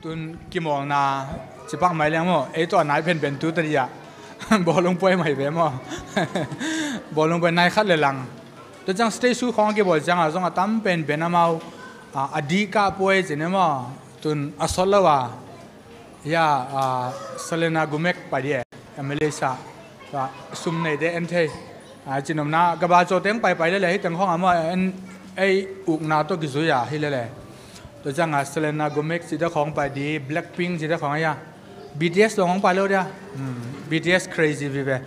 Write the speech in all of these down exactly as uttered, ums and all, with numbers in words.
Tun kimawlna cipak mai leng maw, ei tawh a nai penpen tu tadi ah bawlung puai mai ve maw? Bawlung puai nai khat le lang. Tua ciang stage show khawng a kibawl ciangah zong a tam penpen amau a, a dih kah puai ci ne maw? Tun a sawt lo a, ya, a, Selena Gomez pai di e, a Malaysia. Tua sum neite en thei. A, cinopna ka ba caw teng paipai lele hi teng khawng a maw, en ei ukna tawh kizui a hi lele. Tua ciangah Selena Gomez cite khawng pai di, Blackpink cite khawng a ya. B T S lo khawng pai lo dia. Hmm, B T S crazy vive.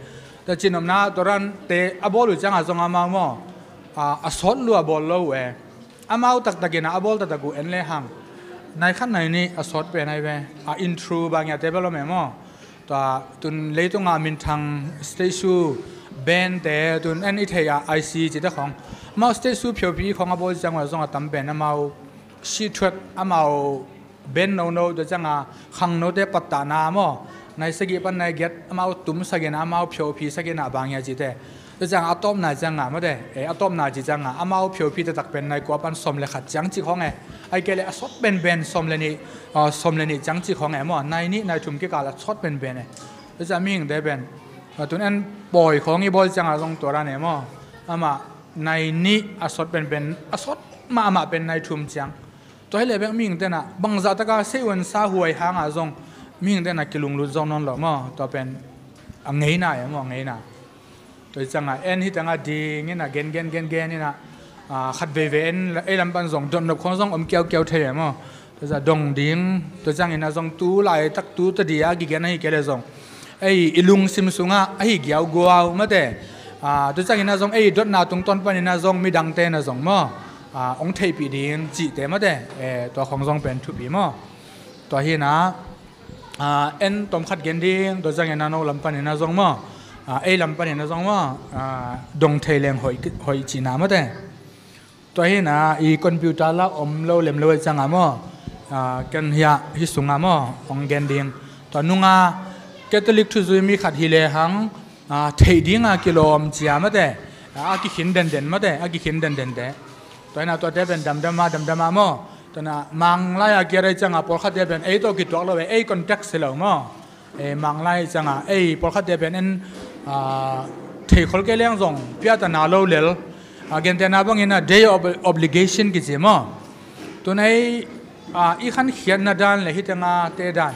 Tua cinopna tua rante a bawl uh ciangah zong amau maw, a, a sawt lua bawl lo uh e. Amau taktakin a bawl taktak uh en le hang nai khat nai nih a sawt pen ai ve. A intro bang ya te bel om e maw? Tua tun leitunga minthang stage show band te tun en i thei a I C cite khawng. Amau stage show phiophi khawng a bawl ciang uh a zong a tam pen amau sithuat amau band nono tua cianga khangnote pattahna maw? Nai sagih pan nai giat amau tum sagina amau phiophi sagina bang ya cite. Tua cianga a tawpna cianga mate, e, a tawpna ci cianga amau phiophi taktak pen nai kua pan sawm le khat ciang ci khawng e. Ai kei le a sawt penpen sawm le nih, a, sawm le nih ciang ci khawng e maw? Nai nih nai thum kikal a sawt penpen e. Tua cianga mihingte pen, a, tun en pawi khawng i bawl cianga zong tua ran e maw? Amah nai nih a sawt penpen, a sawt mahmah pen nai thum ciang. Tua hi le bek mihing tena bangzah taka sei un sa huai hanga zong mihing tena kilunglut zong nawn lo maw? Tua pen a ngeina e maw, a ngeina. Tua hi cianga en hi tanga ding ina gen gen gen gen ina, a, khat veivei en ei lam pan zong dotnop khong zong om kiaukiau thei e maw? Tua cianga dong ding, tua ciangina zong tu laitak tu tadi a kigen ahi kei le zong ei i lungsim sungah ahi giauguau mate. A, tua ciangina zong ei dotna tungtawn panina zong midangtena zong maw, a, hong theihpih ding cihte mate. E, tua khong zong pen thupi maw? Tua hina, a, en tom khat gen ding, tua ciangina no lam panina zong maw, a, ei lam panina zong maw, a, dong thei leng hoih, hoih cihna mate. Tua hina i computer la om lo lem lo i cianga maw, a, ken hia hi sunga maw hong gen ding. Tua nunga Catholic thuzui mi khat hi le hang, a, theih dinga kilawm cia mate, a, a kikhin denden mate, a kikhin dendente. Tua hina tuate pen damdama damdama maw? Tua hina manglai a kiarai cianga pawlkhatte pen ei tawh kituak lo e, ei contact si lo maw? E, manglai cianga ei pawlkhatte pen en, a, theikhol kei leng zong piatana lo lel. A, gentehna bangina day of obligation kici maw? Tun ei, a, i khankhiatna dan le hitengate dan,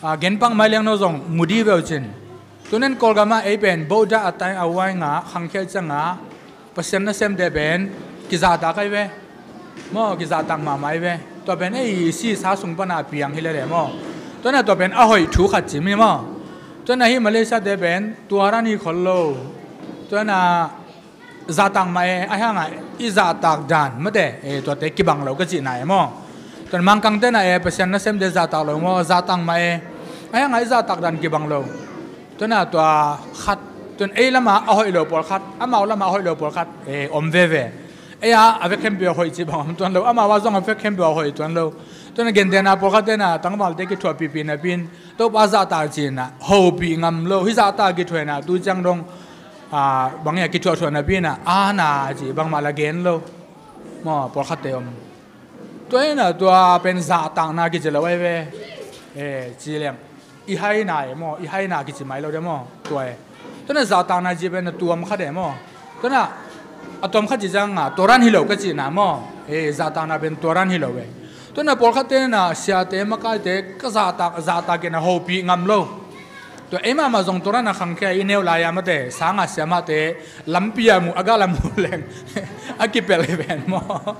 a, genpang mai leng no zong mudi veu cin. Tun en Kawlgama ei pen boda a tai a wai nga khangkhia cianga Pasian nasemte pen kizahtak ai ve maw, kizahtak mahmah ai ve. Tua pen ei sisa sung pana a piang hi lele maw? Tua na tua pen a hoih thu khat ci mi maw? Tua na hi Malaysia te pen tua ran hi khol lo. Tua na zahtak mah e, a hianga i zahtak dan mate, e, tuate kibang lo ka cihna e maw? Tua na Mangkang te na e Pasian nasemte zahtak lo maw, zahtak mah e, a hianga i zahtak dan kibang lo. Tua na tua khat, tun ei lama a hoih lo pawlkhat, amau lama a hoih lo pawlkhat, e, om veve. Ei a, a vek khempeuh a hoih ci bang om tuan lo, amau a zong a vek khempeuh a hoih tuan lo. Tua na gentehna pawlkhat tena tangvalte kithuahpihpih napin Topa zahtak cina hopih ngam lo, hi zahtak kithuahna tu ciang dong, a, bang ia kithuahthuah napina ana ci bangmah la gen lo. Maw, pawlkhatte om. Tua hina tua pen zahtakna kici lo ai ve. E, ci leng i haina e maw, i haina kici mai lo de maw? Tua e. Tua na zahtakna ci pen a tuam khat e maw? Tua na a tuam khat ci cianga tua ran hi lo ka cihna maw? E, zahtakna pen tua ran hi lo e. Tua na pawlkhatte na siate makaite ka zahtak, zahtak kina hopih ngam lo. Tua ei mahmah zong tua rana khangkhia i neu lai-a mate, sanga siamahte lampi a muh a gala muh leng a kipelh hi pen maw?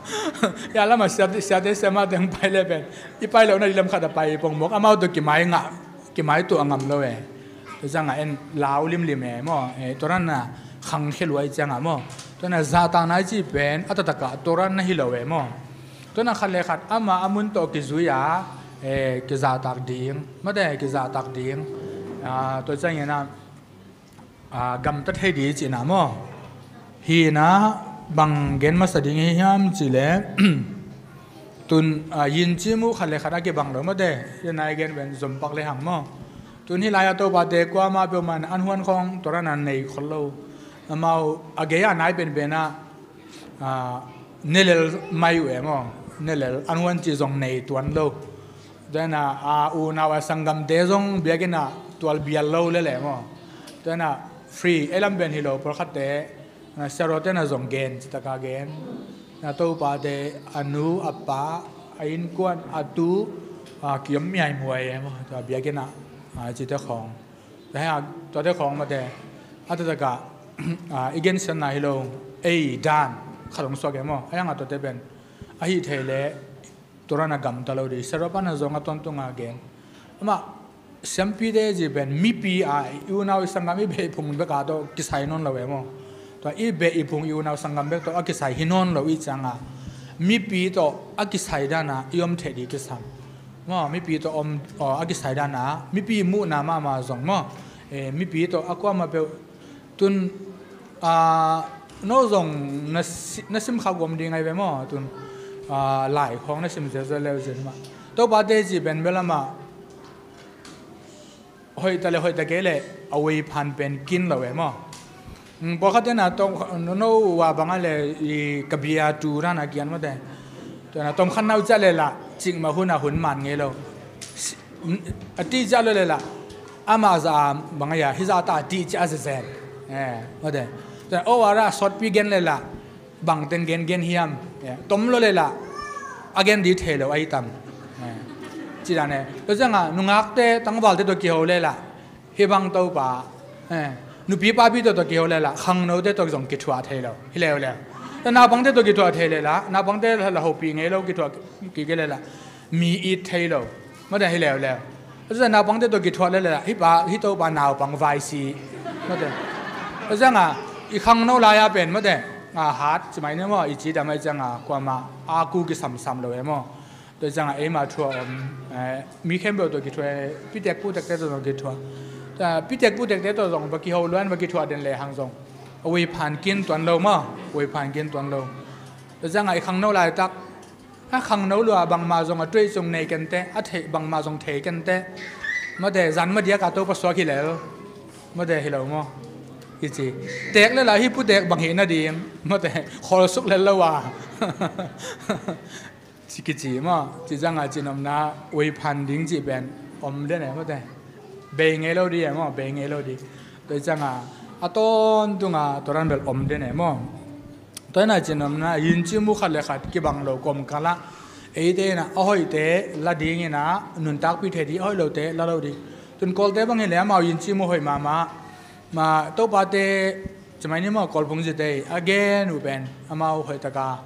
Ia lama siate, siate siamahte hong pai le pen i pai lohna di lam khat a pai pongmawk amau tawh kimai ngah, kimai tuah ngam lo e. Tua cianga en lau limlim e maw? E, tua rana khangkhia luai cianga maw? Tua na zahtakna i cih pen a taktakah tua ran na hi lo e maw? Tua na khat le khat ama a mun tawh kizui a, e, kizahtak ding mate, kizahtak ding. A, tua ciangina, a, gamta thei ding cihna maw? Hina bang gen masa ding hi hiam cih le Tun, ah, yin ci mu khat le khat a kibang lo mate, yin ai gen ven zom pak le hang maw. Tun hi lai a Topate kuama peuhmah an huan khawng tua dan a nei khol lo. Amau a gei a nai penpen ah, ah, ne lel mai uh e maw. Ne lel an huan ci zong nei tuan lo. Tua ina, ah, unau a sanggamte zong biakinn ah tual bial lo lel e maw. Tua ina free ei lam pen hi lo pawlkhatte, ah, siarote na zong gen, citaka gen. Na Topate a nu, a pa, a innkuan, a tu, ah, kiom miaimuai e maw. Tua biakinn ah, ah, cite khawng. Tua hia, tuate khawng mate, a taktak ah, ah, i gensiatna hi lo, ei dan khat hong suak e maw. A hiang a tuate pen, a hih thei le, tua dan a gamta lo di, siarop a na zong a tawntung a gen. Amah, siampite ci pen, mipi a, i unau i sanggam i beh i phung bek a tawh kisai nawn lo e maw. Tua i beh i phung i unau sanggam bek tawh a kisai hi nawn lo i ciang a, mipi tawh a kisai dan a i om thei di kisam. Maw, mipi tawh om, aw, a kisai dan a, mipi muhna mahmah zong maw. Eh, mipi tawh a kuama peuh tun, ah, no zong na si-, na sim kha guam ding ai ve maw, tun, ah, lai khawng na sim ziazia leu zin mah. Topate ci pen bel amah hoih ta le hoih ta kei le a wei phan pen kin lo e maw. Mm, pawlkhatte na tawm, no, no wa bang a le i ka bia tu dan a kian mate. Tua na tawm khan nau cia le la, cik ma hun a hun man ngei lo. Si-, a ti cia lo le la, amah za a bang a ya, hi za ta a ti cia a zezen. Eh, mate. Tua na, o wa ra sawt pi gen le la, bang teng gen gen hiam. Eh, tom lo le la, a gen di thei lo, a i tam. Eh, ci dan e. Tua ciang a, nungakte, tangvalte tawh kiho le la, hi bang Topa, eh, nupi papi tawh tawh kiho le la, khangnote tawh zong kithuah thei lo, hi leuleu. Naupangte tawh kithuah thei le la, naupangte la hopi ngei lo, kithuah kik le la, mi it thei lo, mate hi leuleu. Tua naupangte tawh kithuah le la, hi pa, hi Topa naupang vai si, mate. Tua ciang a, i khangno lai a pen, mate, a hat, ci mai ni maw, i ci dam ai ciang a, kuama, a ku kisamsam lo e maw. Tua ciang a eima thu a om, eh, mi khempeuh tawh kithuah, pitek putekte tawh zong kithuah. Tua pitek putekte tawh zong va kiho luan va kithuah den le hang zong, a wei phan kin tuan lo maw, wei phan kin tuan lo. Tua ciang a i khangno laitak, a khangno lua bangmah zong a tuai cung nei kente, a thei bangmah zong thei kente. Mate, zan ma diak a Topa suak hi lel. Mate hi lo maw. I ci. Tek le la hi putek bang hi na ding. Mate, khawl suk lel lo a. Ci kici maw, ci ciang a cinopna, wei phan ding ci pen om den e mate. Bei ngei lo di e maw, bei ngei lo di. Tua ciang a, a tawntung a, tua dan bel om den e maw. Tua ina cinopna, yin ci mu khat le khat, kibang lo kawmkal ah. Eite ina, a hoihte, la ding ina, nuntakpih thei di, a hoih lote, la lo di. Tun Kawlte bang hi le, amau yin ci mu hoih mahmah. Ma, Topate, ci mai ni maw, Kawl phungzite, a gen uh pen, amau hoih taka.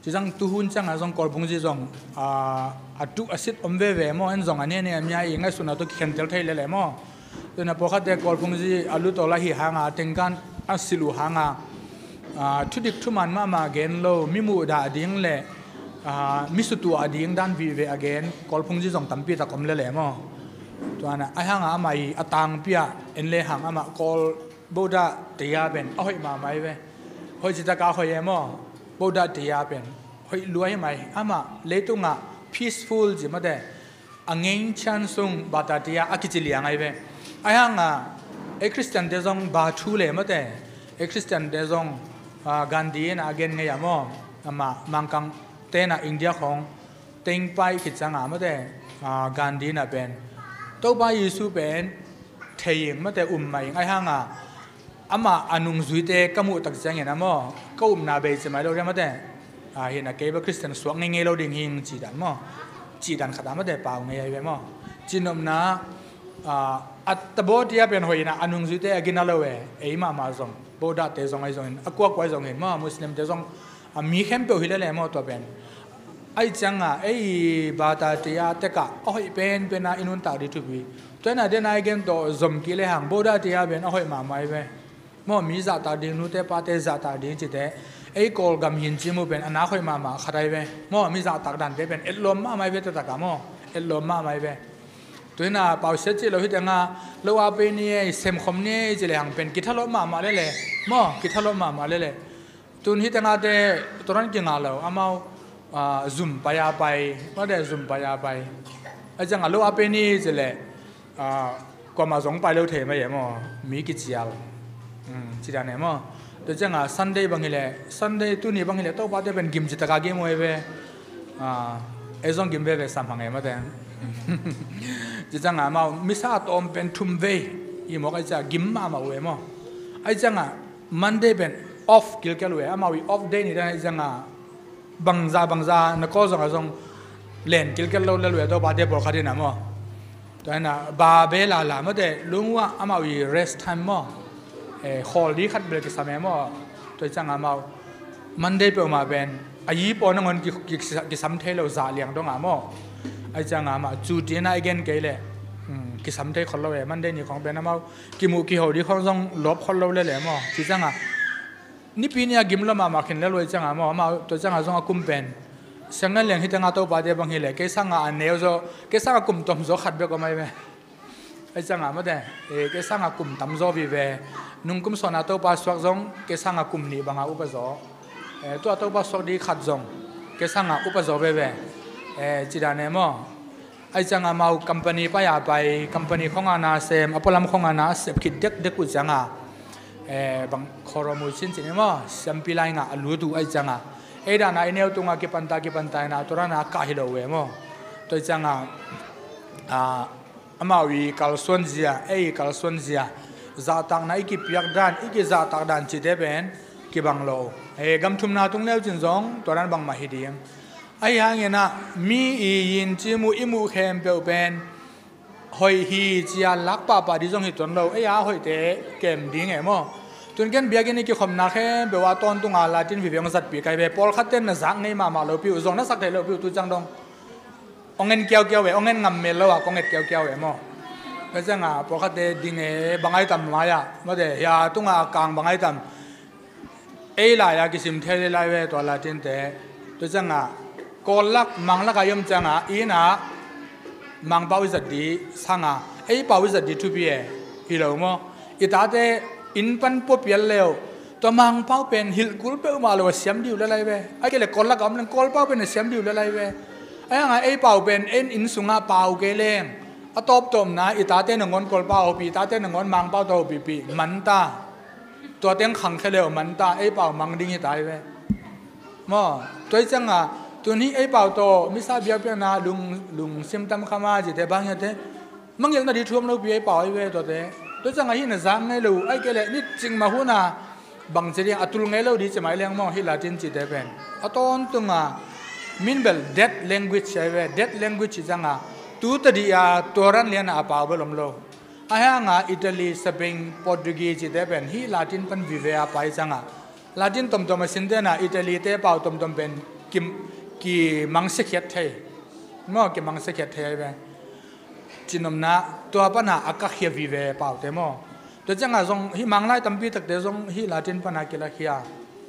Ci zang tuhun ciang a zong Kawl phungzi zong, a, a tuh a sit om veve maw, en zong a nene a mia i ngaihsutna tawh kikhentel thei lele maw. Tuna pawlkhatte Kawl phungzi a lutawl a hi hang a, tengkan a silh uh hang a, a, thudik thuman mahmah gen lo, mi muhdah ding le, a, mi sutuah ding dan vive a gen Kawl phungzi zong tampi tak om lele maw. Tuana, a hang a amah i a tangpi a en le hang amah Kawl Buddha tia pen a hoih mahmah i ve. Hoih citaka hoih e maw. Buddha tia pen hoih lua hi mai. Amah leitungah peaceful ci mate. A ngeng chan sung Bata tia a kici liang ai ve. A hang a, ei Christian te zong ba thu le mate. Ei Christian te zong, a, Gandhi in a gen ngei a maw. Amah Mangkang te na India khong teng pai khit ciang a mate, a, Gandhi na pen Topa Jesu pen thei ing mate, um mah ing. Ai hang a, amah a nungzuite ka muh tak ciangin a maw, ka upna bei ci mai lo ria mate. A, hi na kei ba Christian suak ngei ngei lo ding hing ci dan maw. Ci dan khat a mate pau ngei ai ve maw. Cinopna, a, a tabaw tia pen hoih ina a nungzuite a gina lo e, ei mahmah zong, Buddha te zong ai zongin, a kuakua ai zongin maw, Muslim te zong, a, mi khempeuh hi lele maw tua pen. Ai ciang a, ei Bata tia teka, a hoih penpen a i nuntak di thupi. Tua ina den a i gen tawh zom kik le hang, Buddha tia pen a hoih mahmah i ve. Maw mi zahtak ding, nute pate zahtak ding cite. Ei Kawlgam hin ci mu pen, a nak hoih mahmah khat ai ve. Maw mi zahtak dante pen, etlawm mahmah i ve taktak a maw. Etlawm mahmah i ve. Tua ina pausiat ci lo hi teng a, lo a pei ni ei, semkhom ni ei ci le hang pen, kithalawp mahmah lele. Maw, kithalawp mahmah lele. Tun hi teng a te, tua dan kingah lo, amau, Zum pai a pai, mate zum pai a pai. Ai ciang a lo a pen i ci leh, kuamah zong pai lo thei mai e maw, mi kicial. Ci dan e maw. Tua ciang a Sunday bang hileh, Sunday tuni bang hileh Topa te pen gim ci taka gim uh e ve. Ei zong gim veve sam hang e mate. Ci ciang a amau misa a tawm pen thum vei i mawk ai ciang a gim mahmah uh e maw. Ai ciang a Monday pen off kilkel uh e, amau i off day ni dan ai ciang a bangza bangza na kawl zong a zong len kilkel lo lel uh e Topa te pawlkhat in a maw. Tua hi na ba be lala mate lung uh ah amau i rest time maw. Khawl di khat bel kisam e maw. Tua ciang a amau Monday peuhmah pen a yi paw nangawn kisam thei lo zah liang dong a maw. Ai ciang a amah cuti na i gen kei leh kisam thei khol lo e. Monday ni khong pen amau kimuh kiho di khong zong lawp khol lo lel e maw. Ci ciang a nipi ni a gim lo mahmah khin lel uh ai ciang a maw, amau tua ciang a zong a kum pen siang ngan liang hi teng a Topa te bang hileh kei sang a a neu zaw, kei sang a kum tom zaw khat bek om ai ve. Ai ciang a mate, kei sang a kum tam zaw vive. Nung kum sawn a Topa suak zong kei sang a kum nih bang a upa zaw. Tua Topa suak di khat zong kei sang a upa zaw veve. Ci dan e maw. Ai ciang a amau company pai a pai, company khong a na sem, a pualam khong a na sep khit dekdek uh ciang a bang khawraw mu cin cin e maw, siampi lai ngah a lut uh ai ciang a ei dan a i neu tung a kipanta kipanta in a tua dan a kah hi lo uh e maw. Tua ciang a amau i kalsuan zia, ei i kalsuan zia, zahtakna i kipiak dan, i kizahtak dan cite pen kibang lo. Gam thumna tung leu cin zong tua dan bangmah hi ding. Ahi hangin a mi i yin cim uh i muh khempeuh pen hoih hi ci a lak pahpah di zong hi tuan lo. Ei a hoihte kem ding e maw. Tun ken biakinn i kikhopna khempeuh a tawntung a Latin vive hong zatpih kai ve. Pawlkhat ten na zak ngei mahmah lopi uh, zong na sak theih lopi uh tu ciang dong hong en kiaukiau e, hong en ngam mel lo a kong et kiaukiau e maw. Tua ciang a pawlkhatte ding e, bang ai tam mai ah mate, hia tung a kang bang ai tam. Ei lai a kisim thei le lai ve tua Latin te. Tua ciang a kawl lak mang lak a i om ciang a inn a Mangpau i zat di sang a ei pau i zat di thupi e. Hi lo maw. I tate inn pan pua pial leu tua Mangpau pen hilh kul peuhmah lo a siam di uh le lai ve. Ai kei le kawl lak a om leng kawl pau pen a siam di uh le lai ve. Ai hang a ei pau pen en inn sung a pau kei leng a tawptawpna i tate nangawn kawl pau hopih, i tate nangawn Mangpau tawh hopihpih man ta. Tua teng khangkhia leu man ta, ei pau mang ding hi ta hi ve. Maw, tua hi ciang a tun hi ei pau tawh misa biakpiakna lungsim tam kham a cite bang hi a te mangngilhna di thuam lopi ei pau hi ve tuate. Tua ciang a hih na zak ngei lo uh ai kei leh ni cikmah hun a bangci ding a tul ngei lo di ci mai leng maw, hih Latin cite pen a tawntung a min bel dead language hi ve. Dead language ci ciang a tu tadih a tua ran lian a a pau bel om lo. Ahi hang a Italy, Spain, Portuguese cite pen hih Latin pan vive a pai ciang a Latin tomtom a sinte na Italy te pau tomtom pen kimangsiakhiat thei maw, kimangsiakhiat thei ai ve. Cinopna tua pan a a kakhia vive paute maw. Tua ciang a zong hih Manglai tampi takte zong hih Latin pan a kilakhia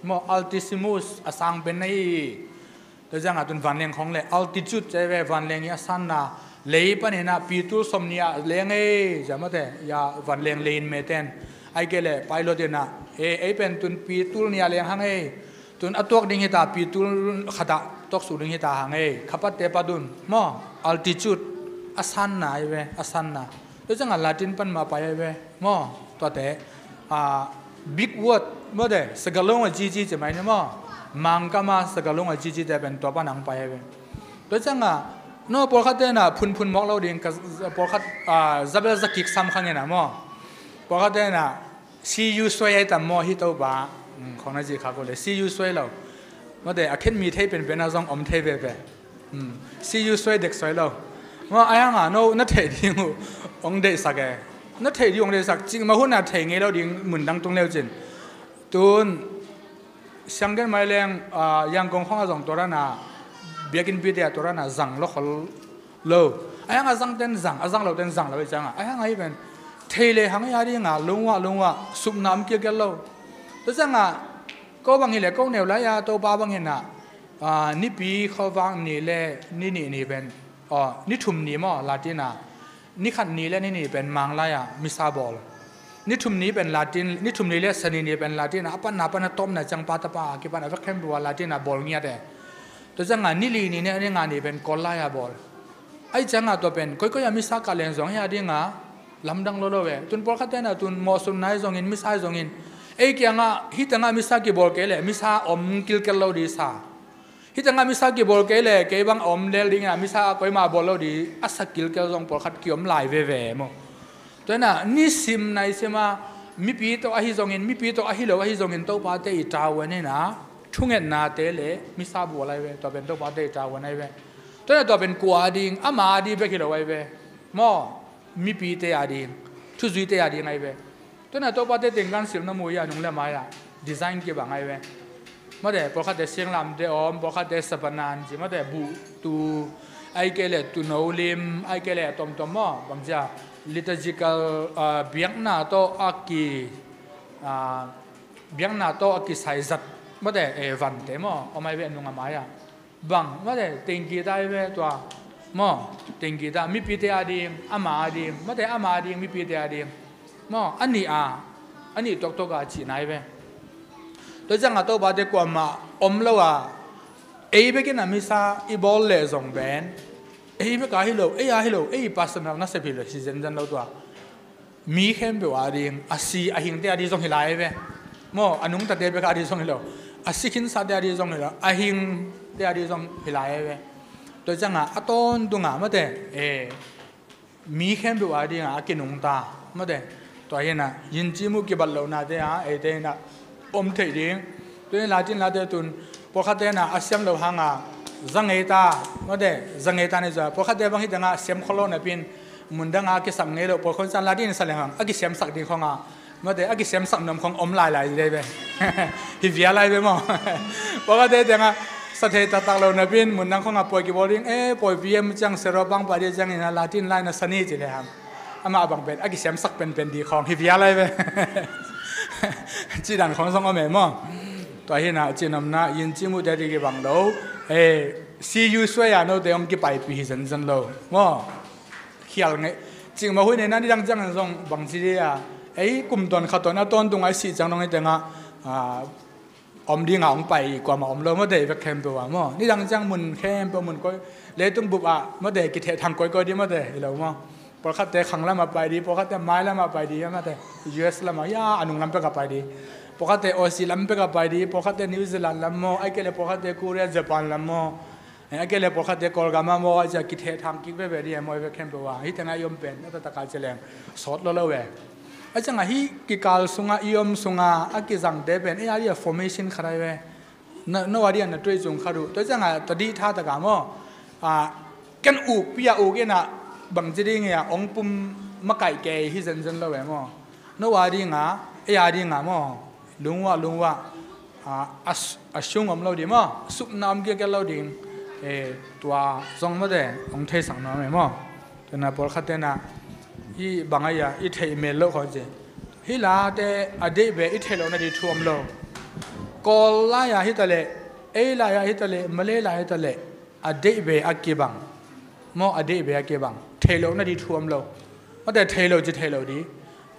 maw, Altissimus a sang pen na hi. Tua ciang a tun vanleng khong le altitude ci ai ve, vanleng i a sanna, lei panin a pitul sawmnih ah leng ei ci a mate, ia vanleng lei in meten ai kei le pilot in a ei pen tun pitul nih ah leng hang ei. Tun a tuak ding hi ta, pitul khat ah tuaksuk ding hi ta hang ei, khapatte pat un maw. Altitude a sanna ai ve, a sanna. Tua ciang a Latin pan mah pai ai ve maw. Tuate big word mawte, sagalong a cici ci mai ni maw. Mangkam a sagalong a cici te pen tua pan ang pai ai ve. Tua ciang a no pawlkhat te na phunphun mawk lo ding, pawlkhat zabel zakik sam khang in a maw. Pawlkhat te na siyu suai ai tam maw, hi Topa khong na ci khak uh le siyu suai lo. Mawte a khen mi thei penpen a zong om thei veve. Siyu suai dek suai lo maw. Ai hang a no na theih ding uh hong deihsak e. Na theih ding uh hong deihsak, cikmah hun a thei ngei lo ding mun dang tung leu cin. Tun siang gen mai leng Yangon khong a zong tua dan a biakinnpite a tua dan a zang lo khol lo. Ai hang a zang ten zang, a zang lo ten zang lo i ciang a ai hang a hi pen thei le hang i a ding a lungua lungua supna om kilkel lo. Tua ciang a ko bang hi le ko neu lai a Topa bang hi na nipi khuavak ni le ni nih ni pen ni thum ni maw Latin a, ni khat ni le ni nih pen Manglai a misa bawl. Ni thum ni pen Latin, ni thum ni le sani ni pen Latin a a panna pan a tawpna ciang pa tapa a kipan a vek khempeuh a Latin a bawl ngiat e. Tua cianga ni li ni ne, ni nga ni pen Kawl lai-a bawl. Ahi cianga tua pen koikoi a misa kah leng zong hia dinga lamdang lo lo ve. Tun pawlkhatte na tun mawhsutna hi zongin, misa hi zongin, ei kiangah hih tengah misa kibawl kei leh misa om kilkel lo di sa. Hih tengah misa kibawl kei leh kei bang a om lel dingin a misa koima bawl lo di a sa kilkel zong pawlkhat kiom lai veve maw. Tua ina nisim naisim a mipi tawh ahi zongin, mipi tawh ahi lo ahi zongin Topate i tavuan ina thungetnate le misa bawl ahi ve. Tua pen Topate i tavuan ahi ve. Tua ina tua pen kua a ding, ama a ding bek hi lo ahi ve maw. Mipite a ding, thuzuite a ding ahi ve. Tua ina Topate tengkan silna mu hi a nung le mai-ah design kibang ahi ve. Mate pawlkhatte singlamte om, pawlkhatte sapanan ci, mate buhtu, ahi kei leh tuuno lim, ahi kei leh a tomtom maw, bangcia liturgical, ah, biakna tawh a ki, ah, biakna tawh a kisaizat, mate, eh, vante maw om ahi ve a nung a mai-ah. Bang, mate, tengkita ahi ve tua maw. Tengkita, mipite a ding, ama a ding, mate, ama a ding, mipite a ding maw. A nih a, a nih toktok a cihna ahi ve. Tua cianga Topate kuamah om lo a, ei bekin a misa i bawl leh zong pen ei bek a hi lo, ei a hi lo, ei personal nasep hi lo, hi zenzen lo tua. Mi khempeuh a ding, a si a hingte a ding zong hi lai ve maw. A nungtate bek a ding zong hi lo, a si khinsate a ding zong hi lo, a hingte a ding zong hi lai ve. Tua cianga a tawntunga, mate, eh, mi khempeuh a dinga a kinungta, mate. Tua hi ina yin ci mu kibat lohnate a eite ina om thei ding. Tuni latin late tun pawlkhatte na a siam lo hanga zangeita, mate, zangeita ni zua. Pawlkhatte bang hih tengah siam khol lo napi-in mundanga a kisam ngei lo, pawlkhatte na latin sa leng hang a kisiamsak ding khonga, mate, a kisiamsak nuam khong om lailai dei ve. Hi vial lai ve maw. Pawlkhatte tengah sa thei taktak lo napi-in mundang khonga pawi kibawl ding, eh, pawi P M ciang sero bang pa ding ciangin a latin lai na sa ni ci le hang amah bang pen a kisiamsak penpen di khong hi vial lai ve. Cidan khong zong om e maw. Tua hi ina cinomna yin ci mute di kibang lo. Eh, C U suai a note hong kipaipih hi zenzen lo maw. Khial ngei. Cingmah hui neina nidang ciangin zong bangci di a, ei kum tawn khat tawn a tawntung a i sih ciang dong hih tengah, ah, om dinga hong pai kuamah om lo, mate, i vek khempeuh a maw. Nidang ciang mun khempeuh mun koi, leitung bup ah, mate, kithehthang koikoi di, mate, hi lo maw. Pawlkhatte khang lamah pai di, pawlkhatte mai lamah pai di, mate, U S lamah, ya, a nung lam pekah pai di. Pawlkhatte Aussie lam pekah pai di, pawlkhatte New Zealand lam maw, ahi kei leh pawlkhatte Korea, Japan lam maw. Eh, a kei leh pawlkhatte Kawlgam ah maw, a cia kithehthang kik veve di e maw, i vek khempeuh a. Hih tengah i om pen a taktak a ci leng sawt lo lo e. A ciangah hih kikal sungah i om sungah a kizangte pen ei a di a formation khat ahi ve. No, no a di a na tuai cung khat uh. Tua ciangah tua dih tha takah maw, ah, ken ukpi a uk ina bangci ding hi a, ong pum makaih kei hi zenzen lo e maw. No a dinga, ei a dinga maw, lungua, lungua, a, a, a sung om lo ding maw, supna om kiakial lo ding. Eh, tua zong mate hong theisak nuam e maw. Tua ina pawlkhatte na i bang a ia i theih mel loh khawng ci. Hih late a deih ve i theih lohna di thu om lo. Kawl lai-a hi ta leh, ei lai-a hi ta leh, Malay lai-a hi ta leh, a deih ve a kibang maw, a deih ve a kibang. Theih lohna di thu om lo. Mate, thei lo ci thei lo di.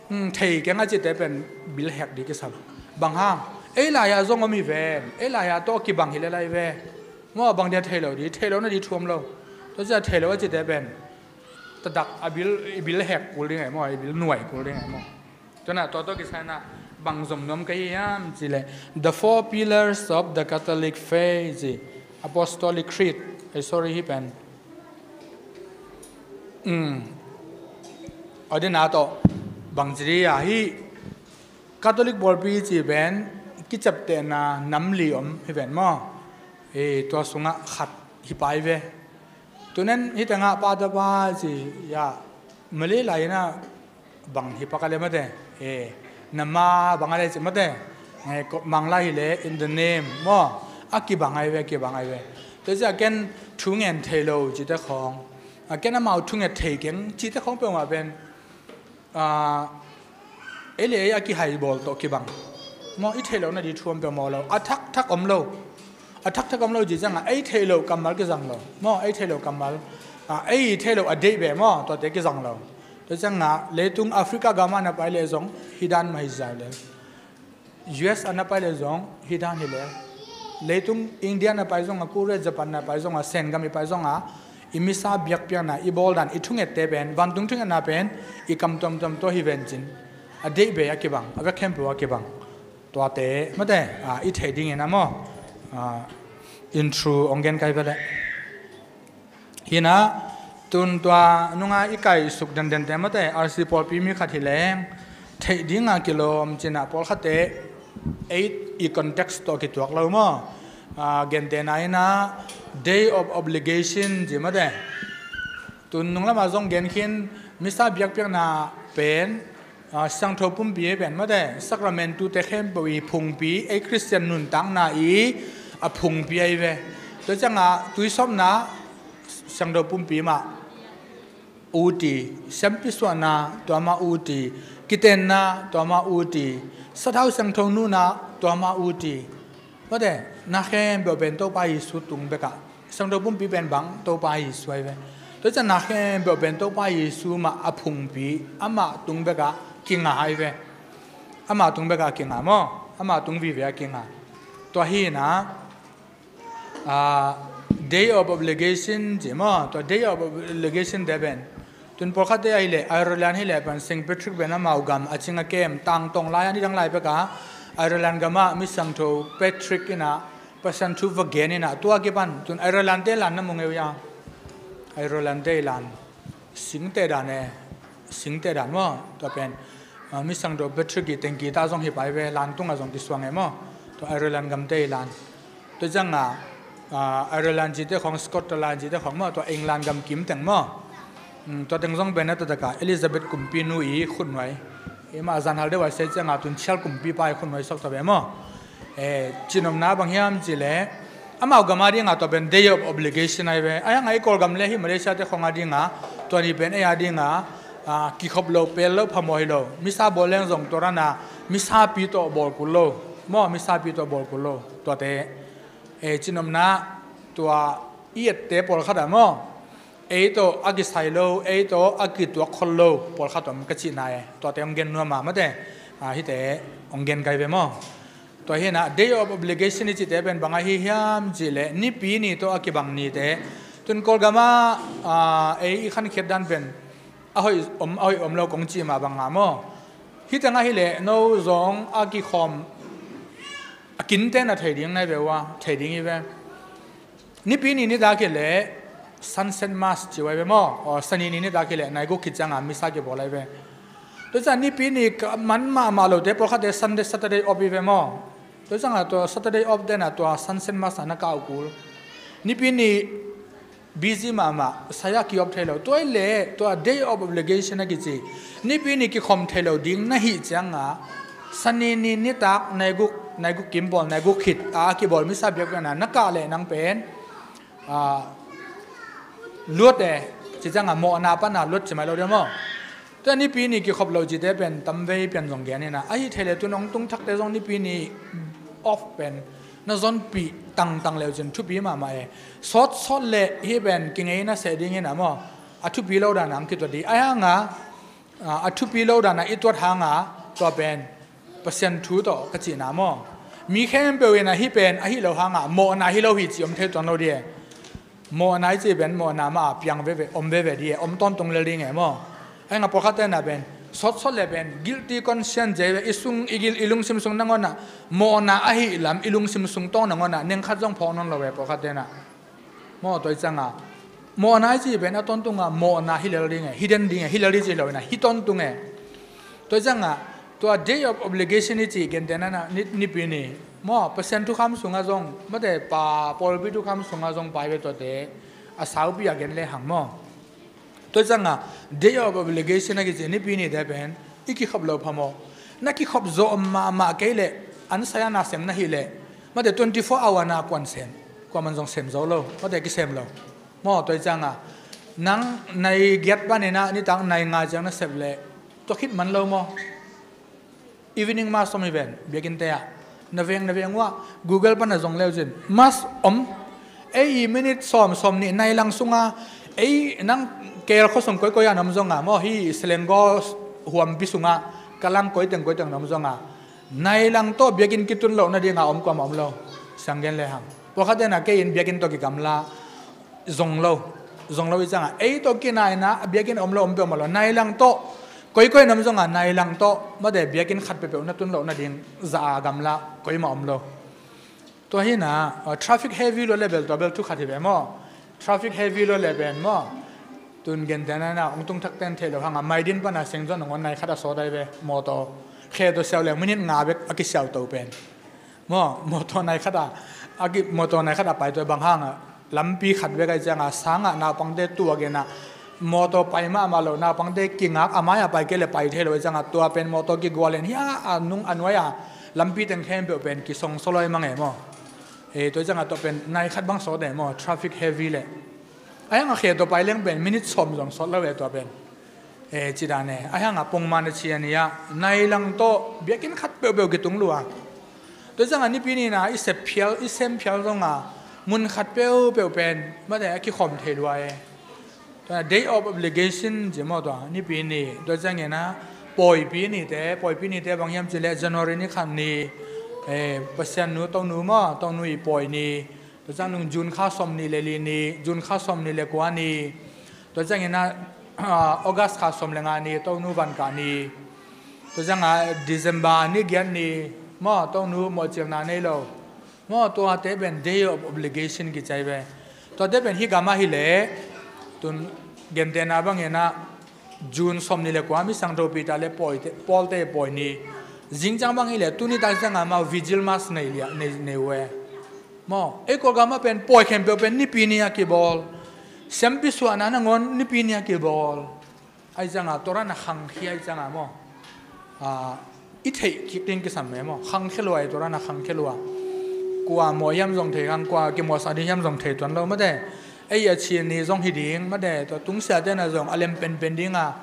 Hmm, thei keng a cite pen bil hek di kisam. Bang hang, ei lai-a zong om hi ven, ei lai-a tawh kibang hi le lai ve. Maw, bang dia thei lo di, thei lohna di thu om lo. Tua cia thei lo a cite pen tadak a bil, i bil hek kul ding e maw, i bil nuai kul ding e maw. Tua ina tua tawh kisai ina bang zom nuam ka hi hiam ci leh, the four pillars of the Catholic faith ci, Apostolic Creed, eh, sorry, hih pen. Um, a di ina tawh bangci di a hih Catholic pawlpi ci pen kiciaptehna nam li om hi ven maw. Eh, tua sungah khat hi pai ve. Tunen hih tengah pa tapa ci, ya, Malay lai ina bang hi pak a le mate, eh, nama bang a le ci mate, eh, ko, Manglai hi le in the name maw, a kibang ahi ve, kibang ahi ve. Tua cia ken thungen thei lo cite khawng, a ken amau thunget thei keng cite khawng peuhmah pen, ah, ei le ei a kihai bawl tawh kibang maw, i theih lohna di thu om peuhmah lo, a thakthak om lo. A thakthak om lo ci ciangah ei theih loh kammal kizang lo maw, ei theih loh kammal, ah, ei theih loh a deih ve maw, tuate kizang lo. Tua ciangah leitung Africa gam ah na pai leh zong hih dan mah hi zia le, U S a na pai leh zong hih dan hi le, leitung India na pai zonga, Korea, Japan na pai zonga, Sengam i pai zonga, i misa biakpiakna, i bawldan, i thungette pen, vantung thungetna pen i kam tuamtuam tawh hi vencin a deih bei a kibang, a vek khempeuh a kibang. Tuate mate, a, i theih dingin a maw, a, intro ong gen kai vele. Hina, tun tua nunga i kaisuk dendente mate, R C pawlpi mi khat hi leng theih dinga kilawm cinah pawlkhatte ei i context tawh kituak lo maw? A, gentena ina day of obligation ci mate. Tun nunglamah zong gen khin, misa biakpiakna pen, a, siangtho pumpi pen mate, sakramentute khempeuh i phungpi, ei Khristian nuntakna i a phungpi ahi ve. Tua cianga tuisawpna siangtho pumpi mah uti, siampi suahna tua mah uti, kitenna tua mah uti, sathau siangtho nuna tua mah uti. Mate, na khempeuh pen Topa Jesu tung bekah, siangtho pumpi pen bang Topa Jesu ahi ve. Tua ciang na khempeuh pen Topa Jesu mah a phungpi, amah tung bekah kinga ahi ve. Amah tung bekah kinga maw? Amah tung vive a kinga. Tua hina, a, day of obligation ci maw? Tua day of obligation te pen tun pawlkhatte ahi leh Ireland hi leh pan Saint Patrick pen amau gam a cing a kem tangtong lai a nidang lai bekah Ireland gamah mi siangtho Patrick ina Pasian thu va gen ina tua kipan tun Ireland te lan na mu ngeu ia. Ireland te i lan singte dan e, singte dan maw? Tua pen, a, mi siangtho Patrick i tengki ta zong hi pai ve, lan tunga zong kisuang e maw? Tua Ireland gamte i lan. Tua cianga, a, Ireland cite khong, Scotland cite khong maw, tua England gam kim teng maw? Mm, tua teng zong pen a taktak a Elizabeth kumpinu i khutnuai. Ima zanhal deuh a se cianga tun Charles kumpipa i khutnuai sok ta ve maw? E, cinopna bang hiam ci le, amau gam a dinga tua pen day of obligation ahi ve. Ahi hanga i Kawlgam le hi Malaysia te khong a dinga, tua ni pen ei a dinga, a, kikhop lo, pel lo, phamawh hi lo. Misa bawl leng zong tua rana, misapi tawh bawl kul lo. Maw, misapi tawh bawl kul lo. Tuate, e, cinopna, tua i ette pawlkhat a maw? Ei tawh a kisai lo, ei tawh a kituak khol lo, pawlkhat om ka cihna e. Tuate hong gen nuam a mate, a, hite hong gen kai ve maw? Tua hina, day of obligation i cihte pen bang ahi hiam cih leh, nipi ni tawh a kibang nite. Tun Kawlgam ah, a, ei i khankhiat dan pen, a hoih om, a hoih om lo kong cih mah bang a maw? Hih teng ahi leh, no zong a kikhawm, a kinte na thei ding nai ve ua, thei ding hi ve. Nipi ni nitak hi leh sunset mass ci uh ahi ve maw? Aw, sani ni nitak hi leh nai guk khit cianga misa kibawl ahi ve. Tua ciang nipi ni ka man mahmah lote pawlkhatte Sunday, Saturday off hi ve maw? Tua cianga tua Saturday off tena tua sunset mass a na kah uh kul. Nipi ni busy mahmah, saya ki-off thei lo. Tua hi leh tua day of obligation a kici. Nipi ni kikhawm thei lo ding na hih cianga sani ni nitak nai guk, nai guk kim bawl, nai guk khit a kibawl misa biakpiakna na kah leh nang pen, a, luat e, ci cianga mawhna pana luat ci mai lo dia maw? Tua nipi ni kikhop lo cite pen tamvei pian zong gen ina, ahi thei leh tun hong tung thakte zong nipi ni off pen na zonpih tangtang leu cin thupi mahmah e. Sawtsawt leh hih pen kingei na seh ding ina maw? A thupi lo dana hong kituat ding. Ahi hanga, a, a thupi lo dana i tuat hanga tua pen Pasian thu tawh ka cihna maw? Mi khempeuh ina hih pen ahi lo hanga mawhna hi lo hi ci om thei tuan lo ding e. Mawhna i cih pen mawhna mah a piang veve, om veve ding e, om tawntung lel ding e maw? Ahi hanga pawlkhatte na pen sawtsawt leh pen guilty conscience ci ve, i sung, i gil, i lungsim sung nangawnah mawhna ahi lam i lungsim sung tawng nangawnah neng khat zong phawk nawn lo ve pawlkhatte na. Maw, tua hi cianga mawhna i cih pen a tawntunga mawhna hi lel ding e, hi den ding e, hi lel ding cih lo ina hi tawntung e. Tua hi cianga tua day of obligation i cih gentena na ni, nipi ni maw, Pasian thukham sunga zong mate, pa pawlpi thukham sunga zong pai ve tuate a saupi a gen lehang maw? Tua hi cianga day of obligation a kici nipi nite pen i kikhop lo phamawh. Na kikhop zawh mahmah kei leh an saya na sem na hih leh mate, twenty four hour na kuan sem, kuaman zong sem zo lo mate, kisem lo. Maw, tua hi cianga nang nai giat paninah nitak nai nga ciang na sep leh tua khit man lo maw? Evening mass om hi ven biakinte ah. Na veng na veng uah Google pana zong leu cin mass om. Ei i minute sawm, sawm nih nai lang sunga ei nang kel khua sung koikoi a na om zonga maw, hi Selangor huampi sunga ka lang koiteng koiteng na om zonga nai lang tawh biakinn kitun loh nadinga om kuamah om lo. Sang gen le hang. Pawlkhat tena kei in biakinn tawh kigamla zong lo. Zong lo i canga ei tawh kinaina a biakinn om lo om peuhmah lo. Nai lang tawh koikoi nam zonga nai lang tawh mate biakinn khat peuhpeuh na tun loh nading za a gamla koimah om lo. Tua hina traffic heavy lo le bel tua bel thu khat hi ve maw? Traffic heavy lo le pen maw? Tun gentena na ong tung thak ten theih lo hanga maidin pana sengzon ong on nai khat a sawt ai ve mawtaw. Khe tawh siau le minit nga bek a kisiau to pen maw? Mawtaw nai khat a a ki mawtaw nai khat a pai to bang hanga lampi khat bek ai cianga sanga naupangte tuak ina mawtaw pai mahmah lo naupangte kingak a mai a pai kei le pai thei lo ai cianga tua pen mawtaw kigual in hia a nung a nuai a lampi teng khempeuh pen kisong sawloi mang e maw? E tua cianga tua pen nai khat bang sawt e maw? Traffic heavy le ai hanga khe tawh pai leng pen minit sawm zong sawt lo e tua pen. E ci dan e ai hanga pongman a ci a ni a nai lang tawh biakinn khat peuhpeuh kitung lua. Tua cianga nipi nina i sep phial i sem phial zonga mun khat peuhpeuh pen mate a kikhawm thei lua e. Tua day of obligation ci maw tua nipi ni tua ciangina pawipi nite pawipi nite bang hiam ci le January ni khat ni, e, Pasian nu tonu maw tonu i pawi ni. Tua ciang nung June kha sawm ni le li ni June kha sawm ni le kua ni. Tua ciangina August kha sawm le nga ni tonu vankah ni. Tua cianga December ni giat ni maw tonu mawhcilna nei lo. Maw tuate pen day of obligation kici ai ve. Tuate pen hi gamah hileh tun gentena bangina June sawm ni le kua mi sangtho Peter le Pawlte pawi ni. Zingciang bang hileh tuni tak cianga mau vigil mass nei liah nei uh e. Maw ei Kawlgam ah pen pawi khempeuh pen nipi ni a kibawl. Siampi suahna nangawn nipi ni a kibawl. Ai cianga Torah na khangkhia ai cianga maw? I theih kik ding kisam e maw? Khangkhia lua i Torah na khangkhia lua. Kua mawh hiam zong thei khang kua kimawhsa ding hiam zong thei tuan lo mate. Ei a chin ni zong hi ding mate tua tungsiate na zong a lem penpen dinga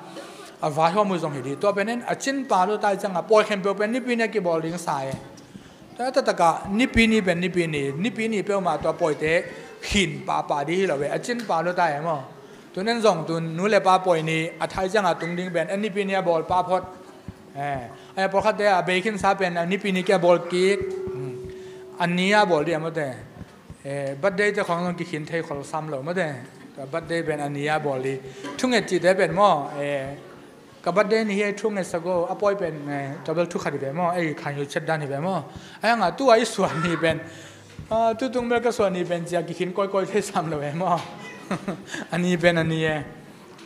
a vaihawm uh zong hi ding tua penin a cin pa lo tai cianga pawi khempeuh pen nipi ni a kibawl ding sa e. Tua taktakah nipi ni pen nipi ni nipi ni peuhmah tua pawite khin pahpah dih hi lo ve a cin pa lo tai e maw? Tunen zong tun nu le pa pawi ni a thai cianga tung ding pen a nipi ni a bawl pah phot. Aya pawlkhatte a bei khinsa pen a nipi ni kia bawl kik. A ni a bawl dih a mawte. Birthday te khawng zong kikhin thei kholsam lo mawte. Birthday pen a ni a bawl dih thunget cihte pen maw? Ka birthday ni hi a thunget sa go a pawi pen tabel thukhat hi ve maw ei khan yu chet dan hi ve maw? Ai hanga tu a i suan ni pen tutung bel ka suan ni pen cia kikhin kawikawi thei sam lo ve maw? A ni pen a ni e.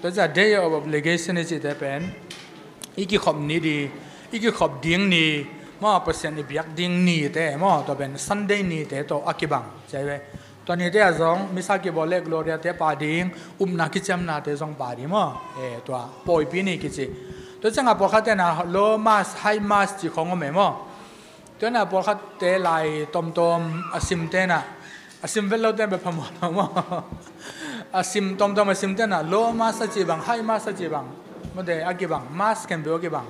Tua cia day of obligation i cihte pen i kikhop ni di i kikhop ding ni maw Pasian i biak ding nite maw tua pen Sunday nite tawh a kibang cia i ve. Tua nite a zong misa kibawl le Gloria te pa ding upna kiciamnate zong pa ding maw? Tua pawipi ni kici. Tua cianga pawlkhatte na low mass high mass ci khawng om e maw? Tuana pawlkhatte lai tawmtawm a simtena a sim vet lote bephamawh lo maw? A sim tawmtawm a simtena low mass a ci bang high mass a ci bang mawte a kibang mass khempeuh a kibang.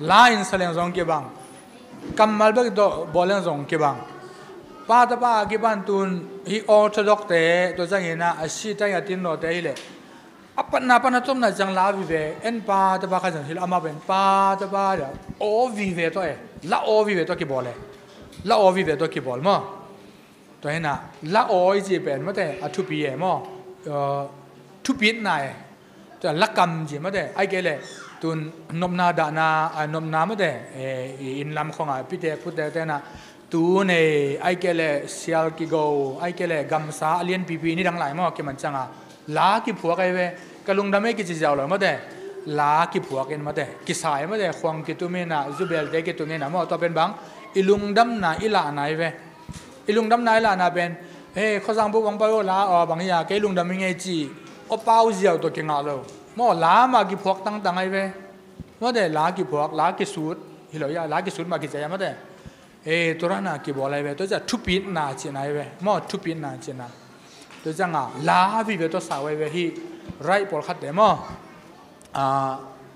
La in saleng zong kibang. Kammal bek tawh bawleng zong kibang. Pa tapa a kipan tun hi Orthodox te tua ciangina a si tai a tin lawte hileh a patna pana tomna ciang la vive en pa tapa kha ciang hileh amah pen pa tapa aw vive tawh e. La aw vive tawh kibawl e. La aw vive tawh kibawl maw? Tua hina la aw i ci pen mawte a thupi e maw? Thupitna e. Tua lakam ci mawte ai kei le tun nopna dahna a nopna mawte i innlam khonga pitek putek tena tu nei ai kei le sial kigo ai kei le gamsa a lianpipi ni dang lai maw kiman canga la kiphuak ai ve. Ka lungdam ei kici ziau lo mawte la kiphuak in mawte kisa e mawte khuang kitum ina zubelte kitum ina maw tua pen bang i lungdamna i lahna ai ve. I lungdamna i lahna pen he khuazang buk bang pai aw la aw bang ia kei lungdam i ngei ci aw pau ziau tawh kingah lo. Maw la mah kiphuak tangtang ai ve. Mawte la kiphuak la kisut hi lo ia la kisut mah kicei a mawte. E tua rahna kibawl ai ve tua cia thupitna cihna ai ve maw thupitna cihna. Tua cianga la vive tua sau ai ve hi. Right pawlkhatte maw?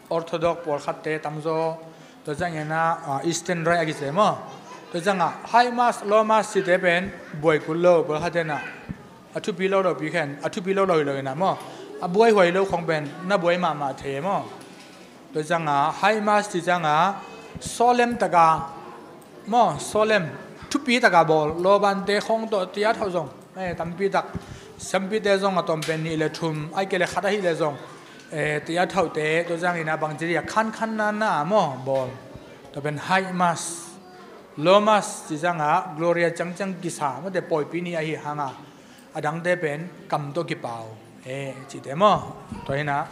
Orthodox pawlkhatte tamzaw tua ciangina Eastern Rite a kice maw? Tua cianga high mass low mass cite pen buai kul lo pawlkhatte na a thupi lo lo pi khen a thupi lo lo hi lo ina maw? A buai huai lo khong pen na buai mahmah thei maw? Tua cianga high mass ci cianga sawlem taka maw sawlem thupi taka bawl, lawbante khawng tawh tiat hauh zong, eh, tampi tak, siampite zong a tawm pen nih le thum, ai ke le khat ahih le zong, eh, tiat hauhte, tua ciangin a bangci dia khankhanna na maw bawl. Tua pen high mass, low mass ci cianga Gloria ciangciang kisa, mate pawipi ni ahi hanga, a dangte pen kam tawh kipau, eh, cite maw. Tua hina,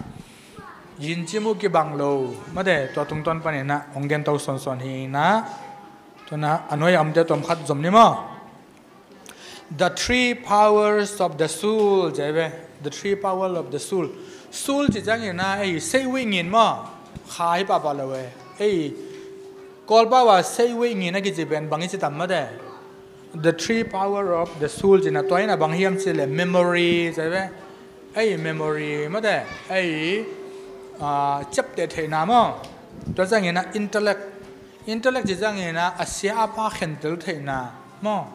yin cim uh kibang lo, mate tua tungtawn paninah hong gento sawnsawn hina, tuana a nuai a omte tawm khat zom ni maw. The three powers of the soul, ci ve. The three power of the soul. Soul ci ciangin a, ei, seiwih ngin maw. Kha hi pahpah lo e. Ei, Kawlpau a seiwih ngin a kici pen bang i ci tam mate. The three power of the soul cina tua ina bang hiam ci le memory, ci ve. Ei, memory mate. Ei, ah, ciapteh theihna maw. Tua ciangin a intellect. Intellect ci ciangin a, a sia a pha khentel theihna maw.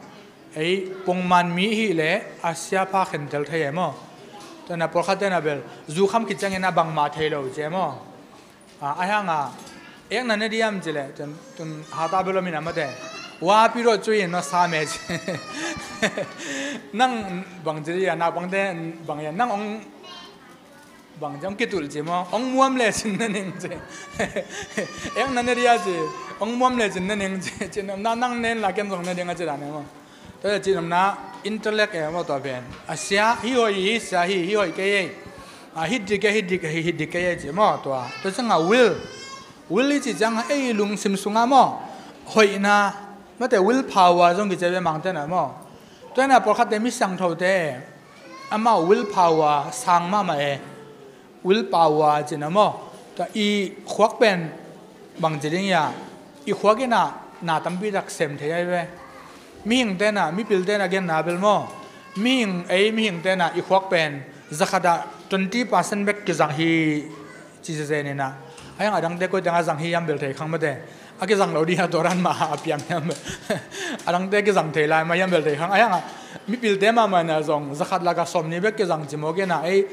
Ei, pongman mi hi le a sia pha khentel thei e maw. Tuana pawlkhat tena bel zu kham khit ciangin a bangmah thei lo ci e maw. A, a hanga, ekna ne diam ci le, tun, tun hata bel om ina mate. Wa pi ro cui in no sa me ci. Nang bang ci dia, nak bang te, bang ya, nang ong bang ci ong kitul ci maw, ong muam le cin na ning ci. Ekna ne dia ci, ong muam le cin na ning ci, cin na nang nen la ken zong na ding a ci dan e maw. Tua cin omna intellect e maw tua pen. A sia, hi hoih, hi sia, hi, hi hoih kei ei. A, hi dik e, hi dik, hi, hi dik kei ei ci maw tua. Tua cianga will. Will i ci cianga ei lungsim sunga maw. Hoihna, mate will power zong kici ve mangtena maw. Tuana pawlkhatte mi siangthote. Amau will power sang mahmah e. Will power cina maw. Tua i khuak pen bang ci ding ia, i khuak ina na tampi tak sem thei ai ve. Mihing tena, mipil tena genna bel maw. Mihing, ei mihing tena i khuak pen zakhata twenty percent bek kizang hi ci zezen ina. Ai ang a dangte koi teng a zang hi iam bel thei khang mate. A kizang lo dih a tua ran mah a piang hiam. A dangte kizang thei lai mah hiam bel thei khang. Ai ang a mipilte mahmah na zong zakhat laka sawm ni bek kizang ci maw kena ei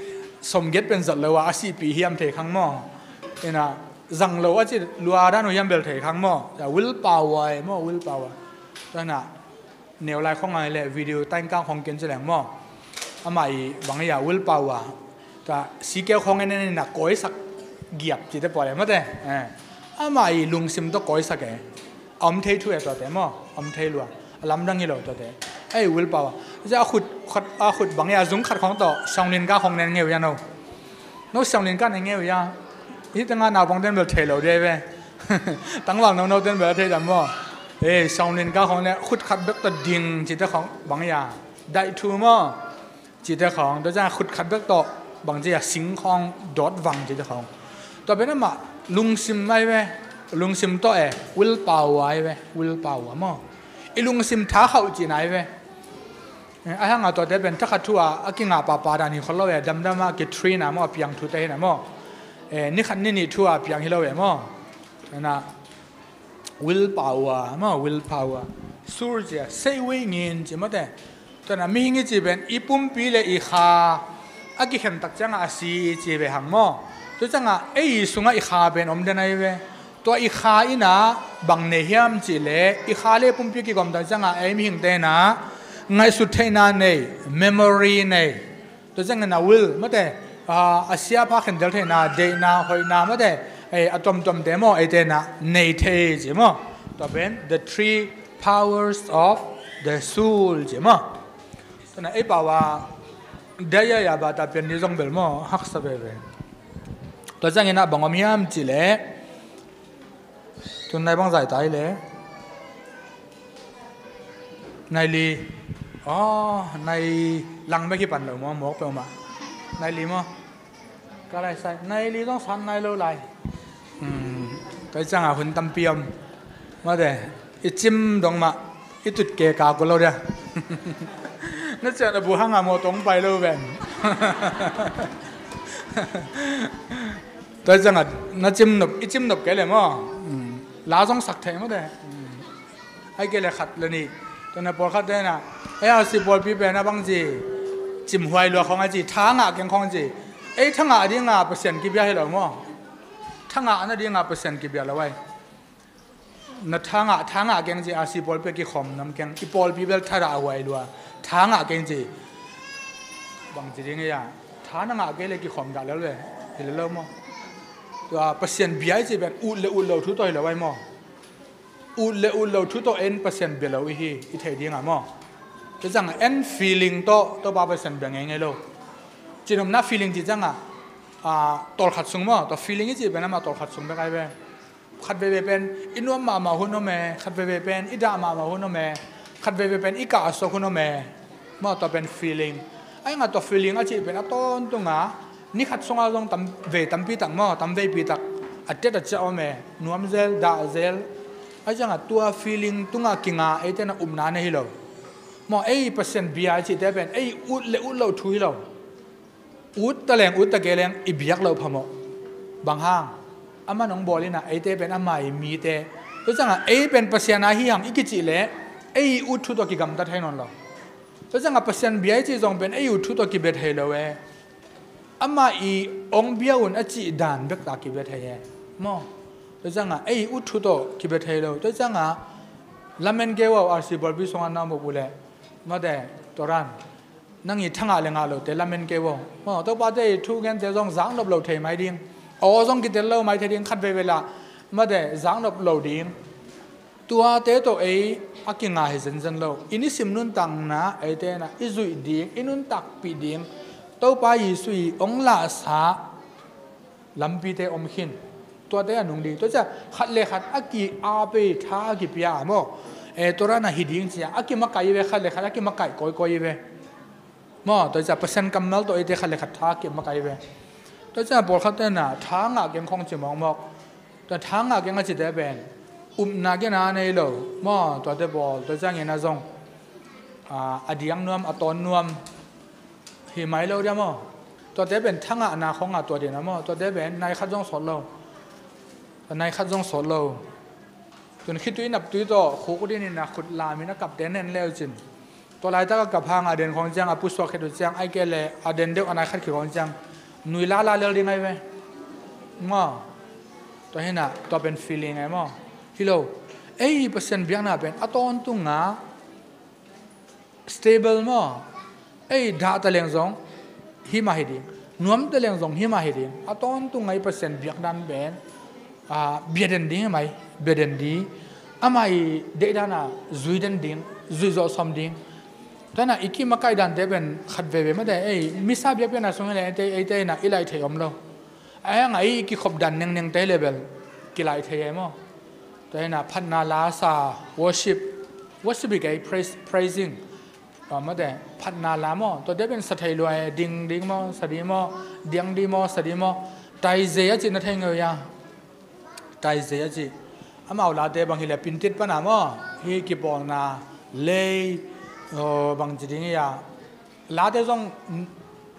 sawm get pen zat lo a a sihpih hiam thei khang maw. Ina zang lo a ci lua dan uh hiam bel thei khang maw. Will power e maw, will power. Tuana neu lai khong ai le video taingkang khong ken ci leng maw. Amah i bang ia will power. Ta sikeu khong en en ina koisak giap cite pua le mate. Eh. Amah i lungsim tawh koisak e. A om thei thu e tuate maw. A om thei lua. A lamdang hi lo tuate. Ei will power. Zia a khut, khat, a khut bang ia zung khat khong tawh sianglin ka khong nen ngeu ia no. No sianglin ka nen ngeu ia. Hi tanga naupang ten bel thei lo dia ve. Tangval no no ten bel thei dam maw. Ei sianglin ka khong ne khut khat bek tawh ding cite khong bang ia. Daih thu maw. Cite khawng, tua ciang khut khat bek tawh bang ci a sing khawng dawt vang cite khawng. Tua pen amah lungsim ai ve, lungsim tawh e, will power ai ve, will power maw. I lungsim tha khauh cihna ai ve. Eh, a hanga tuate pen thakhat thu a, a kingah pahpah dan hi khol lo e, damdam a kitrain a maw, a piang thute hi na maw. Eh, ni khat ni nih thu a piang hi lo e maw. Ena, will power maw, will power. Sur cia, sei wei ngin ci mawte. Tuana mihing i ci pen i pumpi le i kha a kikhen tak cianga a si i ci ve hang maw. Tua cianga ei i sunga i kha pen om den ai ve. Tua i kha ina bang nei hiam ci le i kha le pumpi kigawm tak cianga ei mihingte ina ngaihsut theihna nei, memory nei. Tua ciangin a will mawte, a, a sia pha khentel theihna, deihna, hoihna mawte, ei, a tuamtuamte maw, eite na nei thei ci maw. Tua pen the three powers of the soul ci maw. Tuana ei pau a daya ya bata pian ni zong bel maw, haksa veve. Tua ciangin a bang om hiam ci le, tun nai bang zai tai le. Nai li. Aw, nai lang bek hi pan lo maw, mawk peuhmah. Nai li maw. Ka lai sai. Nai li zong san nai lo lai. Hmm. Tua cianga hun tampi om. Mawte. I cim dong mah. I tut ke ka ko lo dia. Na cian a bu hanga maw tong pai lo ven. Tua cianga na cim nop, i cim nop kei le maw. Hmm. La zong sak thei mawte. Hmm. Ai kei le khat le nih. Tuana pawlkhat tena. Ei a si pawlpi pen a bang ci. Cimhuai lua khong a ci. Thangah keng khong ci. Ei thangah dinga Pasian kibia hi lo maw. Thangah na dinga Pasian kibia lo ai. Na tha ngah, tha ngah keng ci, a si pawlpi a kikhawm nam keng, i pawlpi bel tha dah a huai lua, tha ngah keng ci. Bang ci ding ei a, tha na ngah kei le kikhawm dah lel ve, hi lel lo maw? Tua Pasian bia i ci pen ut le ut lo thu tawh hi lo ai maw? Ut le ut lo thu tawh en Pasian bia lo i hi, i thei ding a maw? Tua ciangah en feeling tawh, Topa Pasian bia ngei ngei lo. Cinopna feeling ci ciangah, a, tawlkhat sung maw? Tua feeling i ci pen amah tawlkhat sung bek ai ve. Khat veve pen i nuam mahmah hun om e, khat veve pen i dah mahmah hun om e, khat veve pen i kah a suak hun om e. Maw, tua pen feeling. Ai nga tua feeling a cih pen a tawntunga ni khat sunga zong tam vei tampi tak maw, tam veipi tak a tet a ciah om e, nuam zel, dah zel. Ai ciangah tua feeling tunga kinga eite na upna na hi lo. Maw, ei Pasian bia a cihte pen ei ut le ut lo thu hi lo. Ut ta leng, ut ta kei leng, i biak loh phamawh. Bang hang? Amah nong bawl inah, eite pen amah i mite. Tua ciangah ei pen Pasian a hi hang i kicih leh ei ut thu tawh kigamta thei nawn lo. Tua ciangah Pasian bia i cih zong pen ei ut thu tawh kibia thei lo e. Amah i ong bia un a cih dan bek ta kibia thei e. Maw? Tua ciangah ei ut thu tawh kibia thei lo. Tua ciangah lamen kei uh a, R C pawlpi sungah na om uh leh, mate, tua ran nang i tha ngah le ngah lote lamen kei uh. Maw, Topate i thu gente zong zaknop lo thei mai ding. Aw zong kitel lo mai thei ding, khat veve lah, mate, zaknop lo ding. Tuate tawh ei a kinga hi zenzen lo. I nisim nuntakna eite na i zuih ding, i nuntakpih ding, Topa Jesu i ong lahsa lampite om khin. Tuate a nung ding. Tua ciah khat le khat a ki-ap ei, tha a kipia a maw? E, tua ran a hi ding cia a kimakaih i ve, khat le khat a kimakaih kawikawi i ve. Maw, tua ciah Pasian kammal tawh eite khat le khat tha a kimakaih i ve. Tua ciah pawlkhatte na tha ngah keng khong ci mawkmawk. Tua tha ngah keng a cite pen upna kena nei lo. Maw, tuate bawl, tua ciangin a zong, a, a diang nuam, a tawn nuam hi mai lo dia maw? Tuate pen tha ngahna khong a tua dina maw? Tuate pen nai khat zong sawt lo. Nai khat zong sawt lo. Tun khitui naptui tawh khuk dinin a khut lamin a kapte nen leu cin. Tua laitak a kap hang a den khong ciang, a pusuak khit uh ciang, ai kei le a den deuh a nai khat khit khong ciang nui lala lel ding ai ve. Maw? Tua hinah tua pen feeling ai maw? Hi lo. Ei Pasian biakna pen a tawntunga stable maw? Ei dah ta leng zong hi mah hi ding, nuam ta leng zong hi mah hi ding. A tawntung ngai Pasian biakdan pen, a, bia den ding hi mai, bia den ding. Amah i deihdan a zui den ding, zui zawh sawm ding. Tua hinah i kimakaih dante pen khat veve mate, ei misa biakpiakna sung hi le eite, eite hinah i laih thei om lo. A hang a i kikhop dan nengneng te level kilai thei e maw? Tua hinah phatna la sa, worship, worship hi kei, praise, praising. Tua mate, phatna la maw? Tua deuh pen sa thei lua e, ding ding maw, sa ding maw, diang ding maw, sa ding maw? Taize a cih na thei ngeu ia. Taize a cih. Amau late bang hi le pintit pana maw? Hi kipawlna lei, aw, bang ci ding ia. Late zong,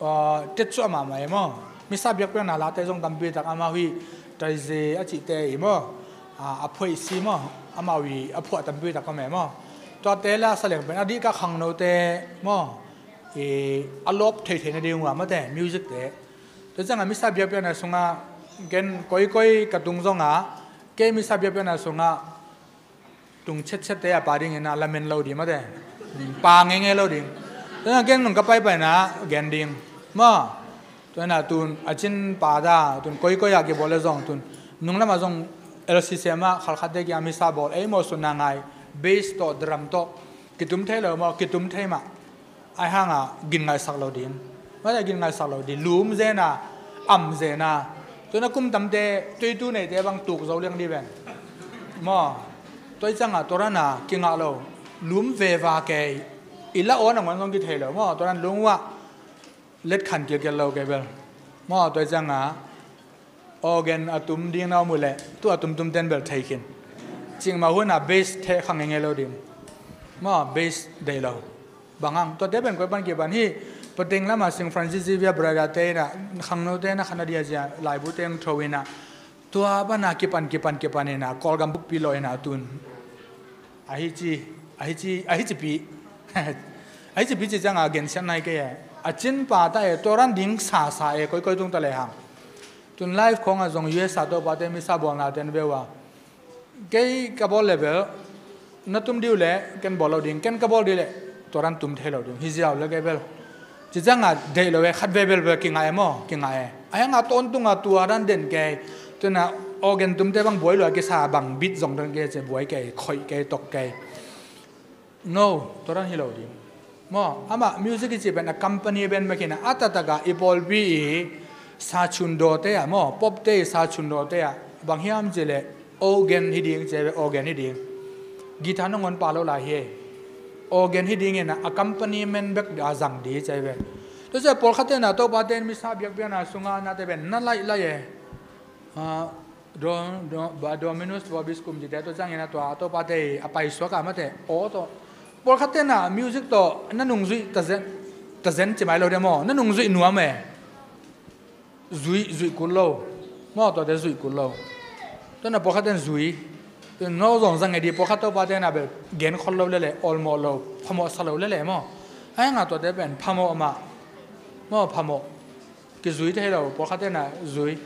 uh, tetsuah mahmah e maw? Misa biakpiakna late zong tampi tak amau hi taize a cihte i maw? A, a phuaih si maw? Amau i a phuah tampi tak om e maw? Tuate la sa leng pen a dihkah khangnote maw? I, a lawp theithei nading uh a mate, music te. Tua ciangah misa biakpiakna sungah ken koikoi ka tung zongah, kei misa biakpiakna sungah tung chetchette a pa dingin a lamen lo ding mate. Pa ngenge lo ding. Tua ken nung ka paipaina gen ding. Maw? Tua na tun a cin pa da, tun koikoi a kibawl le zong tun. Nung lamah zong L C C M ah khalkhatte kia misa bawl, ei mawhsutna ngai. Bass tawh, drum tawh. Kitum thei lo maw, kitum thei mah. Ai hanga gin ngaisak lo ding. Mate gin ngaisak lo ding. Lum zena, am zena. Tuna kum tamte, tuitu neite bang tuk zo liang di ven. Maw, tua i canga tua rana kingah lo. Lum veva kei. I la aw na nguan zong kithei lo. Maw, tua ran lung uah. Let khan kilkel lo kei bel. Maw, tua i canga. Organ a tum ding na om uh leh, tu a tumtum ten bel thei khin. Cingmah hunah bass theh kha ngenge lo ding. Maw, bass deih lo. Bang hang, tuate pen koi pan kipan hi, pateng lama Saint Francis Xavier Brother te inah, khangno te inah khan a dia zia, laibu teng tho inah. Tua pana kipan, kipan, kipan inah, Kawlgam bukpi lo inah tun. Ahi ci, ahi ci, ahi ci pi. Ahi ci pi ci cianga gensiat nai kei e. A cin pa ta e, tua ran ding sa sa e, koi koi tung ta le hang. Tun live khawngah zong U S A tawh pate misa bawlna ten veu a. Kei ka bawl le bel na tum dih uh leh ken bawl lo ding, ken ka bawl dih leh tua dan tum thei lo ding hi ziau le kei bel. Ci ciangah deih lo e, khat ve bel bel kingah e maw, kingah e. A hiangah tawntungah tua dan den kei. Tuinah organ tumte bang buai lua kisa, bang beat zong dan kei, ci buai kei, khoih kei, tok kei. No, tua dan hi lo ding. Maw, amah music i cih pen a company ben bek hi na, a taktak a i pawlpi i sachun dawte ah maw, popte i sachun dawte ah bang hiam cih leh organ hi ding ci ve, organ hi ding. Guitar nangawn pha lo lai hi. Organ hi ding in a, accompaniment bek a zang ding ci ve. Tua ciah pawlkhatte na Topate in misa biakpiakna sungah nate pen na laih laih e. Ah, Do, do, ba, Dominus vobiscum cite, tua ciangin a tua Topate a paisuak a mate aw tawh. Pawlkhatte na music tawh na nungzuih tazen, tazen ci mai lo dia maw, na nungzuih nuam e. Zuih, zuih kul lo. Maw, tuate zuih kul lo. Tuana pawlkhatte na zui. Tua no zong zang e di, pawlkhat Topate na bel gen khol lo lele, awlmawh lo, phamawh sa lo lele maw. A hiangah tuate pen phamawh mah. Maw, phamawh. Kizui thei lo, pawlkhatte na zui.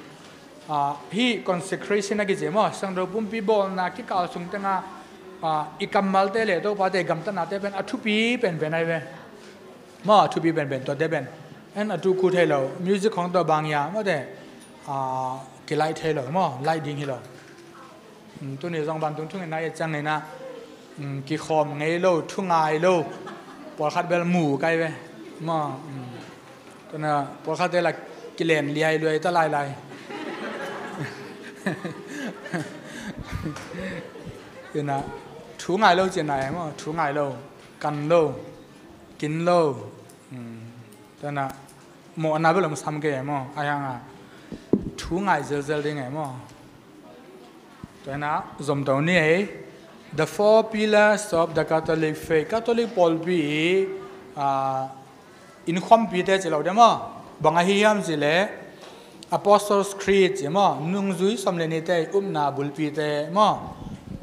Ah, hih consecration a kici maw, siangtho pumpi bawlna kikal sung tengah, ah, i kammalte le Topate gamtatnate pen a thupi penpen ahi ve. Maw, a thupi penpen tuate pen. En a tu khu thei lo, music khong tawh bang ia mawte, ah, kilaih thei lo maw, laih ding hi lo. Mm, tuni zong vantung thungetna i et ciangin ah, mm, kikhawm ngei lo, thu ngai lo, pawlkhat bel mu kai ve. Maw, mm. Tuana pawlkhatte la kilen liai luai ta lailai. Tuana thu ngai lo cina e maw, thu ngai lo, kan lo, kin lo. Mm. Tuana mawhna bel om sam kei e maw, a hiangah thu ngai zelzel ding e maw. Tuana zomto ni e, the four pillars of the Catholic faith, Catholic pawlpi i, ah, innkhuampite ci lo dia maw. Bang ahi hiam cih leh Apostles' Creed ci maw, nungzui sawm le nihte i upna bulpite maw.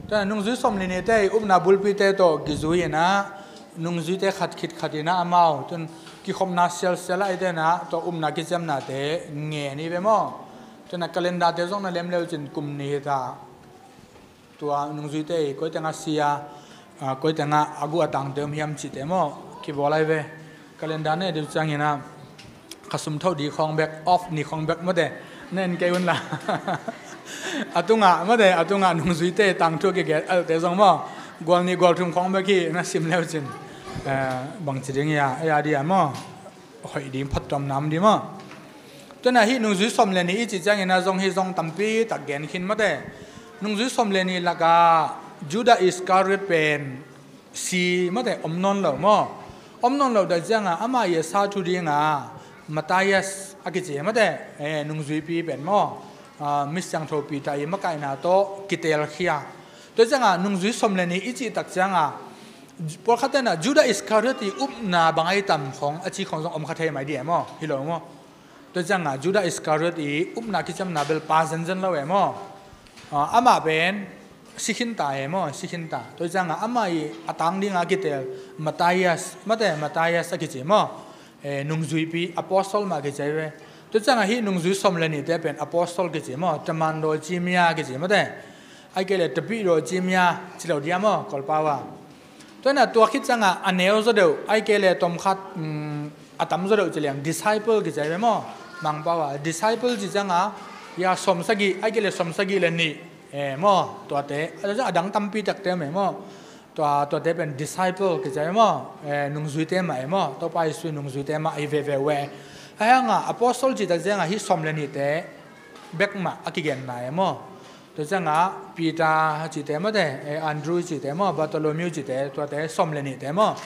Tuana nungzui sawm le nihte i upna bulpite tawh kizui inah nungzuite khat khit khat inah amau tun kikhopna sialsial ah i tenah tua upna kiciamnate ngen i ve maw. Tuana calendar-te zong na lem leu cin kum ni hi ta. Tua nungzuite i koi tengah sia, ah, koi tengah a guh a tangte om hiam cihte maw, kibawl lai ve. Calendar ne deuh ciangin ah, ka sum tho di khawng bek, off ni khawng bek mawte, na en kei un la. A tungah mawte, a tungah nungzuite tangthu a kigelh alte zong maw, gual ni gual thum khawng bek hi na sim leu cin, eh, bangci ding ia, ia di a maw, hoih ding, phattuamna om di maw. Tuana hih nungzui sawm le nih i cih ciangin ah zong hih zong tampi tak gen khin mawte. Nungzui sawm le nih lakah Judah Iscariot pen si mawte, om nawn lo maw. Om nawn lo dah ciangah amah i a sa thu dingah Matthias a kici mawte, eh, nungzuipi pen maw. Ah, mi siangtho Peter i makaihna tawh kitelkhia. Tua ciangah nungzui sawm le nih i cih tak ciangah pawlkhatte na Judah Iscariot i upna bang ai tam khong a ci khong zong om kha thei mai di e maw, hi lo maw. Tua ciangah Judah Iscariot i upna kiciamna bel pa zenzen lo e maw. Ah, amah pen si khinta e maw, si khinta. Tua ciangah amah i a tang dinga kitel Matthias, mawte Matthias a kici maw. Eh, nungzuipi, apostle mah kici ve. Tua ciangah hih nungzui sawm le nihte pen apostle kici maw, tamando cimia kici mawte. Ai kei le tapi do cimia ci lo dia maw, Kawlpau a. Tuana tua khit ciangah a neu zaw deuh, ai kei le tom khat, mm, a tam zaw deuh ci leng disciple kici ve maw, Mangpau a. Disciple ci ciangah ia sawm sagih, ai kei le sawm sagih le nih, eh, maw, tuate, a dang tampi takte om e maw. Tua, tuate pen disciple kici e maw, eh, nungzuite mah e maw, Topa Jesu nungzuite mah ahi veve uh e. A hiangah apostle cih tak ciangah hih sawm le nihte bek mah a kigenna e maw. Tua ciangah Peter cihte mawte, eh, Andrew cihte maw, Bartholomew cihte, tuate sawm le nihte maw.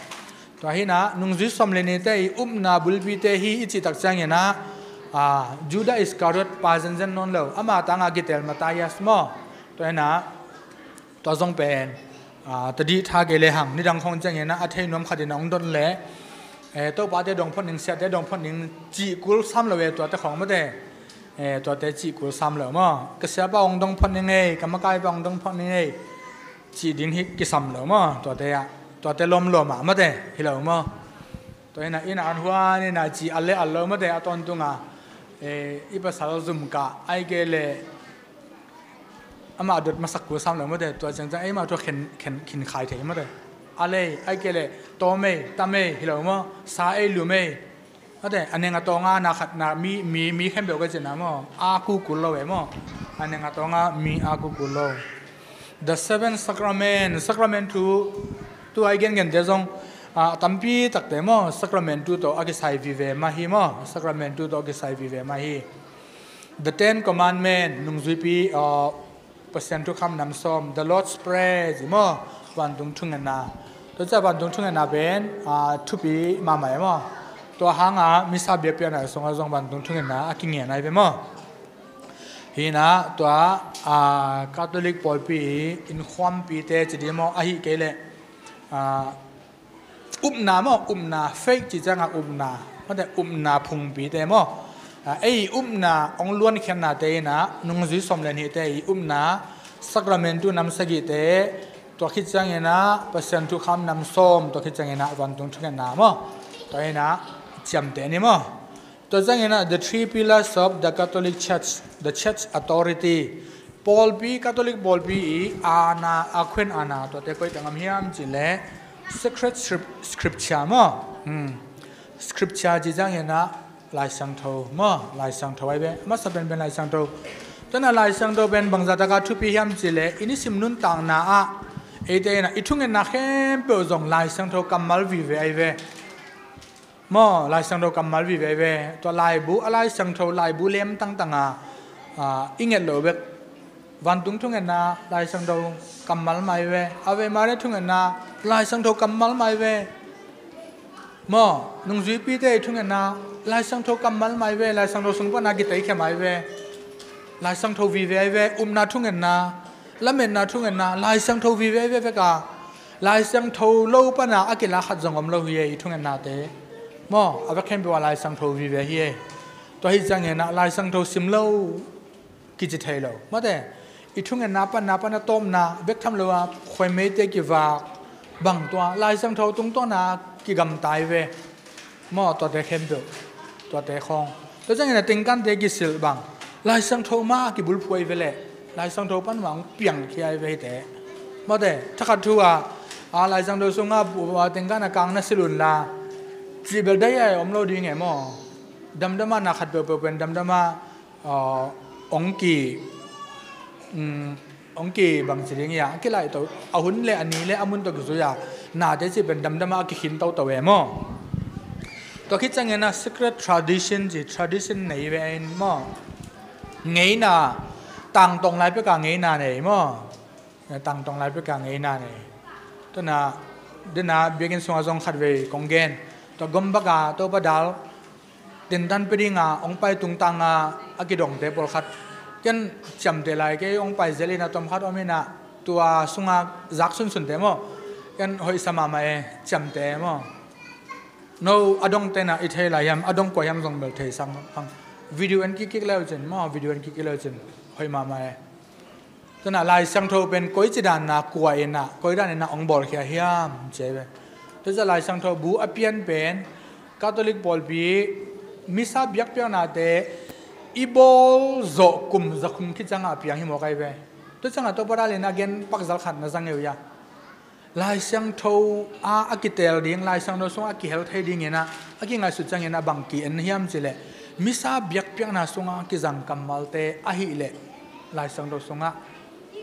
Tua hinah nungzui sawm le nihte i upna bulpite hi i cih tak ciangin ah, ah, Judah Iscariot pa zenzen nawn lo, ama tangah kitel Matthias maw. Tua hinah tua zong pen, ah, tadih tha kei le hang, nidang khong ciangin ah a thei nuam khatin a hong don le, eh, Topate dong phot ning, siate dong phot ning cih kul sam lo e, tuate khong mawte. Eh, tuate cih kul sam lo maw. Ka siapa hong dong phot ning ei, ka makaipa hong dong phot ning ei, cih ding hi kisam lo maw. Tuate ah, tuate lawmlawm ah mawte, hi lo maw. Tua ina, ina an huan ina cih al le al lo mawte, a tawntunga, eh, i pasal zum kah, ai kei le amah dot masak kul sam lo mawte, tua ciangciang eimah tua khen, khen, khin khai thei mawte. A lei, ai kei leh tawm ei, tam ei, hi lo maw, sa ei, lum ei. Mawte, a neng a tawng a na khat na, mi, mi, mi khempeuh ka cihna maw, a kukul lo e maw. A neng a tawng a mi a kukul lo. The seven sacrament, sacrament thu, tua i gengente zong, a, tampi takte maw, sacrament thu tawh a kisai vive mah hi maw, sacrament thu tawh a kisai vive mah hi. The Ten Commandment, nungzuipi, a, Pasian thukham nam sawm, the Lord's Prayer, ci maw, vantung thungetna. Tua ciah vantung thungetna pen, a, thupi mahmah e maw. Tua hanga misa biakpiakna sungah zong vantung thungetna a kingen ai ve maw. Hi inah tua, a, Catholic pawlpi i innkhuampite ci dih maw, ahi kei leh, a, upna maw, upna, faith ci ciangah upna, mawte upna phungpite maw. A, ei upna hong luankhiatnate inah nungzui sawm le nihte i upna, sacrament thu nam sagihte, tua khit cianginah Pasian thukham nam sawm, tua khit cianginah vantung thungetna maw. Tua inah ciamteh ni maw. Tua cianginah the three pillars of the Catholic Church, the church authority. Pawlpi, Catholic pawlpi i aana, a khuen aana, tuate koi tengam hiam cih leh sacred scrip-, scripture maw. Hmm. Scripture ci cianginah Lai Siangtho maw, Lai Siangtho ai ve. Masa penpen Lai Siangtho. Tua inah Lai Siangtho pen bangzahtaka thupi hiam cih leh i nisim nuntakna ah eite inah i thungetna khempeuh zong Lai Siangtho kammal vive ai ve. Maw, Lai Siangtho kammal vive ve. Tua laibu, a Lai Siangtho laibu lem tangtanga, a, i nget lo bek. Vantung thungetna Lai Siangtho kammal mai ve. Ave Maria thungetna Lai Siangtho kammal mai ve. Maw, nungzuipite i thungetna Lai Siangtho kammal mai ve. Lai Siangtho sung pana kiteikhia mai ve. Lai Siangtho vive ai ve. Upna thungetna, lametna thungetna Lai Siangtho vive ai ve veka. Lai Siangtho lo pana a kila khat zong om lo hi e, i thungetnate. Maw, a vek khempeuh ah Lai Siangtho vive hi e. Tua hi cianginah Lai Siangtho sim lo kici thei lo. Mawte, i thungetna panna pana tawmna bek tham lo a khuaimeite kivak bang tua Lai Siangtho tungtawna kigamtai ve. Maw, tuate khempeuh, tuate khawng. Tua ciangin a tingkante kisilh bang Lai Siangtho mah a kibulphuh ai ve leh Lai Siangtho pan mah hong piangkhia ai ve hite. Mawte, thakhat thu a, a, Lai Siangtho sungah bu-, a, tingkan a kang na silh unla cih bel dai ai om lo ding e maw. Damdama na khat peuhpeuh pen damdama, a, hong ki, um, hong ki bangci ding hi a, a kilaihto, a hun le a ni le a mun tawh kizui a, nate cih pen damdama a kikhin toto e maw. Tua khit ciangin a secret tradition ci, tradition nei ve in maw. Ngeina, tangtong lai peka ngeina nei maw. Tangtong lai peka ngeina nei. Tua na, dena biakinn sungah zong khatvei kong gen. Tua gom baka Topa dal tentan pia dinga hong pai tungtanga a kidongte pawlkhat ken ciamteh lai kei, hong pai zel ina tomkhat om ina tua sunga zak sunsunte maw, ken hoihsa mahmah e, ciamteh e maw. No a dongte na i thei lai hiam, a dong kua hiam zong bel thei sang hang. Video en kikkik leucin maw, video en kikkik leucin hoih mahmah e. Tuna Lai Siangtho pen koici danna kua ina, koi dan ina hong bawlkhia hiam ci ai ve. Tucia Lai Siangtho bu a pian pen Catholic pawlpi misa biakpiaknate i bawl zawh kum zakhum khit cianga a piang hi mawk ai ve. Tucianga Topa dal ina gen pakzal khat na zang e uh ia. Lai Siangtho a, a kiteel ding, Lai Siangtho sungah a kihel thei dingin a, a kingaihsut ciangin a bang ki-en hiam cihleh, misa biakpiakna sungah kizang kammalte ahileh Lai Siangtho sungah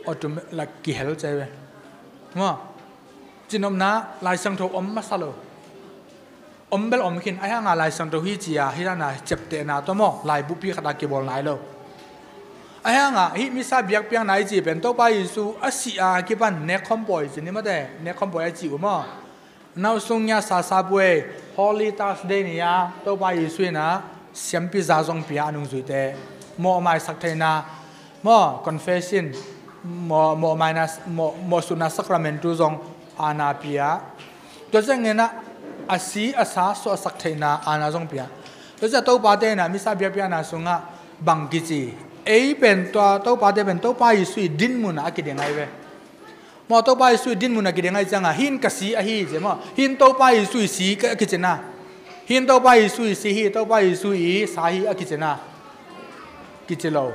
automatic kihel ci ai ve. Maw? Cinopna Lai Siangtho om masa lo. Om bel om khin, ahi hanga Lai Siangtho hi ci a, hi dana ciaptehna tawh maw, laibupi khat a kibawl nai lo. Ahi hanga hih misa biakpiakna i cih pen Topa Jesu a sih a kipan nekkhawm pawi ci ni mate, nekkhawm pawi a cih uh maw. Nau sung nia sa sa puai, Holy Thursday ni a Topa Jesu ina siampi za zong pia a nungzuite mawhmaisak theihna, maw, confession, maw, mawhmaina, maw, mawhsutna sacrament tu zong aana pia. Tua ciangin a, a si a sa suahsak theihna aana zong pia. Tua ciang Topate ina misa biakpiakna sungah bang kici. Ei pen tua Topate pen Topa Jesu i dinmun a kideng ai ve. Maw, Topa Jesu i dinmun a kideng ai cianga, hin ka si ahi ci maw. Hin Topa Jesu i si ka kicina. Hin Topa Jesu i si hi, Topa Jesu i sa hi a kicina. Kici lo.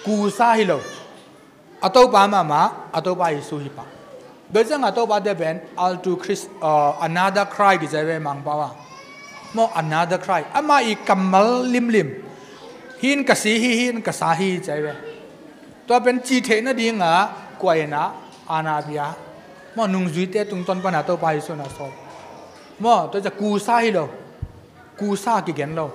Kusa hi lo. A Topa mahmah, a Topa Jesu hi pah. Tua ciangah a Topa te pen alter Christ, uh, another Christ kici ve Mangpau ah. Maw, another Christ. Amah i kammal limlim. Hih in ka si hi, hih in ka sa hi ci ve. Tua pen cih theih nadingah kua in ah aana pia? Maw, nungzuite tungtawn pana Topa Jesu in a sawl. Maw, tua ciah kusa hi lo. Kusa kigen lo.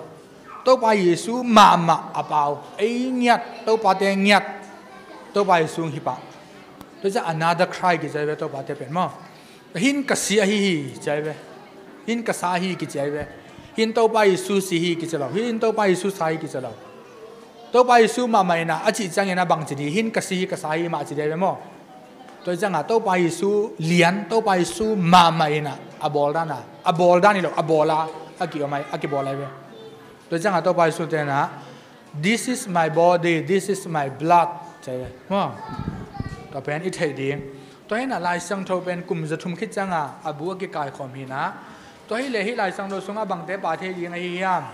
Topa Jesu mahmah a pau. Ei ngiat, Topate ngiat. Topa Jesu hi pah. Tua ciah another Christ kici ve Topate pen maw. Hih in ka si ahi hi ci ve. Hih in ka sa ahi kici ve. Hih in Topa Jesu si hi kici lo. Hih in Topa Jesu sa hi kici lo. Topa Jesu mahmah in ah a cih ciangin ah bang ci di, hih in ka si hi, ka sa hi mah ci di ve maw. Tua ciangah Topa Jesu lian, Topa Jesu mahmah in ah a bawl dan ah, a bawl dan hi lo, a bawl a, a ki-om ai, a kibawl ai ve. Tua ciangah Topa Jesu te in ah, "This is my body, this is my blood," ci ve maw. Tua pen i theih ding. Tua hi in ah Lai Siangtho pen kum za thum khit ciangah a bu a kikaikhawm hi in ah. Tua hi leh hih Lai Siangtho sungah bangte pha thei ding ahi hiam?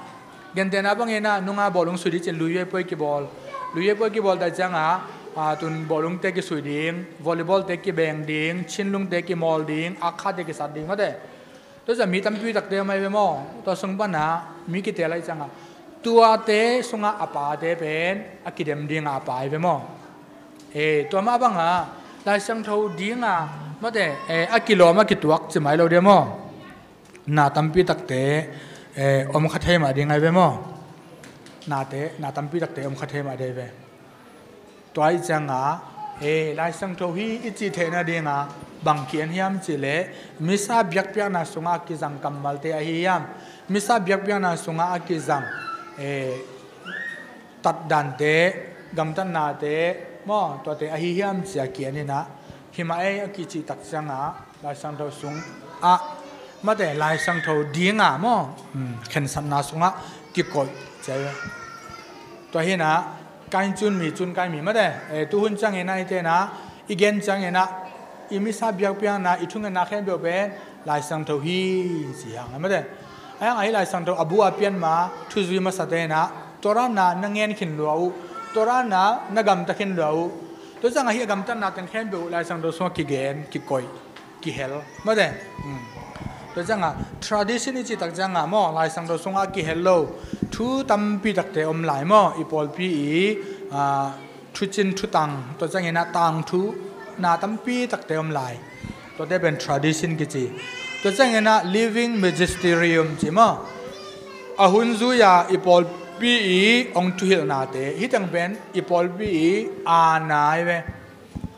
Gentehna bangin ah nunga bawlung sui ding cin luiye puai kibawl. Luiye puai kibawl ta ciangah, a, tun bawlungte kisui ding, volleyball te kibeng ding, chinlungte kimawl ding, akha te kisat ding mate. Tua ciah mi tampi takte om ai ve maw. Tua sung pana mi kitel ai ciangah tuate sungah a phate pen a kidem dingah a pha ai ve maw. E, tua mah bangah Lai Siangtho dingah mate, e, a kilawm a kituak ci mai lo dia maw. Na tampi takte, e, om kha thei mah ding ai ve maw. Nate, na tampi takte om kha thei mah ding ai ve. Tua i ciangah, e, Lai Siangtho hi i cih theih nadingah bang ki-en hiam cih leh Missa biakpiakna sungah a kizang kammalte ahi hiam? Missa biakpiakna sungah a kizang, e, tatdante, gamtatnate maw, tuate ahi hiam ci a ki-en in ah, hi mah ei a kicih tak ciangah Lai Siangtho sungah mate, Lai Siangtho dingah maw, um, khensatna sungah kikoih ci ai ve. Tua hi in ah, kai cun mi cun kai mi mate, e, tuhun ciangin ah i te in ah, i gen ciangin ah, i Missa biakpiakna, i thungetna khempeuh pen Lai Siangtho hi ci hang mate. Ahi hang ahi Lai Siangtho a bu a pian ma thuzui masate in ah, tua dan ah na ngen khin lua uh, tua dan ah na gamta khin lua uh. Tua ciangah hih a gamtatna teng khempeuh Lai Siangtho sungah kigen, kikoih, kihel mate. Um. Tua ciangah tradition i cih tak ciangah maw, Lai Siangtho sungah kihel lo thu tampi takte om lai maw. I pawlpi i, a, thucin thutang, tua ciangin ah tangthu na tampi takte om lai. Tuate pen tradition kici. Tua ciangin ah living magisterium ci maw. A hun zui-a i pawlpi i hong thuhilhnate, hih teng pen i pawlpi i aana ai ve.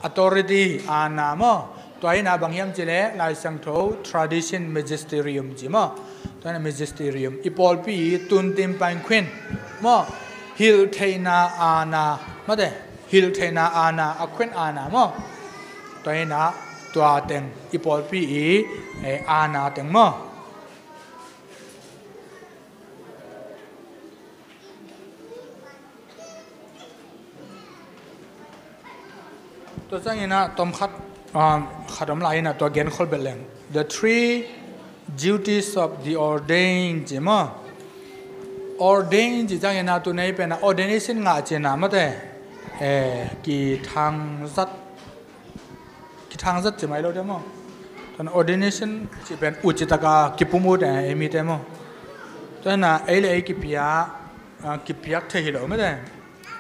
Authority, aana maw. Tua hi in ah bang hiam cih leh Lai Siangtho tradition, magisterium ci maw. Tua hi in ah magisterium, i pawlpi i tun tim pain khuin maw. Hilhtheihna aana mate, hilhtheihna aana, a khuin aana maw. Tua hi in ah tua teng i pawlpi i, e, aana teng maw. Tua ciangin ah tawm khat, um, khat om lai in ah tua gen khol bel leng. The three duties of the ordained ci maw. Ordained ci ciangin ah tu nei pen ah ordination ngah ci in ah mate. E, kithangzat, kithangzat ci mai lo dia maw. Tua in ah ordination ci pen ut ci taka kipum ut e, ei mite maw. Tua in ah ei le ei kipia, a, kipiak thei hi lo mate.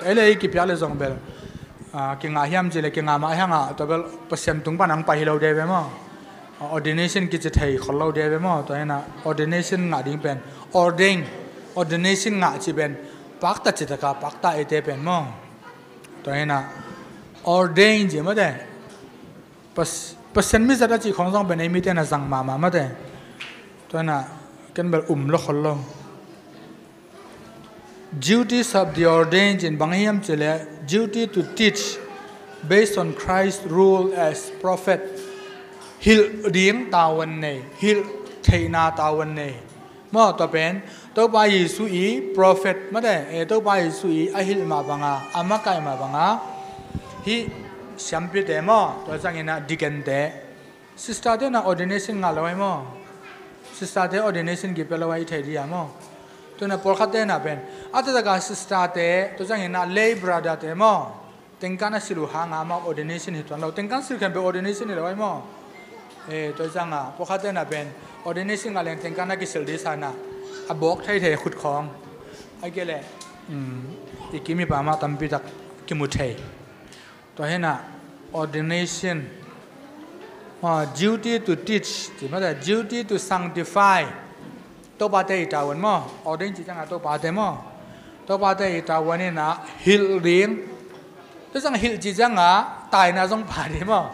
Ei le ei kipiak le zong bel, a, kingah hiam cih leh kingah mah hi hang a, tua bel Pasian tung pan hong pai hi lo dia ve maw. A, ordination kici thei khol lo dia ve maw. Tua hi in ah ordination ngah ding pen, ordain, ordination ngah ci pen pakta ci taka pakta eite pen maw. Tua hi in ah ordain ci mate. Pas-, Pasian mizat a cih khong zong pen ei mite in ah zang mahmah mate. Tua hi in ah ken bel um lo khol lo. Duties of the ordained in bang hiam cih leh duty to teach based on Christ's rule as prophet. Hilh ding tavuan nei, hilh theihna tavuan nei. Maw, tua pen Topa Jesu i prophet mate, e, Topa Jesu i a hilh mah banga, a makaih mah banga hih siampite maw, tua ciangin ah deacon te. Sister te in ah ordination ngah lo ai maw. Sister te ordination kipia lo ai thei dia maw. Tua in ah pawlkhat te in ah pen a taktak a sister te, tua ciangin ah lay brother te maw. Tengkan a silh uh hanga amah ordination hi tuan lo. Tengkan silh khen bel ordination hi lo ai maw? Eh, tua cianga pawlkhatte na pen ordination ngah leng tengkan a kisilh dih sa na a bawk thei thei khut khawng. Ai kei leh, um, i kim i pa mah tampi tak kimu thei. Tua hi na ordination, ah, duty to teach, ci mah te, duty to sanctify. Topate i tavuan maw? Ordain cih cianga topate maw? Topate i tavuan ina hilh ding. Tua cianga hilh cih cianga taina zong pha ding maw?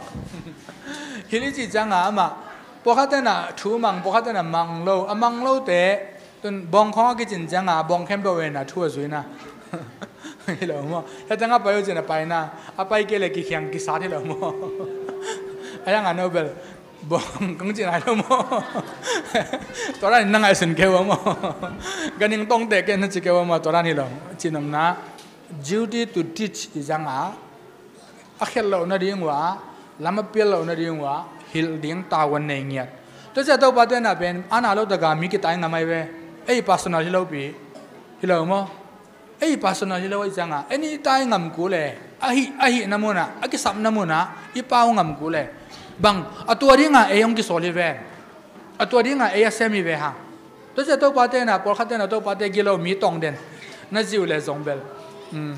Hilh i cih cianga amah pawlkhatte na thu mang, pawlkhatte na mang lo, a mang lote tun bawng khawng a kicin cianga bawng khempeuh ina thu a zuina. Hi lo maw? Hia cianga pai uh cin a paina, a pai kei le kikhiang kisat hi lo maw? A hianga no bel bawng kong cin ai lo maw? Tua dan in na ngaihsun kei uh a maw? Ka ning tongte kei na ci kei uh a maw? Tua dan hi lo. Cinomna duty to teach i cianga a khiat loh nading uh a, lam a pial loh nading uh a hilh ding tavuan nei ngiat. Tua cia topate na pen ana lo taka mi kitai ngam ai ve. Ei personal hi lo pi. Hi lo maw? Ei personal hi lo i cianga ei ni tai ngam kul e. Ahi, ahi na muna, a kisap na muna i pau ngam kul e. Bang a tua dinga ei hong kisawl hi ven. A tua dinga ei a sem hi ve hang. Tua cia topate na, pawlkhatte na topate gilo mi tong den na ziu le zong bel, um,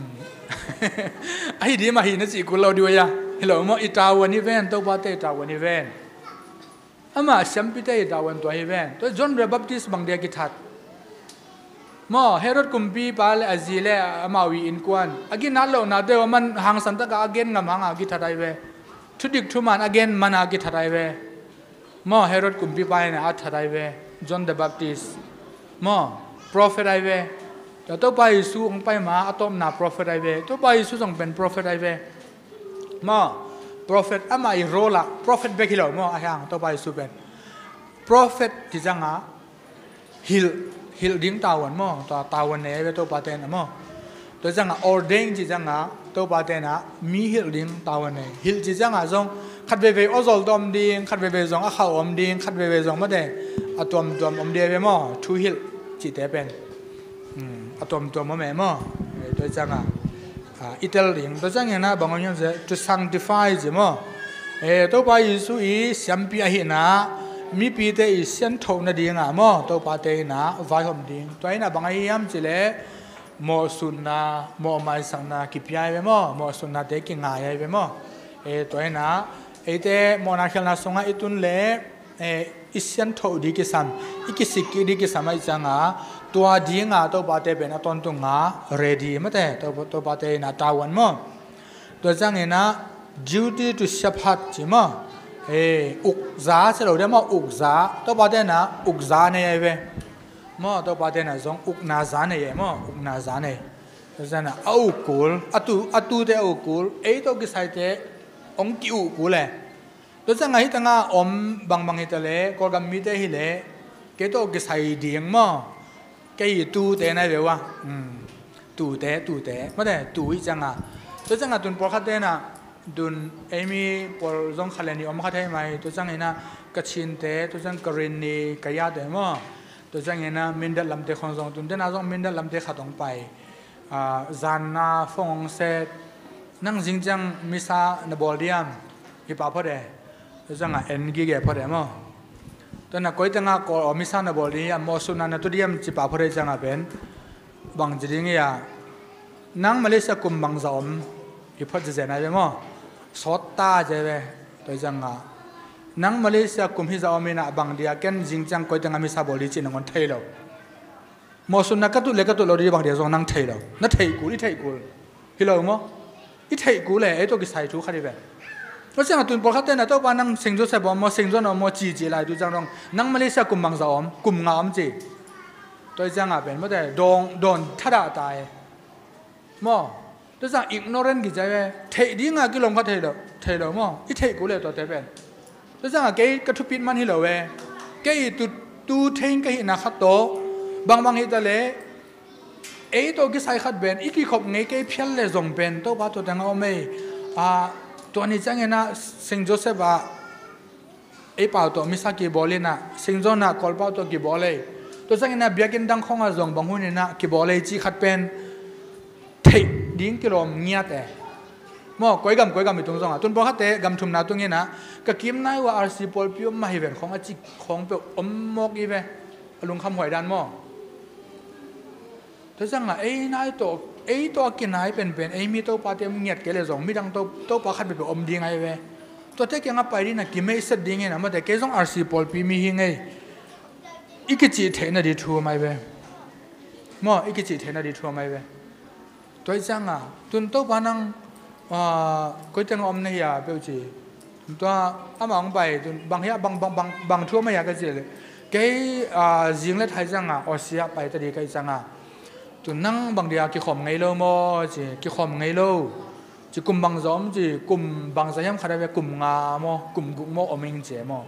ahi dih mah hi na cih kul lo dih uh a. Hi lo maw? I tavuan hi ven, topate i tavuan hi ven. Amah siampite i tavuan tua hi ven. Tua John the Baptist bang dia kithat? Maw, Herod kumpipa le a zi le amau i innkuan a ginat lohnate uh a man hangsan taka a gen ngam hanga kithat ai ve. Thudik thuman a gen mana kithat ai ve. Maw, Herod kumpipa ina a that ai ve. John the Baptist maw, prophet ai ve. Tua Topa Jesu hong pai ma a tawpna prophet ai ve. Topa Jesu zong pen prophet ai ve. Maw, prophet amah i role ah prophet bek hi lo maw? A hiang Topa Jesu pen prophet ti cianga hilh, hilh ding tavuan maw? Tua tavuan nei ai ve topate na maw? Tua cianga ordain ci cianga topate na mi hilh ding tavuan nei. Hilh ci cianga zong khat veivei awzawl tawm ding, khat veivei zong a khauh om ding, khat veivei zong mate a tuamtuam om ding ai ve maw? Thu hilh cite pen, um, a tuamtuam om e maw? Tua cianga, ah, i tel ding. Tua ciangina bang om hiam cia, to sanctify ci maw? Eh, Topa Jesu i siampi ahina mipite i sianthoh nadinga maw? Topate ina vaihawm ding. Tua ina bang ahi hiam cileh mawhsutna, mawhmaisakna kipia ai ve maw? Mawhsutnate kingai ai ve maw? Eh, tua ina eite mawhna khialhna sungah i tun le, eh, i sianthoh dih kisam, i kisik kik dih kisam ahi cianga tua dinga topate pen a tawntunga ready mate, to, topate ina tavuan maw? Tua ciangina duty to shepherd ci maw? Eh, ukza ci lo dia maw? Ukza. Topate na ukza nei ai ve maw? Topate na zong ukna za nei ai maw? Ukna za nei. Tua ciangina a uk kul, a tu, a tute a uk kul, ei tawh kisaite hong ki-uk kul e. Tua cianga hi tanga om bangbang hi ta le, Kawlgam mite hi le, kei tawh kisai ding maw? Kei hi tute nai ve ua. Um, tute, tute. Mate, tu hi cianga. Tua cianga tun pawlkhatte na, tun ei mi pawl zong khat le nih om kha thei mai. Tua ciangina Kachinte, tua ciang Karenni, Kayate maw? Tua ciangina Mindat lamte khong zong, tun tena zong Mindat lamte khat hong pai. Ah, zanna phone hong set. Nang zing ciang misa na bawl diam? Hi pa phot e. Tua cianga en gige phot e maw? Tua na koi tengah kawl aw misa na bawl ding hiam, mawhsutna na tu diam ci pa phot e cianga pen bang ci ding hia? Nang Malaysia kum bangza om? Hi phot zezen ai ve maw? Sawt ta ci ai ve. Tua cianga nang Malaysia kum hiza om ina bang dia ken zing ciang koi tengah misa bawl ding ci nangawn thei lo. Mawhsutna ka tut le ka tut lo dih bang dia zong nang thei lo. Na theih kul, i theih kul. Hi lo maw? I theih kul e, ei tawh kisai thu khat hi ve. Tua cianga tun pawlkhatte na Topa nang Saint Joseph om maw, Saint John om maw, ci ci lai tu ciang dong nang Malaysia kum bangza om, kum nga om ci. Tua cianga pen mate, dawn, dawn thadah ta e. Maw? Tua ciang ignorant kici ai ve, theih dinga kilawm kha thei lo, thei lo maw? I theih kul e tuate pen. Tua cianga kei ka thupit man hi lo e. Kei i tu, tu thei ka hihna khat tawh bangbang hi ta le, ei tawh kisai khat pen i kikhop ngei kei phial le zong pen Topa tua tengah om ei. Ah, tua ni ciangina Saint Joseph ah ei pau tawh misa kibawl ina, Saint John ah Kawlpau tawh kibawl ei. Tua ciangina biakinn dang khongah zong bang hun ina kibawl ei ci khat pen theih ding kilawm ngiat e. Maw, koi gam koi gam i tung zongah, tun pawlkhatte gam thumna tung inah, ka kim nai uh a R C pawlpi om mah hi ven khawng a ci khawng peuh om mawk i ve. A lungkham huai dan maw? Tua ciangah ei nai tawh, ei tawh a kinai penpen ei mi topate om ngiat kei le zong midang to, topa khat peuhpeuh om ding ahi ve. Tuate kiangah pai dingin a kimeihset dingin a mate kei zong R C pawlpi mi hi ngei. I kicih theihna di thu om ahi ve. Maw, i kicih theihna di thu om ahi ve. Tua i cianga tun topa nang, ah, koiteng om na hia peuh ci. Tua ama hong pai tun bang hia bang, bang, bang, bang thu om a hia ka ci le. Kei, ah, zing le thai cianga Aussie ah pai ta di ka i cianga. Tun nang bang dia kikhawm ngei lo maw ci, kikhawm ngei lo. Ci kum bang za om ci, kum bang za hiam khat a ve kum nga maw, kum guk maw om ing ci maw.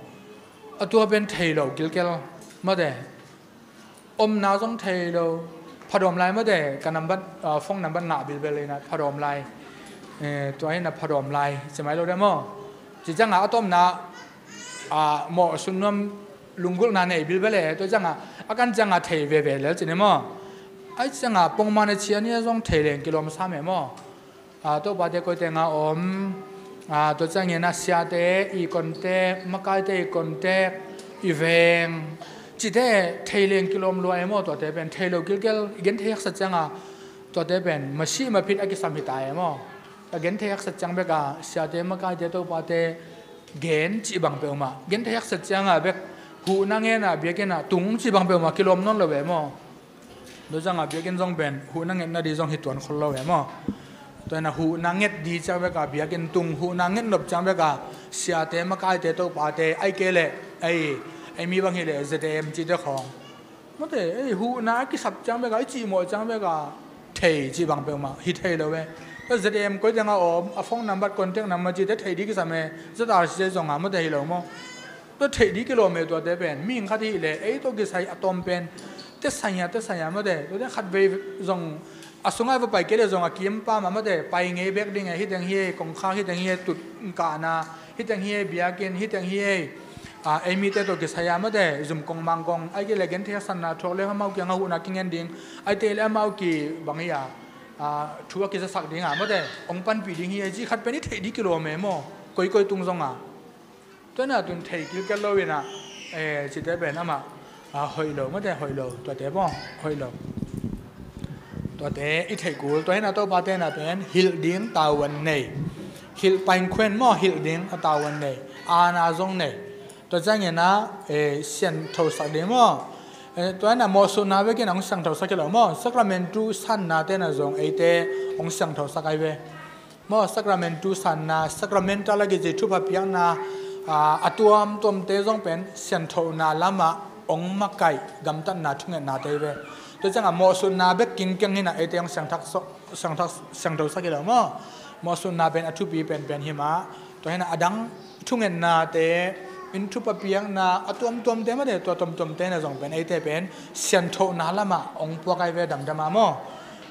A tua pen thei lo kilkel mate. Omna zong thei lo. Phadawm lai mate, ka nambat, ah, phone nambat ngah bilbel inah phadawm lai. Eh, tua inah phadawm lai ci mai lo de maw? Ci cianga a tawmna, ah, mawhsut nuam lunggulhna nei bilbel e, tua cianga a kan cianga thei veve lel ci ne maw? Ai cianga pongman a cian ia zong thei leng kilawm sam e maw? Ah, topate koiteng a om, ah, tua ciangin a siate i contact, makaite i contact, i veng cite thei leng kilawm lua e maw? Tuate pen thei lo kilkel i gen thei haksa cianga tuate pen masih maphit a kisam hi ta e maw? A gen thei haksa ciang beka siate, makaite, topate gen cih bang peuhmah gen thei haksa cianga bek huhna ngena biakina tung cih bang peuhmah kilawm nawn lo e maw? Tua cianga biakinn zong pen huhna ngetna di zong hi tuan khol lo e maw? Tua ina huhna nget di ciang beka biakinn tung, huhna nget nop ciang beka siate, makaite, topate, ai kei le ei, ei mi bang hi le Z M cite khawng mate, ei huhna a kisap ciang beka, i cihmawh ciang beka thei cih bang peuhmah hi thei lo e. Tua Z M koiteng a om, a phone number, contact number cite thei di kisam e, Z R C zonga mate hi lo maw? Tua theih di kilawm e tuate pen mihing khat hi le ei tawh kisai a tawm pen tesaya tesaya mate, tuate khatvei zong a sungai va pai kei le zong a kiimpa mah mate pai ngei bek ding e, hiteng hi ei kongkhak, hiteng hi ei tut kahna, hiteng hi ei biakinn, hiteng hi ei, ah, ei mite tawh kisai a mate zum kong mang kong ai kei le gen thei a sanna thuak le amau kiangah huhna kingen ding, ai te le amau ki bang hi a, ah, thu a kizasak dinga mate hong panpih ding hi ei cih khat pen i theih di kilawm e maw? Koikoi tung zonga. Tua ina tun thei kilkel lo ina, eh, cite pen amah, ah, hoih lo mate, hoih lo, tuate maw, hoih lo. Tuate i theih kul, tua hina topate na pen hilh ding tavuan nei. Hilh painkhuen maw, hilh ding a tavuan nei. Aana zong nei. Tua ciangina, eh, siangthosak ding maw? Eh, tua ina mawhsutna bekin hong siangthosak hi lo maw? Sakramentu sannate na zong eite hong siangthosak ai ve. Maw, sakramentu sanna, sakramental a kici thupha piakna, ah, a tuamtuamte zong pen sianthona lamah hong makaih gamtatna thungetnate hi ve. Tua ciangah mawhsutna bek kingkeng hina eite hong siangthak so-, siangthak, siangthosak hi lo maw? Mawhsutna pen a thupi penpen hi mah. Tua hina a dang thungetnate, in thupha piakna a tuamtuamte mate, tua tuamtuamte na zong pen eite pen sianthona lamah hong puak ai ve damdama maw?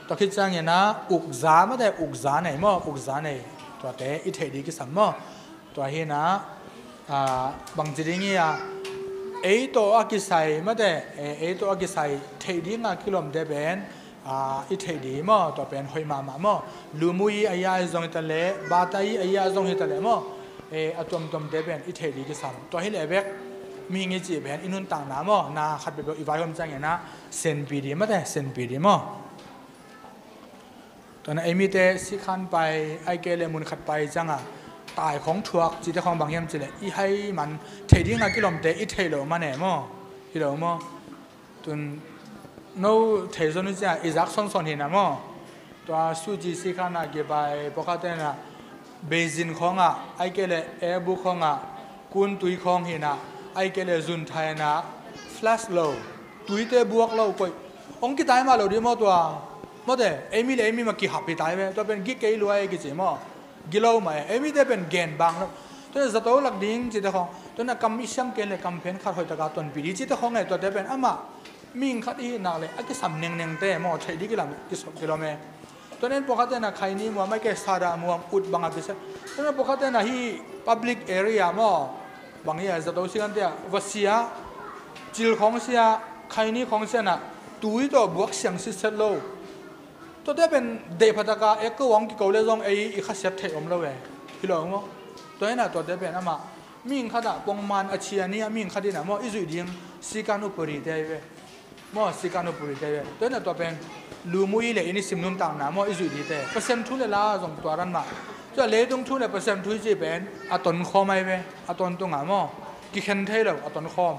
Tua khit ciangina ukza mate, ukza nei maw, ukza nei. Tuate i theih di kisam maw? Tua hina, ah, bangci ding hi a, ei tawh a kisai mate, eh, ei tawh a kisai theih dinga kilawmte pen, ah, i theih di maw, tua pen hoih mahmah maw? Lumui a ia zong hi ta leh, bata i a ia zong hi ta leh maw? Eh, a tuamtuamte pen i theih di kisam. Tua hi leh bek mihing i cih pen i nuntakna maw, na khat peuhpeuh i vaihawm ciangina senpi di mate, senpi di maw? Tua na ei mite sikhan pai, ai kei le mun khat pai cianga tai khawng thuak cite khawng bang hiam cileh i hai man theih dinga kilawmte i theih loh man e maw? Hi lo maw? Tun no thei zon uh cia i zak sonson hina maw? Tua suci sikhan a kipai pawkhatte na Beijing khawngah, ai kei le Ebu khawngah, kuntui khawng hina, ai kei le zun thaina, flash lo, tuite buak lo, koih hong kitai mah lo dih maw tua? Mawte, ei mi le ei mi mah kihap hi tai ve. Tua pen gik kei lua ei kici maw? Gilo mah e, ei mite pen gen bang lo. Tua zato lak ding cite khawng, tua na kam i siam kei le kam phen khat hoih taka tonpih dih cite khawng e, tuate pen amah mihing khat i hihnak le a kisam nengnengte maw, theih dih kilam, kiso-, kilawm e. Tua nen pawlkhatte na khaini muam, ai kei sada muam, ut banga kisia. Tua nen pawlkhatte na hih public area maw, bang hi a, zato sikhan te ah va sia, cil khawng sia, khaini khawng sia na, tui tawh buak siang sitset lo. Tuate pen deih phataka e ko hong kiko le zong ei i khasiat theih om lo e. Hi lo maw? Tua hi na tuate pen amah mihing khatah pongman a chia ni a mihing khat in a maw i zuih ding sikan upadi te ahi ve. Maw sikan upadi te ahi ve. Tua hi na tua pen lumuhi le i nisim nuntakna maw i zuih ding te Pasian thu le la zong tua ran mah. Tua leitung thu le Pasian thu i cih pen a tonkhawm ahi ve. A tawntung a maw kikhen thei lo a tonkhawm.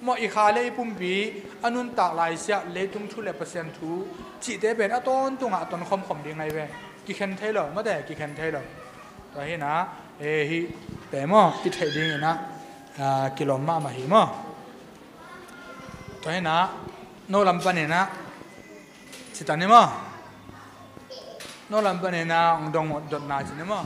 Maw i kha le i pumpi a nuntak laisiah leitung thu le Pasian thu cihte pen a tawntungah a tonkhawm khawm ding ahi ve. Kikhen thei lo mate kikhen thei lo. Tua hi na e hihte maw i theih ding in a kilawm mahmah hi maw. Tua hi na no lam panin a cita ni maw. No lam panin a hong dong dotna ci ni maw.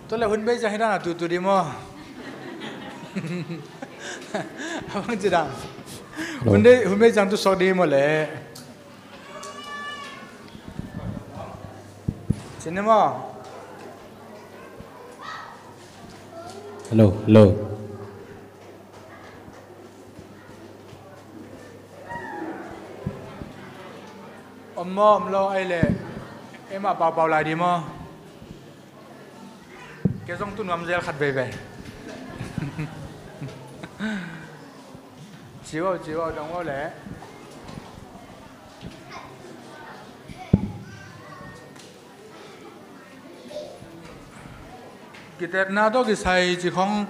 Tua le hun bei ciang hi dan a tutu di maw. Abang ci dan. Hun bei ciang tu sok di maw le. Ci ni maw. Hello, hello. Om maw om lo ai le. Ei mah paupau lai di maw. Kei zong tu nuam zel khat veivei. Ci vau ci vau dong vau le. Kitekna tawh kisai ci khong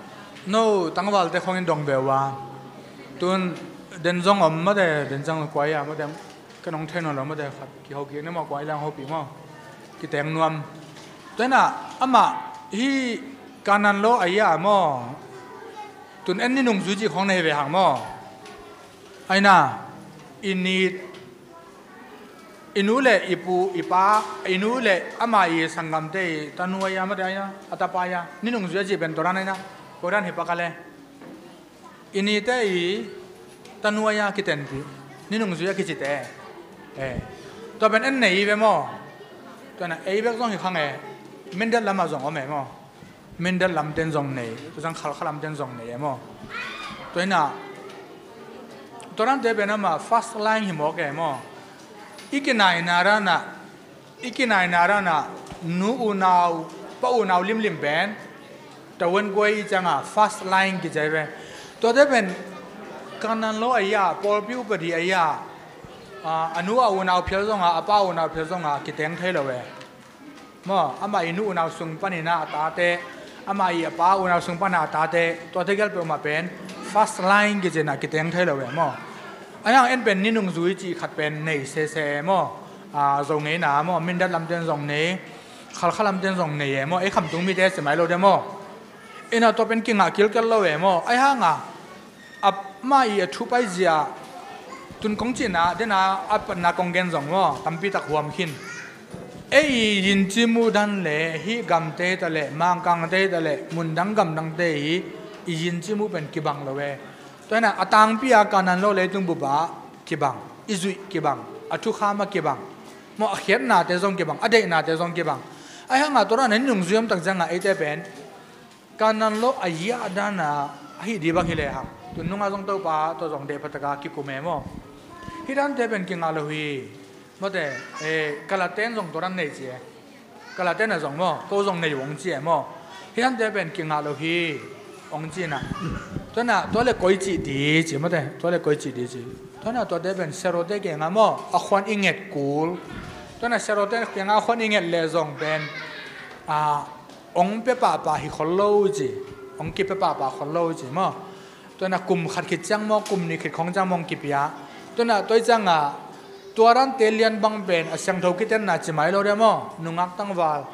no tangvalte khong in dong beuh a. Tun den zong om mate den zang kuai a mate. Ka nong thei nawn lo mate khat kiho kik ne maw kuai lang hopi maw. Kitek nuam. Tuina amah hi Kanan lo a ia maw. Tun en ni nungzui ci khong nei ve hang maw. Aina i nit i nu le i pu i pa i nu le ama i sanggamte i tanu a ia mate aina a tapa ia ni nungzui a ci pen toran aina. Kodan hi paka le. I nite i tanu a ia kitenpih ni nungzui a kicite. Tua pen en nei i ve maw. Tuana ei bek zong hi khang e. Mindat lamah zong om e maw. Mindat lamten zong nei. Tua zang khalkha lamten zong nei e maw. Tuina tuarante pen ama first line hi mawk e maw. I kinaina rana i kinaina rana nu unau pa unau limlim pen tawen guai i canga first line kici ve. Tuate pen Kanan lo a ia pawlpi upadi a ia a nu a unau phial zonga a pa unau phial zonga kiteng thei lo ve. Maw ama i nu unau sung panina a tate ama i a pa unau sung pana a tate tuate gelpeuh mah pen first line kicina kiteng thei lo ve maw. Ahiang en pen ni nungzui cih khat pen nei sese maw. Zo ngeina maw mindat lamten zong nei khalkha lamten zong nei e maw ei khamtung mite si mai lo de maw. Ina tua pen kingah kilkel lo e maw aihanga ama i a thu paizia tun kong cihna dena a patna kong gen zong maw tampi tak huam khin. Ei i yincim uh dan le hih gamte ta le mangkangte ta le mundang gamdangte i i yincim uh pen kibang lo e. Tuana a tangpi a Kanan lo leitung bupa kibang i zuih kibang a thukham a kibang maw a khiatnate zong kibang a deihnate zong kibang. Aihanga tua rana ni nungzui om tak zianga eite pen Kanan lo a ia dana ahi di bang hi lehang tun nunga zong topa tua zong deh phataka kikum e maw. Hi dante pen kingah lo hi. Mawte kalaten zong tua dan nei ci e. Kalaten a zong maw ko zong nei wong ci e maw. Hi dante pen kingah lo hi. Hong ci na. Tua na, tua le koi cih di ci mate. Tua le koi cih di ci. Tua na, tuate pen serote kiangah maw, a khuan i nget kul. Tua na, serote kiangah a khuan i nget le zong pen, a, hong pia pahpah hi khol lo ci. Hong kipia pahpah khol lo ci maw. Tua na, kum khat khit ciang maw, kum nih khit khong ciang maw hong kipia. Tua na, tua ciangah, tua dante lian bang pen a siangtho kitenna ci mai lo dia maw. Nungak tangval,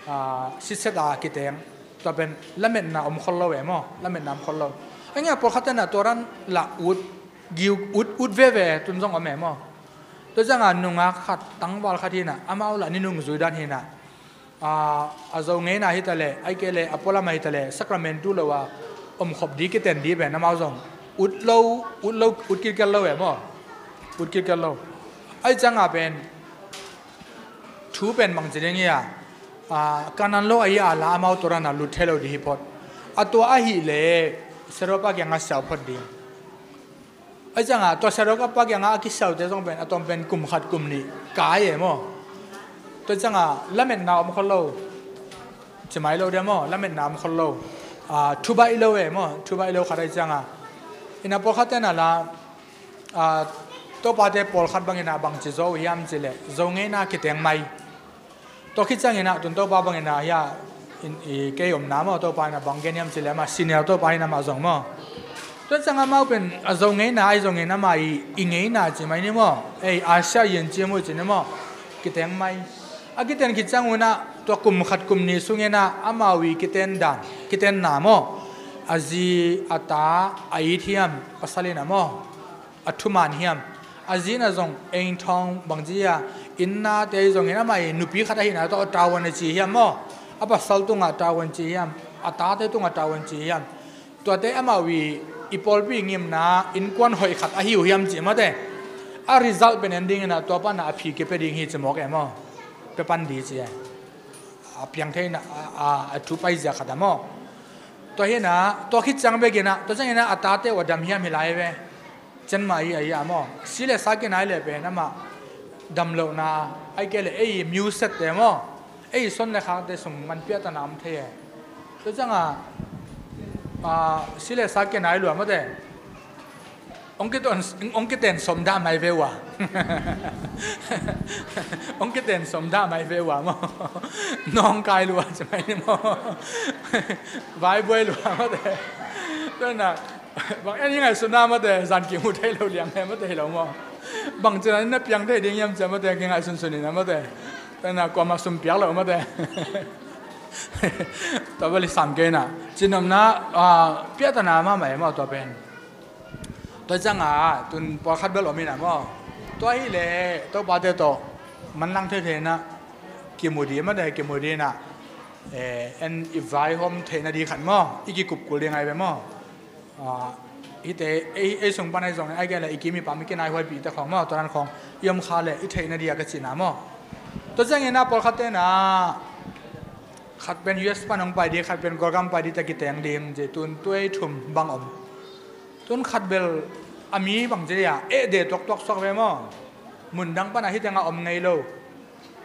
a, sitset a kiteng. Tua pen lametna om khol lo e maw, lametna om khol lo. A ngia pawlkhat tena tua dan la ut, giu ut, ut veve tun zong om e maw. Tua ciangah nungak khat, tangval khat hi na, amau la ni nungzui dan hi na. A, a Zo ngeina hi ta le, ai ke le, a pualam a hi ta le, sacrament tu lo a, om khop di kiten di pen, amau zong ut lo, ut lo, ut kilkel lo e maw. Ut kilkel lo. Ai ciangah pen, thu pen bang ci ding hi a, a, Kanan lo ahi a la amau tua dana lut thei lo di hi phot. A tua ahih le, seropa kiangah siau phot ding. Ai ciangah, tua seropa kiangah a kisiaute zong pen, a tawm pen kum khat kum nih, kai e maw. Tua ciangah, lametna om khol lo. Ci mai lo dia maw, lametna om khol lo. A, thubaih lo e maw, thubaih lo khat ai ciangah. Ina pawlkhat tena la, a, Topate pawlkhat bangina bang ci zo hiam ci le, Zo ngeina kiteng mai. Tua khit ciangina, tun Topa bangina hia, in, i, kei omna maw, Topa ina bang gen hiam ci le, ama senior Topa ina ma zong maw. Tua ciang amau pen, a Zo ngeina, ai Zo ngeina ma i, i ngeina ci mai ni maw. Ei, Asia yin ci mu ci ni maw. Kiteng mai. A kiten khit ciang una, tua kum khat kum nih sungina, amau i kiten dan, kitenna maw. A zi, a ta, a it hiam, pasal ina maw. A thuman hiam. A zina zong eng thawng bang ci a, innate zongin amah i nupi khat ahina tawh tawan a ci hiam maw? A pasal tungah tawan ci hiam? A tate tungah tawan ci hiam? Tuate amau i, i pawlpi ngimna innkuan hoih khat ahi uh hiam ci mate. A result pen en dingina tua pana a phi kipia ding hi ci mawk e maw? Pia pan di ci e. A piang theina, a, a, a thu paizia khat a maw? Tua hina, tua khit ciang bekina, tua ciangina a tate uh a dam hiam hi lai ve. Cen mah i a i a maw. Si le sa kinai le pen amah damlohna, ai ke le ei music te maw. Ei son le khakte sung man piatana om thei e. Tua cianga, a, si le sa kinai lua mawte. Ong kiten, ong kiten som dah mai ve ua. Ong kiten som dah mai ve ua maw. Nong kai lua ci mai ni maw. Vai buai lua mawte. Tua na, bang en i ngaihsutna mawte, zan kimu thei lo liang he mawte hi lo maw. Bang cina na piang thei ding hiam cia mawte, kingaihsunsun ina mawte. Tua na, kuama sum piak lo mawte. Tua bali sam kei na. Cinomna, a, piatana mahmah e maw tua pen. Tua cianga, tun pawlkhat bel om ina maw. Tua hi le, Topate tawh, manlang thei thei na, kimu di mawte, kimu di na. Eh, en i vaihawm theihna di khat maw, i kikup kul di ngai ve maw. Ah, hite, ei, ei sung pan ahi zongin, ai gen le i kim i pam i kinai huaipihte khawng maw, tua dan khawng, i om kha le, i theihna di a ka cihna maw. Tua ciangin a pawlkhatte na, khat pen U S pan hong pai di, khat pen Kawlgam pai di ta kiteng ding, ci tun tuai thum bang om. Tun khat bel a mi bang ci dia, eh de tuaktuak suak ve maw. Mundang pana hite nga om ngei lo.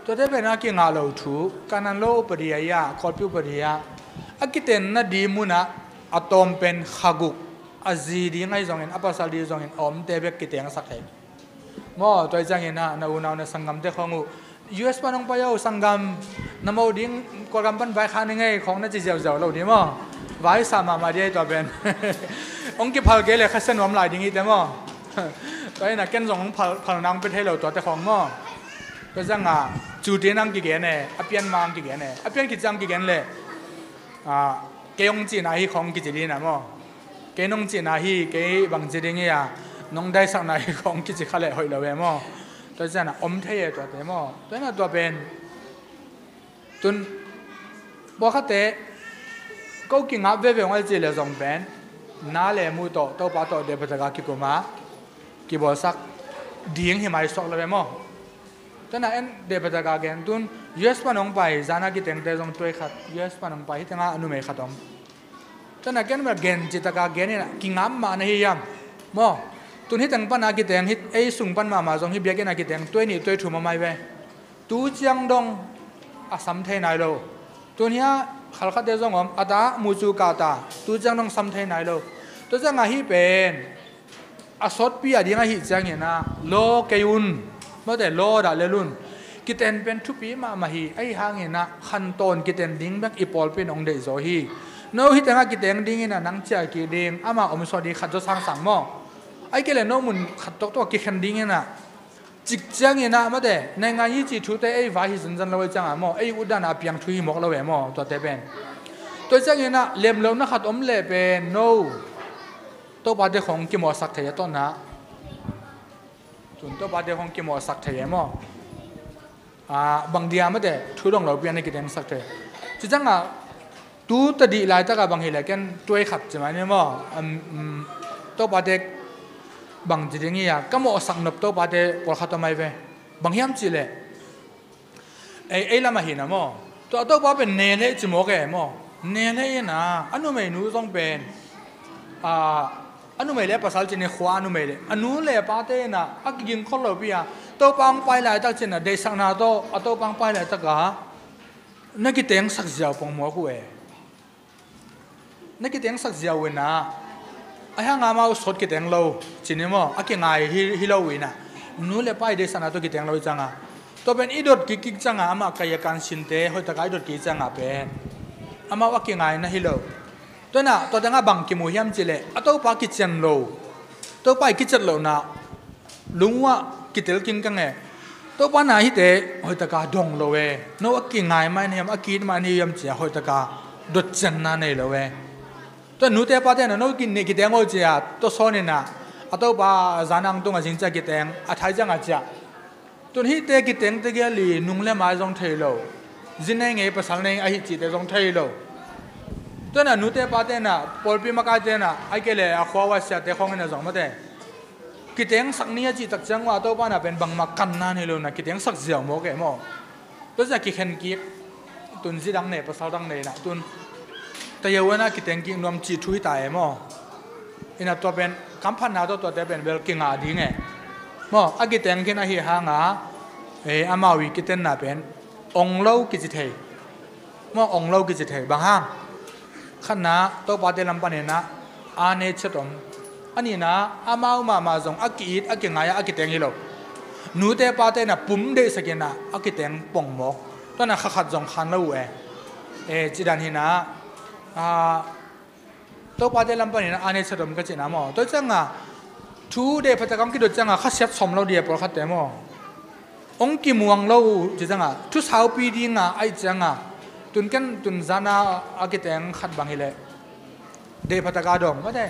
Tuate pen a kingah lo thu, Kanan lo upadi a ia, Kawlpi upadi a. A kitenna di muna, a tawm pen khaguk, a zi di ngai zongin, a pasal di zongin, a omte bek kitengsak thei. Maw, tua i ciangin a, na unau na sanggamte khawng uh. U S pan hong pai aw, sanggam, na mo ding, Kawlgam pan vai kha ni ngei, khawng na ci ziauziau lo di maw. Vai sa mahmah di ai tua pen. Hong kiphal kei le khasia nuam lai ding i te maw. Tua ina ken zong hong phal, phal nang pe thei lo tuate khawng maw. Tua zanga, cu te nang kigen e, a pian mang kigen e, a pian kicang kigen le. Ah, kei hong cihna hi khawng kici dina maw. Kei nong cihna hi, kei bang ci ding hi a, nong daisakna hi khawng kici kha le hoih lo ve maw. Tua ciana om thei e tuate maw. Tua ina tua pen. Tun, pawlkhatte, ko kingap veve hong ai ci le zong pen. Na le mu tawh, Topa tawh, de pataka kikuma, kibawlsak, ding hi mai suak lo ve maw. Tana en de pataka gen tun, U S pan hong pai, zana kitengte zong tuai khat, U S pan hong pai, hitenga a numei khat om. Tana ken ma gen citaka gen ina, kingam ma na hi yam. Maw, tun hiteng pana kiteng, hit ei sung pan mama zong hi biakina kiteng, tuai nih tuai thum a mai ve. Tu ciang dong, a sam thei nai lo. Tun hia, Khalkhatte zong om, a ta mucu kah ta, tu ciang dong sam thei nai lo. Tua ciangah hih pen a sawtpi a ding ahih ciangin ah, law kei un, mawte law dah lel un. Kiten pen thupi mahmah hi, ahi hangin ah khantawn kiten ding bek i pawlpi in hong deihzaw hi. No hih tengah kiteng dingin ah nang ciah kik ding, amah om sawt hi, khat zaw sangsang maw. Ahih kei leh no mun khat tawktawk kikhen dingin ah, cik ciangin ah, mawte, naingan i cih thute ei vai hi zenzen lo ei ciangah maw, ei utdan a piang thu hi mawk lo e maw, tuate pen. Tua ciangin ah, lemlohna khat om leh pen, no. Topate khong kimawhsak thei a tawtna. Tun topate khong kimawhsak thei e maw. Ah, bang dia mawte, thu dong lopi an a kitengsak thei. Ci ciangah, tu tadih laitakah bang hileh ken tuai khat ci mai ni maw. Um, um, topate bang ci ding hi a, ka mawhsak nop topate pawlkhat om ai ve. Bang hiam cihleh, ei, ei lam ahi na maw. Tua topa pen ne leh ci mawk e maw. Ne leh in a, a numeinu zong pen, ah, a numei le pasal ci ni, khua a numei le a nu le pate in a, a kiging khol lopi a, Topa hong pai laitak ci in a, deihsakna tawh a Topa hong pai laitak a, na kitengsak ziau pongmawk uh e. Na kitengsak ziau uh in a, ahi hang amau sawt kiteng lo ci ni maw, a kingai hi, hi lo uh in a, nu le pa i deihsakna tawh kiteng lo hi ciangah, tua pen i dot kikkik ciangah, amah kai a kan sinte hoihtak a i dot kik ciangah pen amau a kingai na hi lo. Tua in a, tua tengah bang kimu hiam cihleh, a Topa kician lo, Topa i kiciat lohna lung uh ah kitel kingkang e. Topa na hihte hoihtak a dong lo e. No a kingai mah in hiam, a ki-it mah in hiam ci a, hoihtak a dotcianna nei lo e. Tua nute pate in a, no ki-, nih kiteng aw ci a, tua sawn in a, a Topa zan ang tung a zing ci a kiteng, a thai ciang a ciah. Tun hihte kitengte gel hi, nung le mai zong thei lo. Zi nei ngei, pasal nei ahi cihte zong thei lo. Tua in a nute pate in a, pawlpi makaite in a, ahih kei leh a khua uh a siate khawng in a zong mawte, kitengsak ni a cih tak ciang uh a, Topa in a pen bangmah kanna nei lo in a, kitengsak ziau mawk e maw. Tua ciah kikhen kik, tun zi dang nei, pasal dang nei in a, tun tayo in a kiteng kik nuam cih thu hi ta e maw. In a tua pen, kamphatna tawh tuate pen bel kingah ding e. Maw, a kiteng khin ahi hang a, e, amau i kitenna pen ong lo kici thei. Maw, ong lo kici thei. Bang hang? Khatna, topate lam panin a, a nei ciat om. A nihna, amau mahmah zong a ki-it, a kingai a, a kiteng hi lo. Nute pate in a pum deihsak in a, a kiteng pongmawk. Tua in a kha khat zong khan lo uh e. E, ci dan hi in a, a, topate lam panin a, a nei ciat om ka cihna maw. Tua ciangah, thu deih phatak a hong kidot ciangah, khasiat sawm lo ding e pawlkhatte maw. Hong kimuang lo uh ci ciangah, thu saupi ding a, ahih ciangah, tun ken tun zan a, a kiteng khat bang hileh, deih phatak a dong mawte.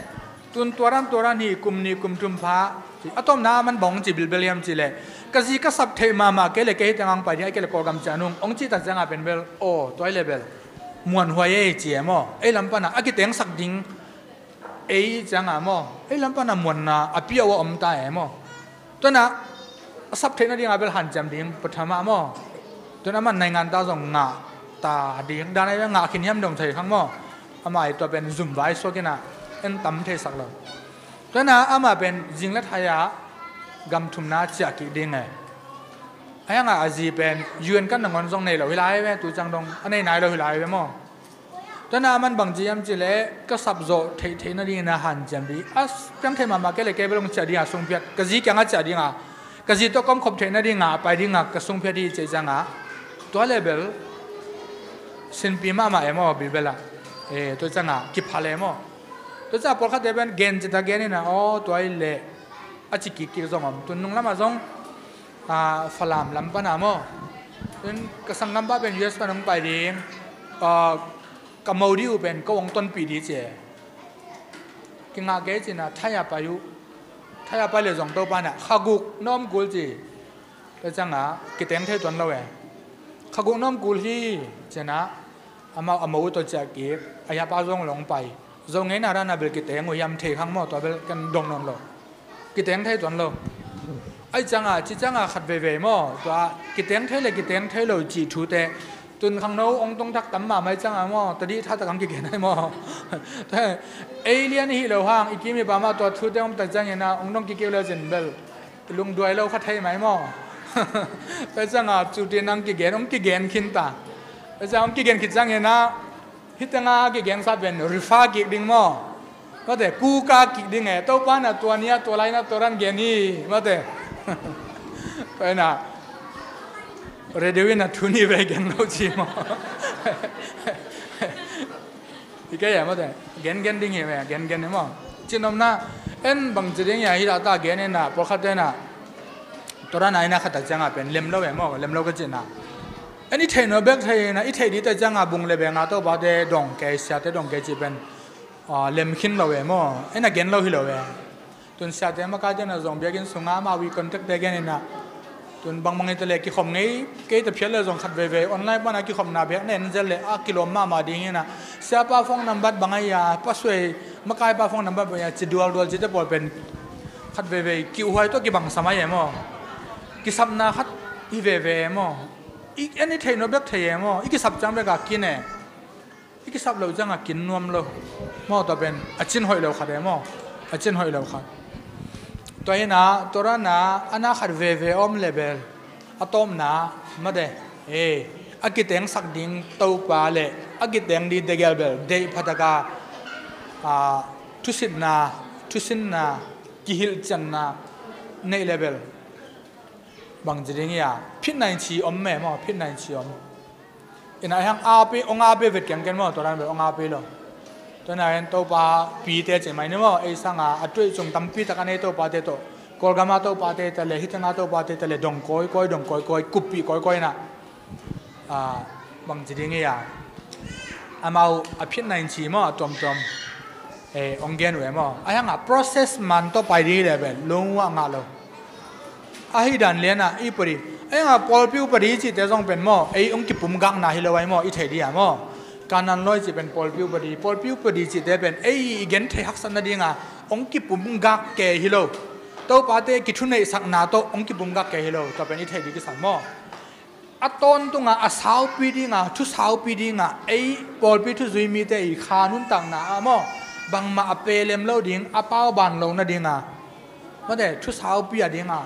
Tun tua dan, tua dan hi, kum nih kum thum pha, a tawpna a man bang hong ci bilbel hiam cihleh, ka zi ka sap theih mahmah kei leh kei hih tengah hong pai ding, ahih kei leh Kawlgam ciah nung, hong cih tak ciangah pen bel, aw, tua hi leh bel muanhuai ei ci e maw. Ei lam pan a, a kitengsak ding, ei ciangah maw, ei lam pan a muanna a piau a om ta e maw. Tua in a, a sap theih nading a bel hanciam ding pathama maw. Tua in a, aman naingan ta zong ngah ta ding, dan a bel ngah khin hiam dong thei khang maw. Amah i tua pen zum vai suak in a, en tam theisak lo. Tua in a, amah pen zing le thai a gam thumna ciah kik ding e. Ahi hang a, a zi pen U N kan nangawn zong nei lo hi lai ve, tu ciang dong a nei nai lo hi lai ve maw. Tua in a, aman bang ci hiam cihleh, ka sap zawh theihtheih nading in a hanciam ding. A piang thei mahmah kei leh kei bel hong ciah ding a sungphiat, ka zi kiangah ciah ding a, ka zi tawh ka om khop theih nading a, a pai ding a ka sungphiat hi ci ciangah, tua leh bel sinpi mahmah e maw, bilbel ah. E, tua ciangah kiphal e maw. Tua ciangah pawlkhatte pen gen cita gen in a, aw, tua hi leh, a ci kikkik zong om. Tun nung lamah zong, a, Falam lam pan a maw. Tun ka sanggampa pen U S pan hong pai ding, a, ka mo ding uh pen ka hong tonpih ding ci e. Kingah kei ci in a, thai a pai uh. Thai a pai leh zong Topa in a, kha guk na om kul ci. Tua ciangah kiteng thei tuan lo e. Kha guk na om kul hi ci in a, amau a mo uh tawh ciah kik, a hiapa zong long pai. Zo ngeina dan a bel kiteng uh hiam thei khang maw, tua bel ken dong nawn lo. Kiteng thei tuan lo. Ahih ciangah, ci ciangah khat veivei maw, tua kiteng thei le kiteng thei lo cih thute. Tun khangno hong tung thak tam mahmah ahih ciangah maw, tadih thatak hong kigen ai maw. Ei lian i hih loh hang, i kim i pam ah tua thute om tak ciangin a, hong dong kikik le cin bel lungduai lo kha thei mai maw. Tua ciangah cutin hong kigen, hong kigen khin ta. Tua ciang hong kigen khit ciangin a, Hih tengah a kigensa pen refer kik ding maw? Mate, kuka kik ding e. Topa na tua ni a tua lai na tua ran gen hi. Mate. Tua ina radio ina thu ni ve gen lo ci maw? Hi kei e mate. Gen gen ding hi ve, gen gen hi maw? Cinomna en bang ci ding hi a, hi lata gen ina pawlkhat ina tua ran a ina khat a cianga pen lem lo e maw? Lem lo ka cina. En i theih nuam bek thei ina, i theih dite cianga bung le benga Topate dong kei, siate dong kei ci pen, ah, lem khin lo e maw? Ina gen lo hi lo e. Tun siate makaite na zong biakinn sunga amau i contact te gen ina. Tun bangbang ite le kikhom ngei, kei te phial le zong khat veivei online pana kikhomna bek na en zel le a kilawm mahmah ding ina. Siapa phone number bang a ia, pasuai makaipa phone number bang a ia, ci dualdual cite pawl pen khat veivei kiuhuai tawh kibangsam a ia maw? Kisapna khat hi veve maw? I en i theih nuam bek thei e maw? I kisap ciang bek a kin e. I kisap lo ciang a kin nuam lo. Maw tua pen a cin hoih lo khat e maw? A cin hoih lo khat. Tua hina, tua rana, ana khat veve om le bel. A tawpna, mate. E, a kitengsak ding Topa le, a kiteng ding tegel bel. Deih phataka, a, thusitna, thusinna, kihilhcianna, neih le bel. Bang ci ding ia, phitna in ci om me maw, phitna in ci om. Ina hiang api, ong api vet kengken maw, tua dan vet ong api lo. Tua na hiang Topa pite ci mai ni maw, ei sanga, a tuai cung tampi taka nei Topate tawh. Kawlgama Topate ta le, hitanga Topate ta le, dong kawikawi, dong kawikawi, kuppi kawikawi na. Ah, bang ci ding ia. Amau a phitna in ci maw, a tuamtuam. Eh, ong gen uh e maw. A hianga process man tawh pai ding le pen, lung uh a ngah lo. Ahi dan liana, i padi. A hianga pawlpi upadi cite zong pen maw, ei ong kipum gakna hi lo ai maw, i thei dia maw. Kanan loi ci pen pawlpi upadi, pawlpi upadi cite pen, ei i gen thei haksatna dinga, ong kipum gak ke hi lo. Topate kithuneihsakna tawh, ong kipum gak ke hi lo. Tua pen i thei di kisam maw. A tawntunga, a saupi dinga, thu saupi dinga, ei pawlpi thuzui mite i kha nuntakna ah maw, bangmah a pelem lo ding, a pauban lo nadinga. Mate, thu saupi a dinga.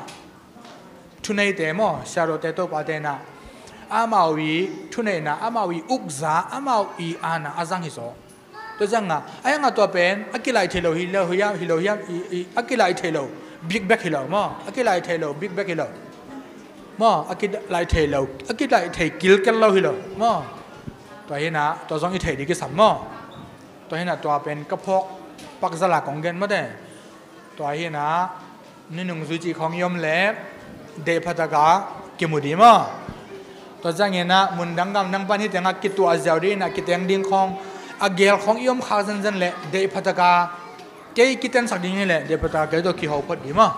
Thuneite maw, siarote Topate na. Amau i thuneihna, amau i ukza, amau i ana, a zang hi zaw. Tua cianga, a hianga tua pen, a kilaih thei lo hi lo hiam, hi lo hiam, i, i, a kilaih thei lo, big bag hi lo maw, a kilaih thei lo, big bag hi lo. Maw, a kilaih thei lo, a kilaih thei kilkel lo hi lo maw. Tua hina, tua zong i thei di kisam maw. Tua hina tua pen ka phawk pakzala kong gen mate. Tua hina, ni nungzui cih khawng i om le, deih phataka kimu di maw. Tua cianginah, mundang gamdang pan hih tengah kituah ziau dinah, kiteng ding khawng, a gel khawng i om khak zenzen le, deih phataka, kei kitensak ding hi le, deih phataka kei tawh kiho phot di maw.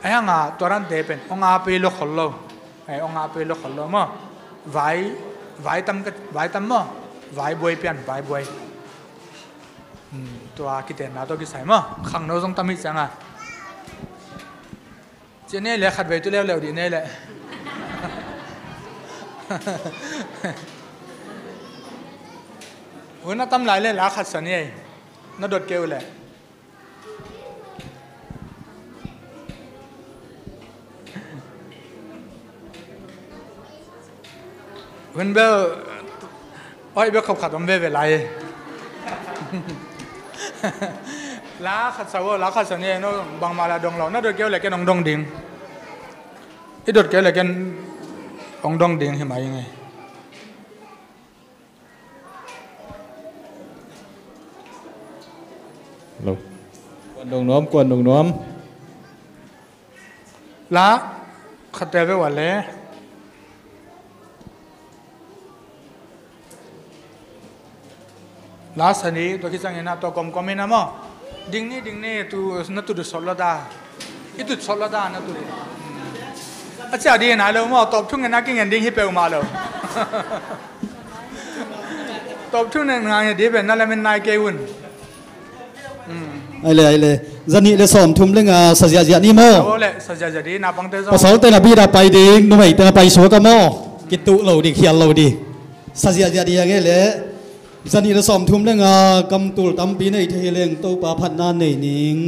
A hianga, tua rante pen, ong api lo khol lo. Ai, ong api lo khol lo maw. Vai, vai tam ka, vai tam maw. Vai buai pian, vai buai. Hmm, tua kitenna tawh kisai maw. Khangno zong tam hi cianga. Ci nei le khat vei tu leuleu dih nei le. Hun a tam lai le la khat sa ni ei. Na dot keu le. Hun bel, oi bel khop khat om veve lai. La khat sa vo, la khat sa ni no, bangmah la dong lo. Na dot keu le ken ong dong ding. I dot keu le ken ong dong ding hi mai nge. Lo. Kuan dong nuam, kuan dong nuam. La, khatte ve wa le. La sani, tua kisang ina, tua kom kom ina maw. Ding ni, ding ni, tu, na tu du sol lo da. I tu sol lo da, na tu. A cia di na lo maw, top thung ina kingen ding hi peu ma lo. Top thung ina ngai di ben na le men nai ke un. Ai le, ai le. Zanih le sawm thum le nga sa ziahziah ni maw? Aw le, sa ziahziah di, na pangte zong. Pasal te na bida pai ding, numei te na pai suak a maw? Kituh lo di, khial lo di. Sa ziahziah di a nge le. Zanih le sawm thum le nga kam tul tampi nei thei leng Topa phatna nei ning.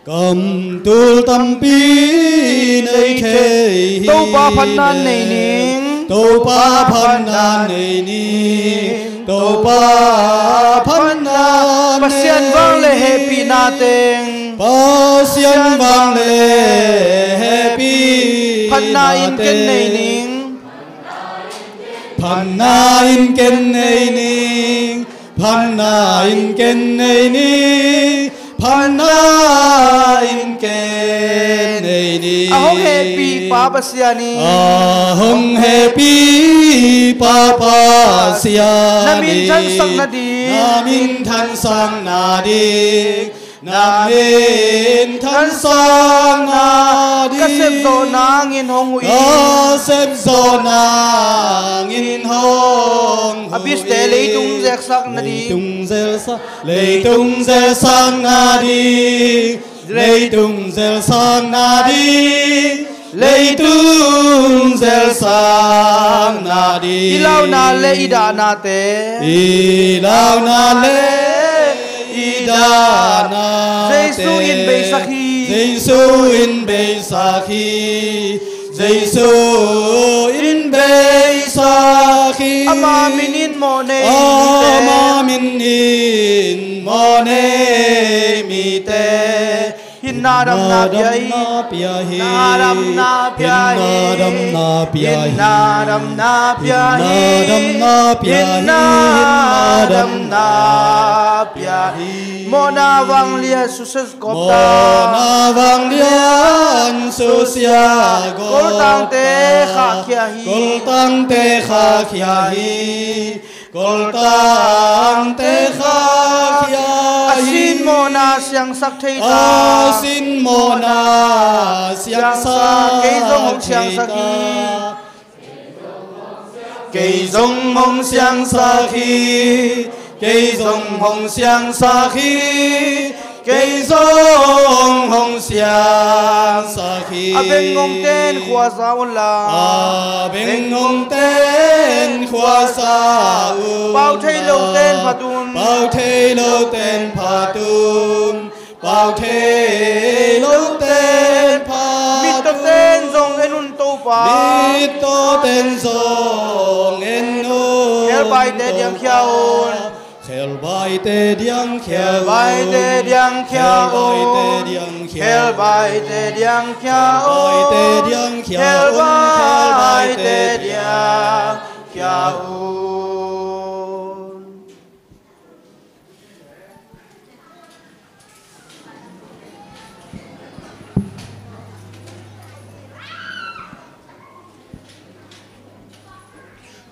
Kam tul tampi nei thei hi. Topa phatna nei ning. Topa phatna nei ning. Topa phatna nei ning. Pasian vang le hehpihna teng. Pasian vang le hehpihna teng. Phatna in ken nei ning. Phatna in ken nei ning. Phatna in ken nei ning. Phatna in ken nei ning. A hong hehpih Pa Pasian in. A hong hehpih Pa Pasian in. Na minthansak nading. Na minthansak nading. Na minthansak nading. Ka sepzawh nangin hong huh in. Ka sepzawh nangin hong huh in. A biste leitung zelsak nading. Leitung zelsak, leitung zelsak nading. Leitung zelsak nading. Leitung zelsak nading. I launa le i dahnate. I launa le i dahnate. Jesu in beisak hi. Jesu in beisak hi. Jesu in beisak hi. Ama min in mawh nei mite. Ama min in mawh nei mite. Hinna damna pia hi. Hinna damna pia hi. Hinna damna pia hi. Hinna damna pia hi. Hinna damna pia hi. Mawhna vanglian susia gawp ta. Mawhna vanglian susia gawp ta. Koltangte khahkhia hi. Koltangte khahkhia hi. Koltangte khahkhia hi. A sin mawhna siangsak thei ta. A sin mawhna siangsak thei ta. Kei zong hong siangsak hi. Kei zong hong siangsak hi. Kei zong hong siangsak hi. Kei zong hong siangsak hi. A beng ngongten khua za un la. A beng ngongten khua za un la. Pau thei loten phat un. Pau thei loten phat un. Pau thei loten phat un. Mittawten zong en un Topa. Mittawten zong en un Topa. Khelbaite diang khia un. Khelbaite diang khia un. Khelbaite diang khia un. Khelbaite diang khia un. Khelbaite diang khia un. Khelbaite diang khia un.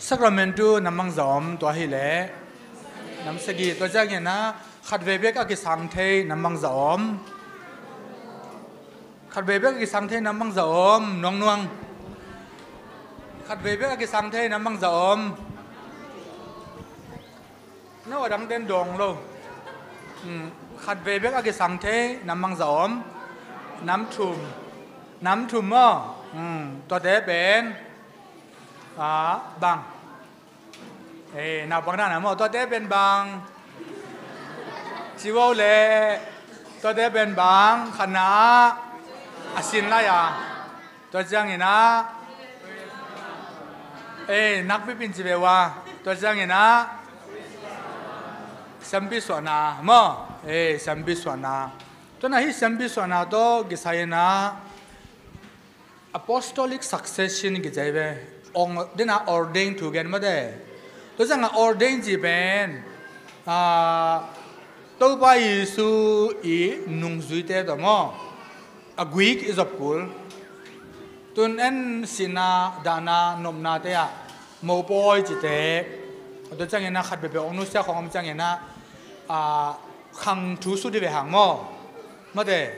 Sakramentu nam bangzah om tua hileh nam sagih, tua ciangin ah khatvei bek a kisang thei nam bangzah om. Khatvei bek a kisang thei nam bangzah om, nuangnuang. Khatvei bek a kisang thei nam bangzah om. No a dang ten dawng lo. Hmm, khatvei bek a kisang thei nam bangzah om. Nam thum. Nam thum maw. Hmm, tuate pen. Ah, bang. Eh, naupang dan a maw. Tuate pen bang. Ci vo le. Tuate pen bang. Khatna. A sin lai a. Tua ciangin ah, eh, nakpi pin ci ve ua. Tua ciangin ah, siampi suahna maw. Eh, siampi suahna. Tua na hih siampi suahna tawh kisai in ah, apostolic succession kici ve. Ong, den a ordain thu gen mate. Tua ciangin ah ordain ci pen, ah, Topa Jesu i nungzuite tawh maw. A Greek i zop kul. Tun en sihna, dahna, nopnate ah mopawi cite. Tua ciangin ah khat peuhpeuh hong nusia khawng om ciangin ah, ah, khang thu sut hi ve hang maw. Mate,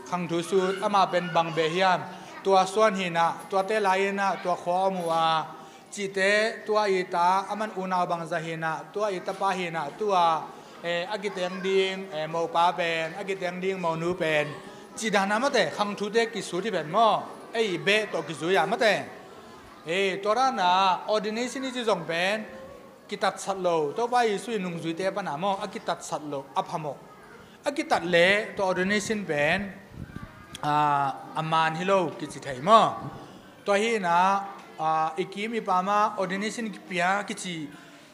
khang thu sut, amah pen bang beh hiam, tua suan hi in ah, tuate lai in ah, tua khua om uh a, cihte, tua i ta, aman unau bangzah hi in ah, tua i tapa hi in ah, tua, eh, a kiteng ding, eh, mopa pen, a kiteng ding monu pen, cih dan a mate, khang thute kisut hi pen maw, ei beh tawh kizui a mate. Eh, tua dan a, ordination i ci zong pen, kitatsat lo, Topa Jesu i nungzuite pan a maw, a kitatsat lo, a phamawh. A kitat le tua ordination pen, aa, a man hi lo kici thei maw? Tua hi inah, aa, i kim i pam ah ordination kipia kici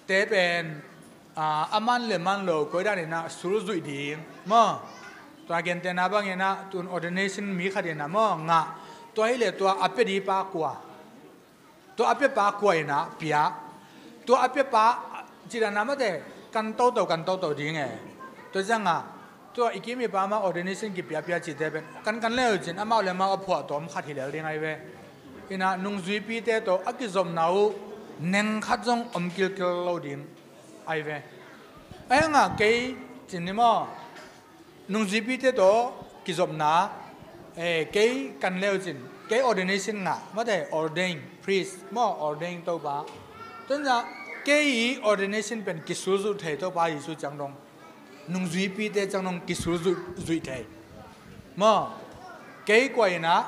te pen, aa, a man le man lo koi dan inah sulzuih ding maw? Tua gentehna bang inah tun ordination mi khat inah maw ngah, tua hi le tua a pia ding pa kua? Tua a piapa kua inah pia? Tua a piapa, cidana mate, kan toto kan toto ding e. Tua cianga tua i kim i pam ah ordination kipiapia cite pen kan kan leu cin amau le amau a phuahtawm khat hi lel ding ai ve. Inah nungzuipite tawh a kizopna uh neng khat zong om kilkil lo ding ai ve. Ahi hanga kei cin ni maw? Nungzuipite tawh kizopna, eh, kei kan leu cin, kei ordination ngah mate, ordain priest maw, ordain Topa. Tua inah kei i ordination pen kisulzuih thei Topa Jesu ciang dong, nungzuipite ciang dong kisulzuih, zuih thei maw? Kei kua inah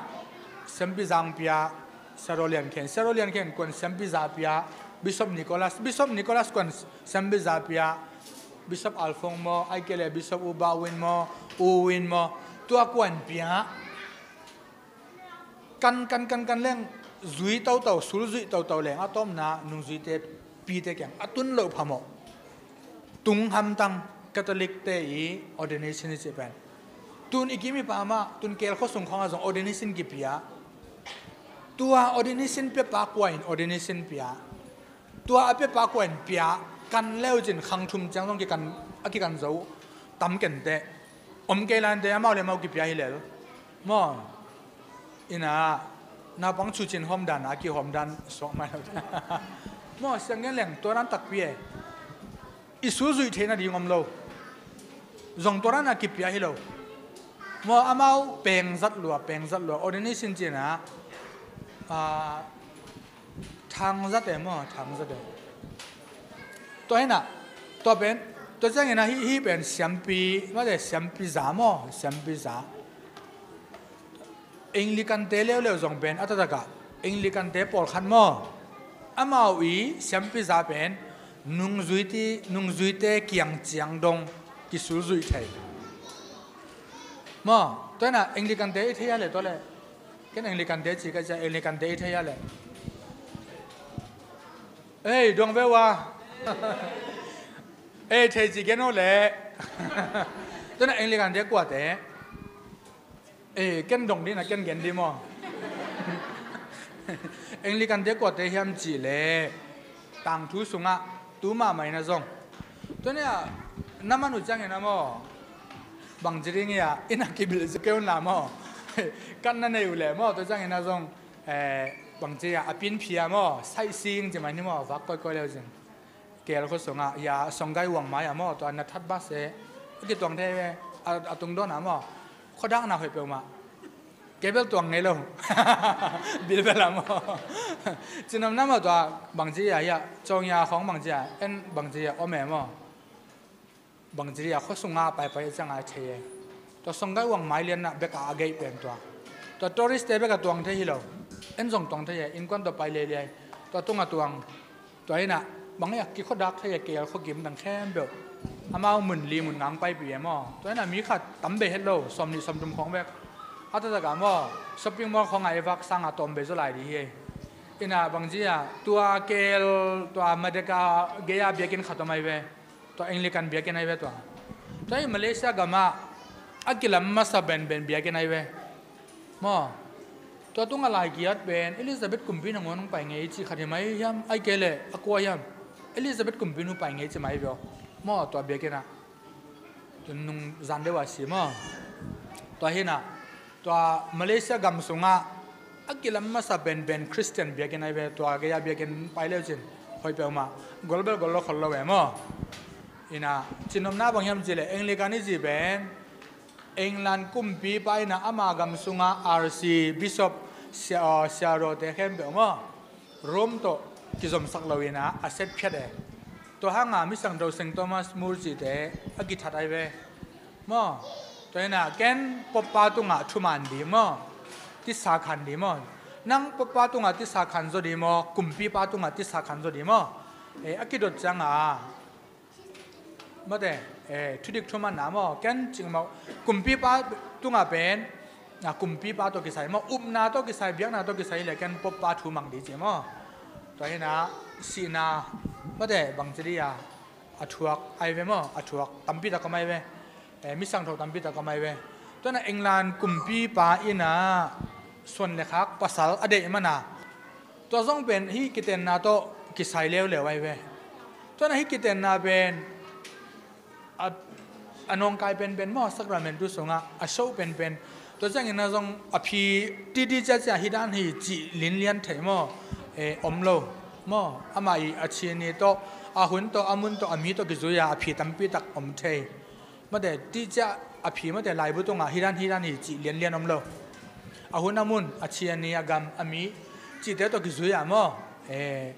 siampi zang pia, Siaraw Lian Khen, Siaraw Lian Khen kuan siampi za pia, Bishop Nicholas, Bishop Nicholas kuan siampi za pia, Bishop Alfong maw, ai kei le Bishop U Ba Win maw, U Win maw, tua kuan pia. Kan, kan, kan, kan leng zui toto, sulzuih toto leng a tawmna nungzuite pite kiang a tun loh phamawh. Tung hamtang Catholic te i ordination i cih pen tun i kim i pam ah tun Kel khuasung khawngah zong ordination kipia. Tua ordination piapa kua in ordination pia? Tua a piapa kua in pia? Kan leu cin khang thum ciang zong kikan, a kikan zo tam kenteh. Om kei lante amau le amau kipia hi lel maw? Inah naupang cu cin hawm dan a kihawm dan suak mai lo. Maw, siang gen leng tua dan takpi e. I sulzuih theihna ding om lo. Zong tua dan a kipia hi lo. Maw, amau pengzat lua, pengzat lua. Ordination cinah, ah, thangzat e maw, thangzat e. Tua hinah, tua pen, tua ciangin ah hih, hih pen siampi, mate siampi za maw, siampi za. Anglican te leuleu zong pen a taktak ah Anglican te pawlkhat maw, amau i siampi za pen nungzuite, nungzuite kiang ciang dong kisulzuih thei maw. Tua hinah Anglican te i thei a le tua le, ken Anglican te ci ka cia, Anglican te i thei a le. Ei, dong ve ua. Ei, thei ci gen uh le. Tua hinah Anglican te kuate. Ei, ken dong dina, ken gen di maw. Anglican te kuate hiam cih le tangthu sungah tu mahmah ina zong. Tua nia na man uh ciangin a maw, bangci ding ia ina kibilh zi keu na maw. Kan na nei uh le maw, tua ciangin a zong, eh, bangci ia a pinphia maw, sightseeing ci mai ni maw, vak koikoi leu zin. Kel khua sungah ia Songgai uang mai a maw, tua na that bas e. A kituang thei ve, a, a tungdawn a maw. Khuadakna hoih peuhmah. Kei bel tuang ngei lo. Bilbel a maw. Cinomna maw tua bangci ia ia, cawng ia khawng bangci ia, en bangci ia om e maw. Bangci ia khua sungah paipai ciangah thei e. Tua Songgai uang mai lianna bekah a geih pen tua. Tua tourist te bekah tuang thei hi lo. En zong tuang thei e, innkuan tua pai leiliai. Tua tungah tuang. Tua hinah bang ia kikhuadak thei a, Kel khua kim dang khempeuh. Amau mun li mun ngang paipih e maw. Tua hinah mi khat tam bei het lo, sawm nih sawm thum khawng bek. A taktak ah maw, shopping mall khawngah i vak sangah tawm bei zaw lai dih hi. Inah bangci ia tua Kel, tua Merdeka gei-a biakinn khat om ai ve. Tua Anglican biakinn ai ve tua. Tua hi Malaysia gamah a kilam masa benben biakinn ai ve. Maw, tua tungah lai kiat pen Elizabeth kumpi nangawn hong pai ngei cih khat hi mai hiam, ai kei leh a kua hiam? Elizabeth kumpi nu pai ngei ci mai veu. Maw, tua biakinn ah. Tun nung zan deuh a si maw. Tua hinah, tua Malaysia gam sungah a kilam masa benben Christian biakinn ai ve, tua gei-a biakinn pai leu cin hoih peuhmah. Gol bel gol lo khol lo ve maw. Inah cinomna bang hiam cih leh Anglican i cih pen England kumpipa inah ama gam sungah R C, Bishop, sia, aw, siarawte khempeuh maw, Rome tawh kizomsak lo inah a set phiat e. Tua hanga mi Siangtho Saint Thomas More cihte a kithat ai ve. Maw, tua inah ken poppa tungah thuman dih maw, tisa khan dih maw. Nang poppa tungah tisa khan zaw dih maw, kumpipa tungah tisa khan zaw dih maw. Eh, a kidot cianga Mate, eh, thudik thumanna maw, ken cingmau, kumpipa tungah pen, ah, kumpipa tawh kisai maw, upna tawh kisai, biakna tawh kisai le ken poppa thu mang di ci maw. Tua hina, sihna, mate, bangci di a, a thuak ai ve maw, a thuak tampi tak om ai ve. Eh, mi sangtho tampi tak om ai ve. Tua hina England kumpipa ina suan le khak pasal a deih mana. Tua zong pen hih kitenna tawh kisai leuleu ai ve. Tua hina hih kitenna pen a, a nawngkai penpen maw, sakramentu sungah a shoh penpen. Tua ciangin a zong a phi titi ciacia hih dan hi cih linlian thei maw, eh, om lo maw. Amah i a chin ni tawh, a hun tawh, a mun tawh, a mi tawh kizui a, a phi tampi tak om thei. Mate, titi a phi mate laibu tungah hih dan, hih dan hi cih lianlian om lo. A hun, a mun, a chin ni, a gam, a mi cihte tawh kizui a maw. Eh,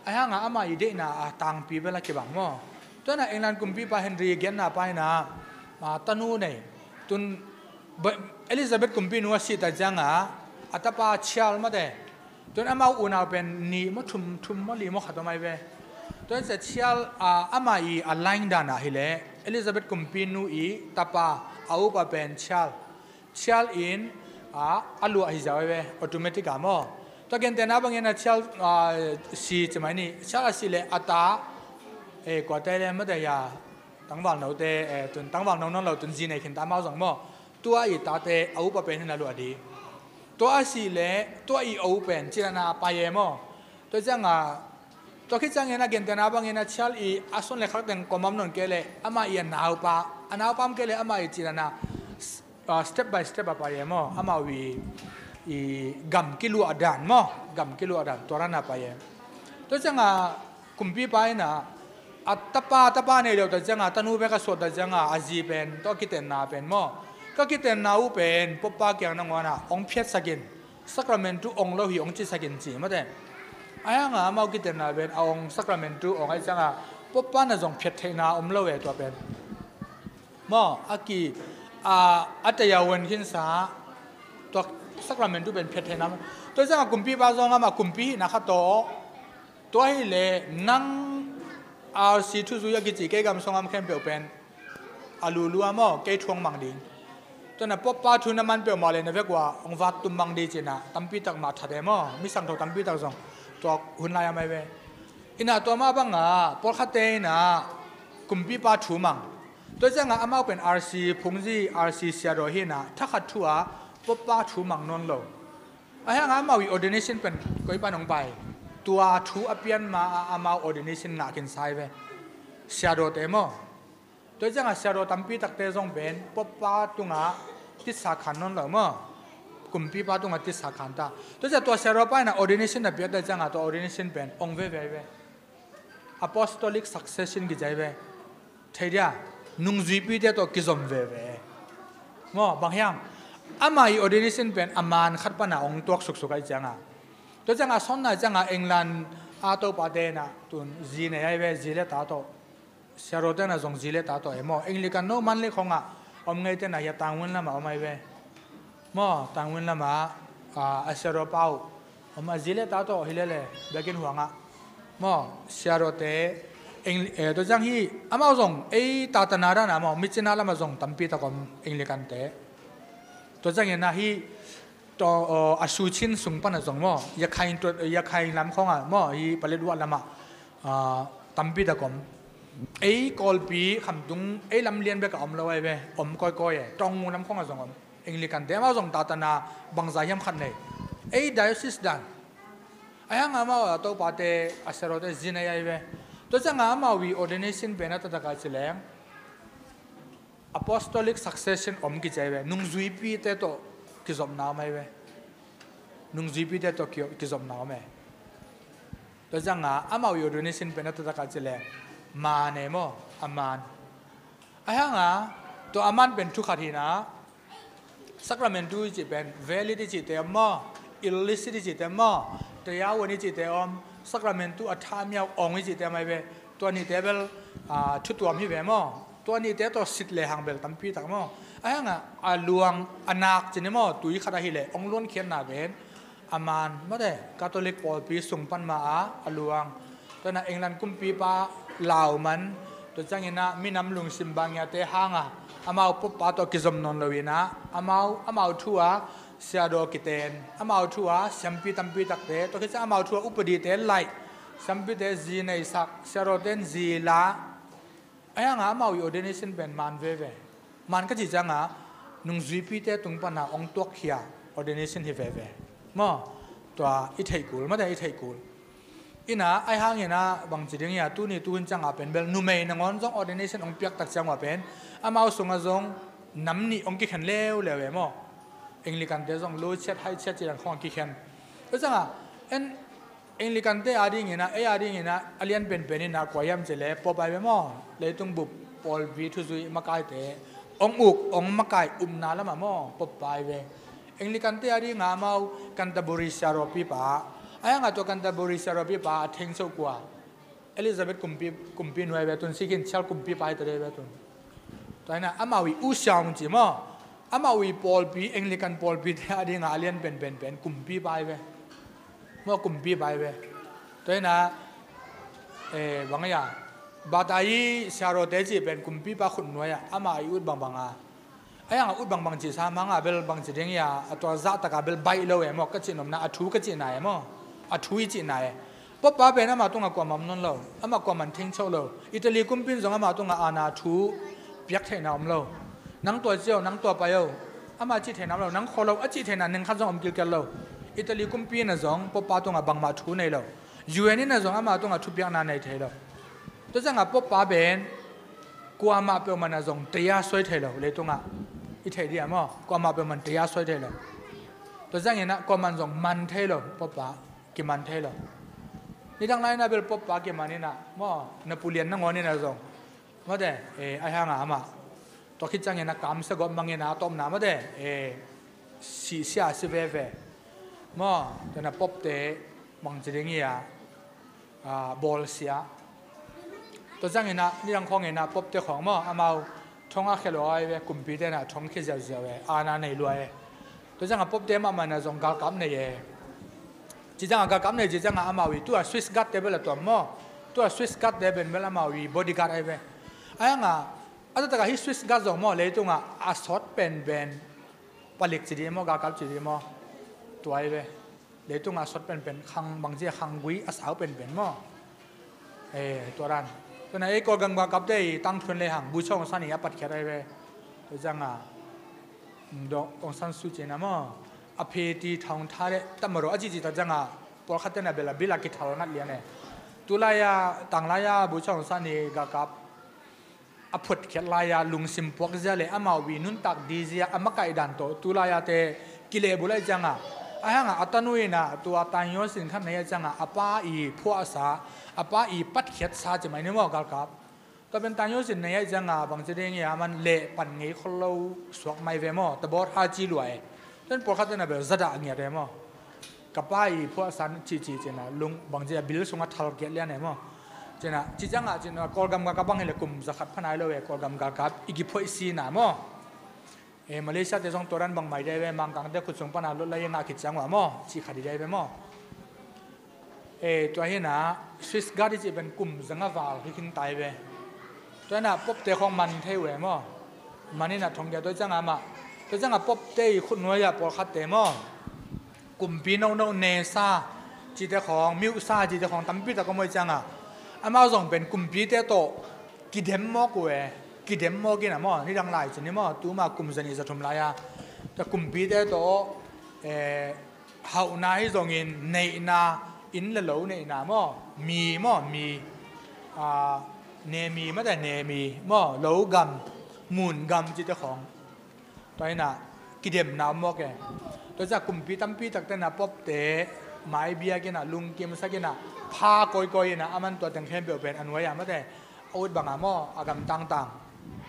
a hanga amah i deihna a tangpi bel a kibang maw. Tua hina England kumpipa Henry genna pa hina, ah, tanu nei. Tun Elizabeth kumpinu a sih ta cianga a tapa Charles mate. Tun amau unau pen nih maw thum, thum maw li maw khat om ai ve. Tua hina Charles, ah, amah i a line dan a hileh Elizabeth kumpinu i tapa a upa pen Charles. Charles in, ah, a luah hi ziau ai ve, automatic a maw. Tua gentehna bangin a Charles, ah, si ci mai ni, Charles a sih le a ta, eh, kuate le mate ya, tangval note, eh, tun tangval no nawn lo tun zi nei khin ta amau zong maw. Tua i tate a upa pen hina luah di. Tua a sih le, tua i a u pen, ci dana a pai e maw. Tua cianga, tua khit ciangin a gentehna bangin a Charles i a suan le khak teng kua om nawn kei le, amah i a naupa, a naupa om kei le, amah i ci dana, s-, ah, step by step a pai e maw, amau i, i gam kiluah dan maw, gam kiluah dan, tua dana pai e. Tua cianga, kumpipa ina, a tapa, tapa nei deuh ta cianga, tanu bek a suah ta cianga, a zi pen, tua kitenna pen maw. Ka kitenna uh pen, poppa kiang nanguana, ong phiatsakin, sakramentu ong lo hi ong cisakin ci, mate. A hanga amau kitenna pen, a ong sakramentu ong ai cianga, poppa na zong phiat theihna om lo e tua pen. Maw, a ki, a, a tei a wen khinsa, tua sakramentu pen phiat theihna. Tua cianga kumpipa zong amah kumpi hihna khat tawh, tua hileh nang R C thuzui a kici kei gam sungam khempeuh pen a lulua maw, kei thuang mang ding. Tua hina poppa thu na man peuhmah le na vek ua ong vat tum mang di cina tampi tak mah that e maw, mi sangtho tampi tak zong tua hun lai a mai ve. Ina tua mah banga pawlkhatte ina kumpipa thu mang. Tua cianga amau pen R C phungzi, R C siadaw hina thakhat thu a poppa thu mang nawn lo. A hanga amau i ordination pen koi pan ong pai. Tua thu a pian ma a amau ordination ngah khin sai ve. Siadawte maw. Tua cianga siadaw tampi takte zong pen poppa tunga titsa khan nawn lo maw. Kumpipa tunga titsa khan ta. Tua cianga tua siadaw pa ina ordination na piak ta cianga tua ordination pen ong veve ve. Apostolic succession kici ai ve. Thei dia, nungzuipite tawh kizom veve. Maw, bang hiam. Amah i ordination pen a man khat pana ong tuak suksuk ai cianga. Tua cianga sonna cianga England a topate na tun zi nei ai ve, zi le ta tawh. Siadawte na zong zi le ta tawh e maw. Anglican no man le khonga om ngeite na hia tangun lama om ai ve. Maw, tangun lama, a, a siadaw pau. Om a zi le ta tawh hi lele, biakinn huanga. Maw, siadawte, eng, eh, tua ciang hi, amau zong, ei tatana dana maw, mi cina lama zong tampi tak om Anglican te. Tua ciangin a hi, tua, a suchin sung pana zong maw, Yakhain tua, Yakhain lam khonga maw, hi Paletwa lama, a, tampi tak om. Ei Kawlpi khamtung, ei lam lian beka om lo ai ve, om kawikawi e, Taungmung lam khonga zong om. Anglican te amau zong tatana bangza hiam khat nei. Ei diocese dan. Ai hanga amau a topate a siadawte zi nei ai ve. Tua cianga amau i ordination pen a taktak a ci leng. Apostolic succession om kici ai ve. Nungzuipite tawh kizopna om ai ve. Nungzuipite tawh ki, kizopna om e. Tua cianga amau i ordination pen a taktak a ci leng. Man e maw, a man. Ai hanga, tua a man pen thu khat hina, sakramentu i cih pen, valid i cihte om maw, illicit i cihte om maw, tayawan i cihte om, sakramentu a thamiau ong i cihte om ai ve, tua nihte bel, a, thutuam hi ve maw, tua nihte tawh sit le hang bel tampi tak maw. Ai hanga, a luang, a nak cih ni maw, tui khat ahileh, ong luankhiatna pen, a man, mate, Catholic pawlpi sung pan ma a, a luang. Tua hina England kumpipa lauman, Tua ciangin ah minam lungsim bangiate hanga amau poppa tawh kizom nawn lo in ah amau, amau thu a siadaw kiten, amau thu a siampi tampi takte, tua khit ciang amau thu a upadite laih, siampite zi neisak, siadawte in zi la. Ahi hanga amau i ordination pen man veve. Man ka cih cianga nungzuipite tung pana hong tuakkhia ordination hi veve maw? Tua i theih kul, mate, i theih kul. Ina, ahi hangin ah bangci ding hia, tuni tuhun cianga pen bel numei nangawn zong ordination hong piak tak ciang ua pen amau sungah zong nam nih hong kikhen leuleu e maw? Anglicante zong lo ciat hai ciat ci dan khawng kikhen. Tua cianga en, Anglicante adingin ah, ei adingin ah a lian penpen in ah kua hiam cih leh Pope ai ve maw? Leitung bup pawlpi thuzui makaite hong uk, hong makai upna lamah maw, Pope ai ve. Anglicante adinga amau Canterbury siadawpipa, ahi hanga tua Canterbury siadawpipa a thengcho kua? Elizabeth kumpi, kumpi nuai ve, tun sikhin Charles kumpipa hi ta dei ve tun. Tua hi na amau i u siang ci maw? Amau i pawlpi, Anglican pawlpite adinga a lian penpen pen kumpipa hi ve. Maw, kumpipa hi ve. Tua hi na, eh, bang a, Batai siadawte cih pen kumpipa khutnuai ah amau i ut bangbang a. Ahi hanga ut bangbang cihsa manga bel bangci ding hia, a tua zahtaka bel baih lo e maw, ka cih nopna, a thu ka cihna e maw? A thu i cihna e. Pope pa pen amah tungah kuamah om nawn lo, amah kuamah thengcho lo. Italy kumpi in zong amah tungah aana thu piak theihna om lo. Nang tua ci o, nang tua pai o, amah cih theihna om lo, nang khua lo a cih theihna neng khat zong om kilkel lo. Italy kumpi in ah zong Pope pa tungah bangmah thu nei lo. U N in ah zong amah tungah thupiakna nei thei lo. Tua ciangah Pope pa pen kuamah peuhmah in ah zong tei a suai thei lo, leitungah i theih dih a maw, kuamah peuhmah in tei a suai thei lo. Tua ciangin ah kuamah in zong man thei lo, Pope pa kiman thei lo. Nidang lai in ah bel Pope pa kiman in ah maw, Napoleon nangawn in ah zong, mate, eh, ahi hanga amah tua khit ciangin ah kamsia gawp mangin ah a tawpna, mate, eh, sihsia a si veve maw. Tua hi na Pope te bangci ding hia, ah, bawlsia. Tua ciangin ah nidang khawngin ah Pope te khawng maw, amau thong a khia lua ai ve, kumpite in ah thong khia ziauziau e, aana nei lua e. Tua ciangah Pope te mahmah in ah zong galkap nei e. Ci ciangah galkap nei ci ciangah amau i tua Swiss Guard te bel a tuam maw? Tua Swiss Guard te pen bel amau i bodyguard ai ve. Ahi hanga a taktakah hih Swiss Guard zong maw, leitungah a sawt penpen palik ci dih maw, galkap ci dih maw? Tua ai ve. Leitungah a sawt penpen khang, bangci a khanggui a sau penpen maw? Eh, tua dan. Tua hi na ei Kawlgam galkapte i tangthu in lehang Bogyoke Aung San i a patkhiat ai ve. Tua ciangah, mm, Daw Aung San Suu Kyi na maw, a pheti thaung tha le tamarawh a cihcih tak ciangah pawlkhatte in ah bel a bil a kithal ngat lian e. Tulai-a, tanglai-a Bogyoke Aung San i galkap a phuatkhiat lai-a lungsim puakzia le amau i nuntak dizia a makaih dan tawh tulai-a te kilehbulh ahih ciangah, ahi hangah a tanu in ah tua Tang Yau Sin khat nei ahih ciangah a pa i phuahsa, a pa i patkhiatsa ci mai ni maw, galkap. Tua pen Tang Yau Sin nei ahih ciangah bangci ding hia, aman leh pan ngei khol lo suak mai ve maw, tabawt ha ci lua e. Tua in pawlkhat in ah bel zadah ngiat e maw. Ka pa i phuahsa cihcih ci in ah lung bangci a bil sungah thal kiat lian e maw. Ci in ah, ci ciangah ci in ah Kawlgam galkap bang hi leh kum zakhat pha nai lo e, Kawlgam galkap i kiphuaih sihna maw. Eh, Malaysia te zong tua dan bang mai dai ve, Mangkangte khut sung pana lot lai i ngah khit ciang ua maw, cih khat i dai ve maw. Eh, tua hi na Swiss Guard i cih pen kum zanga val hi khin tai ve. Tua hi na Pope te khawng man thei uh e maw. Man in ah thong kia, tua ciangah amah, tua ciangah Pope te i khutnuai ah pawlkhatte maw, kumpi nono nesa cihte khawng, miuhsa cihte khawng tampi tak om ahih ciangah amau zong pen kumpite tawh kidem mawk uh e. Kidem mawk in ah maw, nidang lai ci ni maw, tuma kum zanih zathum lai-a tua kumpite tawh, eh, hauhna hi zongin neihna, inn le lo neihna maw, mi maw, mi, ah, nemi, mate, nemi maw, lo gam, mun gam cihte khawng. Tua hi na kidemna om mawk e. Tua ciah kumpi tampi takte in ah Pope te maibiak in ah, lungkimsak in ah, pha kawikawi in ah, aman tua teng khempeuh pen a nuai-ah, mate, a ut bangah maw, a gam tangtang,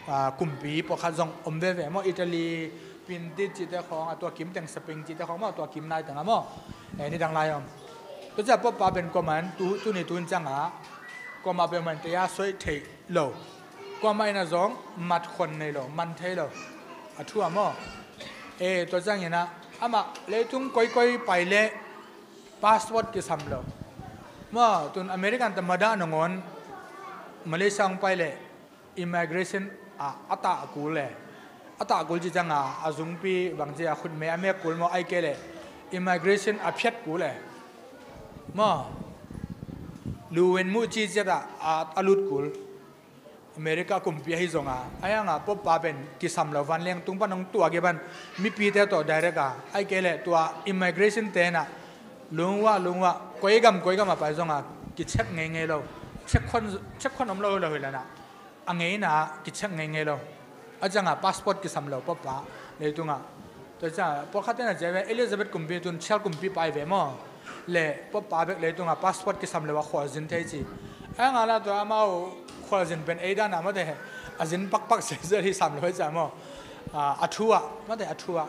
ah, kumpi pawlkhat zong om veve maw, Italy, Pintit cihte khawng, a tua kim teng Spain cihte khawng maw, a tua kim nai tengah maw, eh, nidang lai om. Tua ciah Pope pa pen kuamah in tu, tuni tun ciangah kuamah peuhmah in tei a suai thei lo. Kuamah in ah zong mat khon nei lo, man thei lo. A thu ah maw. Eh, tua ciangin ah amah leitung koikoi pai leh passport kisam lo. Maw, tun American te mada nangawn Malaysia hong pai leh Immigration a, a tah kul e. A tah kul ci cianga a zungpi bangci a khutme a mek kul maw, ai kei leh immigration a phiat kul e. Maw, lu wen muh ci ciat a, a, a lut kul. America kumpi ahi zonga, ahi hanga poppa pen kisam lo, vanleng tung pan hong tuak i pan mipite tawh direct a, ai kei leh tua immigration tenah lungua lungua koi gam koi gam a pai zonga kicheck ngeingei lo, check khon, check khon om lo lo hi lana a ngeina kicheck ngeingei lo. A cianga passport kisam lo poppa leitungah. Tua cianga pawlkhat tena cia ve, Elizabeth kumpi tun Charles kumpi pai ve maw. Le poppa bek leitungah passport kisam lo a khualzin thei ci. A ngala tua amau khualzin pen ei dana mate a zin pakpak sese hi sam lo hi cia maw. A, a thu ah mate a thu ah.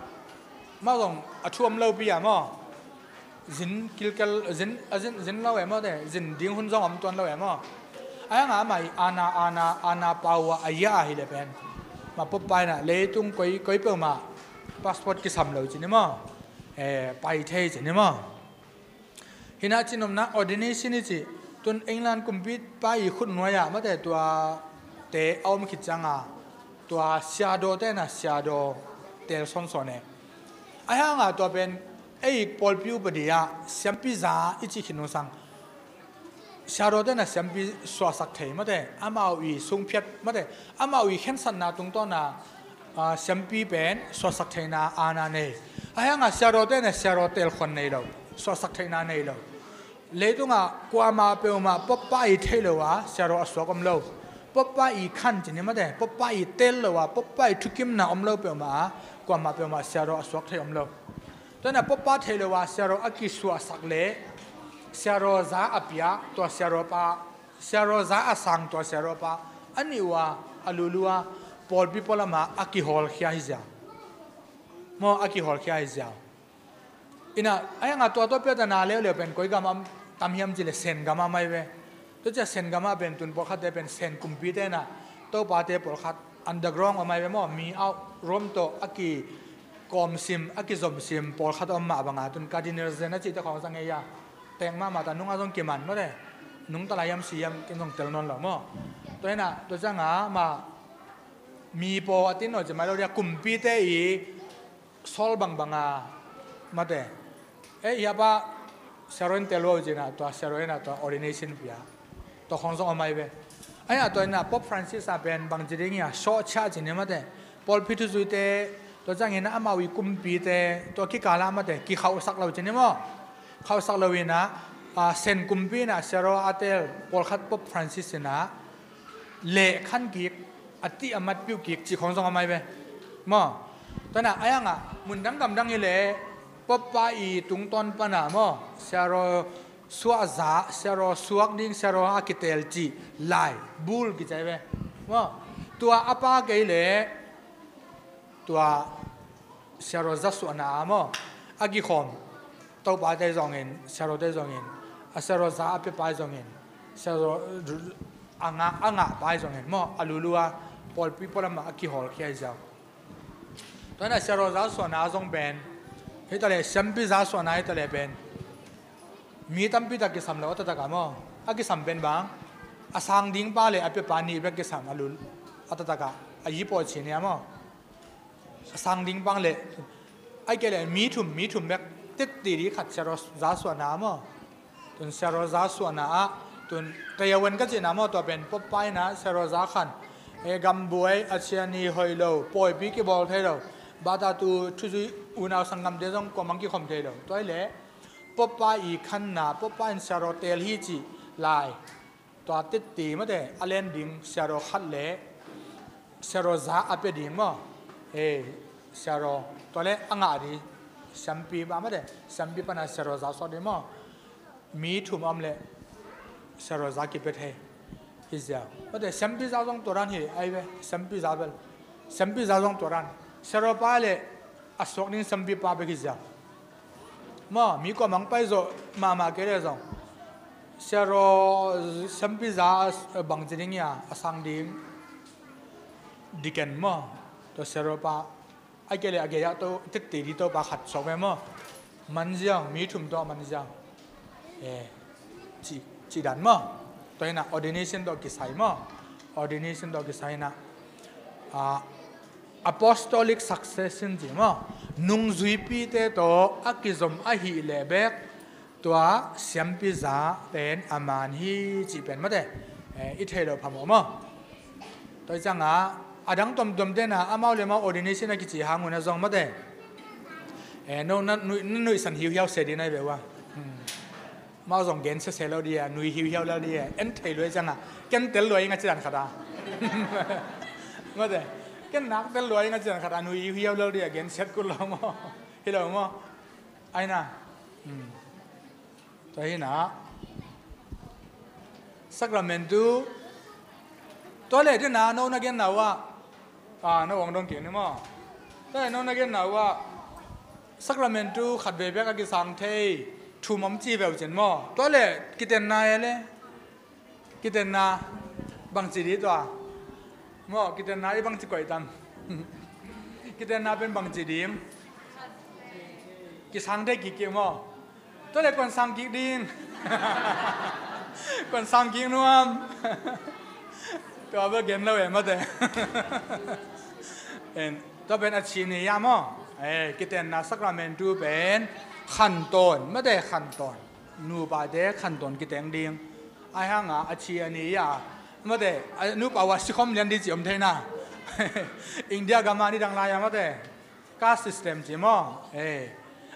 Mau zong a thu om lo pi a maw. Zin kilkel, zin, a zin, zin lo e maw te, zin ding hun zong om tuan lo e maw. A hanga amah i ana, ana, ana pau a, a ia ahi le pen. Ma poppa ina leitung koi, koi peuhmah passport kisam lo cini maw. E, pai thei cini maw. Hina cinopna ordination i ci, tun England kumpipa i khut nuai-ah mate tua te a om khit cianga, tua siadaw tena siadaw tel sawnsawn e. A hanga tua pen ei pawlpi upadi ah siampi za i cih khit nungsang siadaw tena siampi suahsak thei mate, amau i sungphiat mate, amau i khensatna tungtawna, a, siampi pen suahsak theihna ana nei. A hanga siadaw tena siadaw telkhuan nei lo, suahsak theihna nei lo. Leitungah kuamah peuhmah poppa i theih lo a siadaw a suak om lo. Poppa i khan cini mate, poppa i tel lo a, poppa i thukimna om lo peuhmah a kuamah peuhmah siadaw a suak thei om lo. Tuana poppa thei lo a siadaw a kisuahsak le siadaw za a pia tua siadaw pa, siadaw za a sang tua siadaw pa, a nih uh a, a lulu a, pawlpi pualamah a kihawlkhia hi ziau. Maw, a kihawlkhia hi ziau. Ina, a hanga tua tua piatana leuleu pen koi gam a om tam hiam cih le Sen gam a om ai ve. Tua cia Sen gam a pen tun pawlkhatte pen Sen kumpi tena topate pawlkhat underground om ai ve maw, mi a Rome tawh a kikawmsim, a kizomsim pawlkhat om mah banga tun Cardinal Zen a cihte khawng zang ei a. Tek mahmah ta nunga zong kiman maw te. Nungta lai hiam si hiam ken zong tel nawn lo maw. Tua hina, tua cianga ma mi paw a tin naw ci mai lo dia, kumpite i sawl bangbanga mate. E, hiapa siadaw in tel uh cina, tua siadaw ina tua ordination pia. Tua khawng zong a mai ve. Aina tua ina Pope Francis a pen bangci ding ia, sawhcia cini mate. Pawlpi thuzuite, tua ciangina amau i kumpite, tua kikala mate, kikhauhsak lo cini maw. Khauhsak lo ina, a, Sen kumpi ina siadaw a tel, pawlkhat Pope Francis ina, leh khan kik, a tih a matpiuh kik cih khawng zong a mai ve. Maw. Tuana, a yanga, mundang gamdang hi le, poppa i tungtawn pana, maw. Siadaw suah za, siadaw suak ding, siadaw a kitel cih, lai, bul kicai ve. Maw. Tua a pa kei le, tua siadaw za suahna a maw, a kikhawm topate zongin, siadawte zongin, a siadaw za a piapai zongin, siadaw a ngah, a ngahpai zongin maw, a lulu a pawlpi pualamah a kihawlkhia hi ziau. Tuana siadaw za suahna a zong pen, hitaleh siampi za suahna hitaleh pen mi tampi tak kisam lo a taktak ah maw, a kisam pen bang, a sang ding pa le a piapa nih bek kisam a lul a taktak ah, a yi paw chin ia maw. A sang ding bang le, ai kei le mi thum, mi thum bek tetti di khat siadaw za suahna maw. Tun siadaw za suahna ah, tun kei a wen ka cihna maw, tua pen poppa ina siadaw za khan, e, gambuai a ciani hoih lo, pawipi kibawl thei lo, bata tu thuzui unau sanggamte zong kuamang kikhawm thei lo. Tua hi le poppa i khanna, poppa in siadaw tel hi cih lai. Tua tetti mate, a len ding siadaw khat le siadaw za a pia ding maw. E, siadaw tua le a ngah ding, siampi ba mate, siampi pana siadaw za suak ding maw. Mi thum a om le siadaw za kipia thei hi ziau. Mate, siampi za zong tua dan hi ai ve, siampi za bel. Siampi za zong tua dan. Siadaw pa le a suak ding siampi pa bek hi ziau. Maw, mi kuamang pai zawh mahmah kei le zong, siadaw siampi za a bangci ding ia, a sang ding deacon maw, tua siadaw pa, a kei le a gei ah to tetti di topa khat suak ve maw. Man ziau, mi thum tawh man ziau. E, cih, cih dan maw. Tua ina ordination tawh kisai maw. Ordination tawh kisai in ah, ah, apostolic succession ci maw, nungzuipite tawh a kizom ahih leh bek tua siampiza pen a man hi cih pen mate, eh, i theih loh phamawh maw. Tua hi ciangah a dang tuamtuamte in ah amau le amau ordination a kici hang un ah zong mate, eh, no na nuih, na nuihsan hiuhiau se ding nai ve uh a. Hmm. Amau zong gen sese lo ding a, nui hiuhiau lo ding a, en thei lua hi ciangah ken tel lua ing a ci dan khat a. Mate, ken nak tel lua ing a ci dan khat a, nui hiuhiau lo ding a, gen siat kul lo maw. Hi lo maw. Ai na. Hmm. Tua hi na. Sacramentu. Tua le dena no na genna uh ah, ah, no hong dong kik ni maw. Tua le no na genna uh ah, sacramentu khat vei bek a kisang thei thum om ci veu cin maw. Tua le kitenna e le. Kitenna bangci ding tua. Maw, kitenna i bangci koih tam. Kitenna pen bangci ding. Kisang thei kik kik maw. Tua le kuan sang kik ding. Kuan sang kik nuam. Tua bel gen lo e mate. En, tua pen a ci ni a maw. Eh, kitenna sacramentu pen khantawn mate, khantawn. Nupate khantawn kiteng ding. Ai hanga a ci a ni a. Mate, a nupa uh a sikhawm lian ding ci om thei na. India gam a ni dang lai a mate. Caste system ci maw. Eh.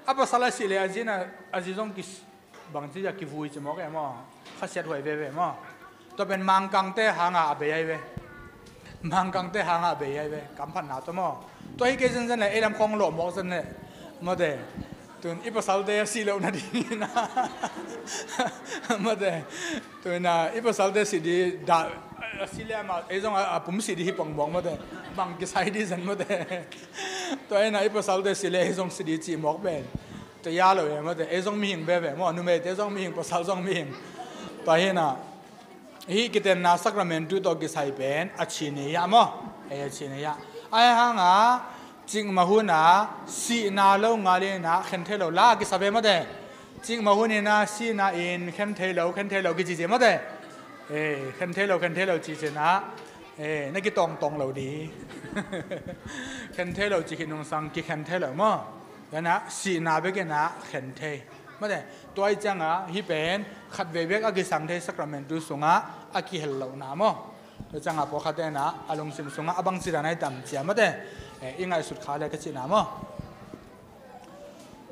A pasal a sih le a zi in a, a zi zong kis, bangci a kivui ci maw ke maw. Khasiat huai veve maw. Tua pen Mangkangte hanga a bei ai ve. Mangkangte hanga a bei ai ve. Kamphatna tua maw. Tua hi kei zenzen le, ei lam khong lawh mawk zen le. Mate. Tun i pasalte a sih loh nading in a. Mate. Tun a i pasalte sih ding dah, a sih le amah, ei zong a, a pum sih ding hi pong mawk mate. Bang kisai ding zen mate. Tua hi na i pasalte sih le ei zong sih ding cih mawk pen. Tua ya lo e mate. Ei zong mihing veve maw, numeite zong mihing, pasal zong mihing. Tua hi na. Hih kitenna sacramentu tawh kisai pen a ci ni a maw. Ei a ci ni a. Ai hanga cikmah hun a sihna lo ngal in a khen thei lo la kisa ve mate. Cikmah hun in a sihna in khen thei lo, khen thei lo kici ci mate. Eh, khen thei lo, khen thei lo ci ci na. Eh, na kitawngtawng lo ding. Khen thei lo ci khit nungsang kikhen thei lo maw. Tua hi na sihna bek in a khen thei. Mate, tua hi ciangah hih pen khat vei bek a kisang thei sacramentu sungah a kihel lohna maw. Tua ciangah pawlkhatte in a lungsim sungah a bangci dan ai tam cia mate. Eh, i ngaihsut kha le ka cihna maw.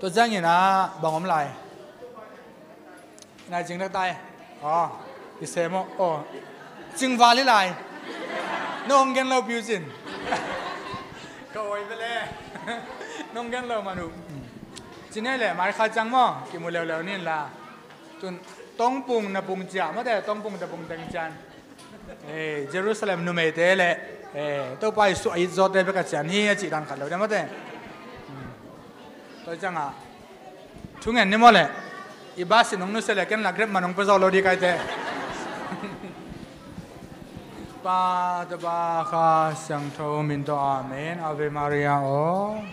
Tua ciangin a bang om lai. Nai cing dak tai. Aw, i sem aw. Aw. Cingval hi lai. No hong gen lo piu cin. Ka oi bele. No hong gen lo manu. Cine le mai kha ciang maw. Kimu leuleu nin la. Tun tongpung na pung cia mate, tongpung na pung teng cian. Eh, Jerusalem numeite le, eh, Topa Jesu a it zawte bek a cian hi a cih dan khat lo dia mate. Hmm. Tua ciangah thungen ni maw le. I bus in hong nusia le ken la Grab man hong pia zo lo di kaite. Pa, Tapa, Kha Siangtho min tawh, amen. Ave Maria aw.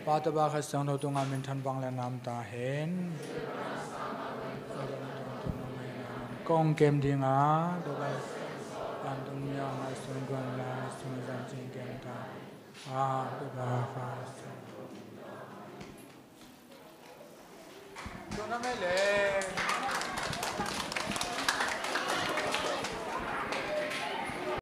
Pa, Tapa, Kha Siangtho tungah minthan vang le nam ta hen. Kong kem dinga, Tapa, vantung mi a ngai sun guan la sun zan cing kem ta. Pa, Tapa, Kha Siangtho. Tua na mai le.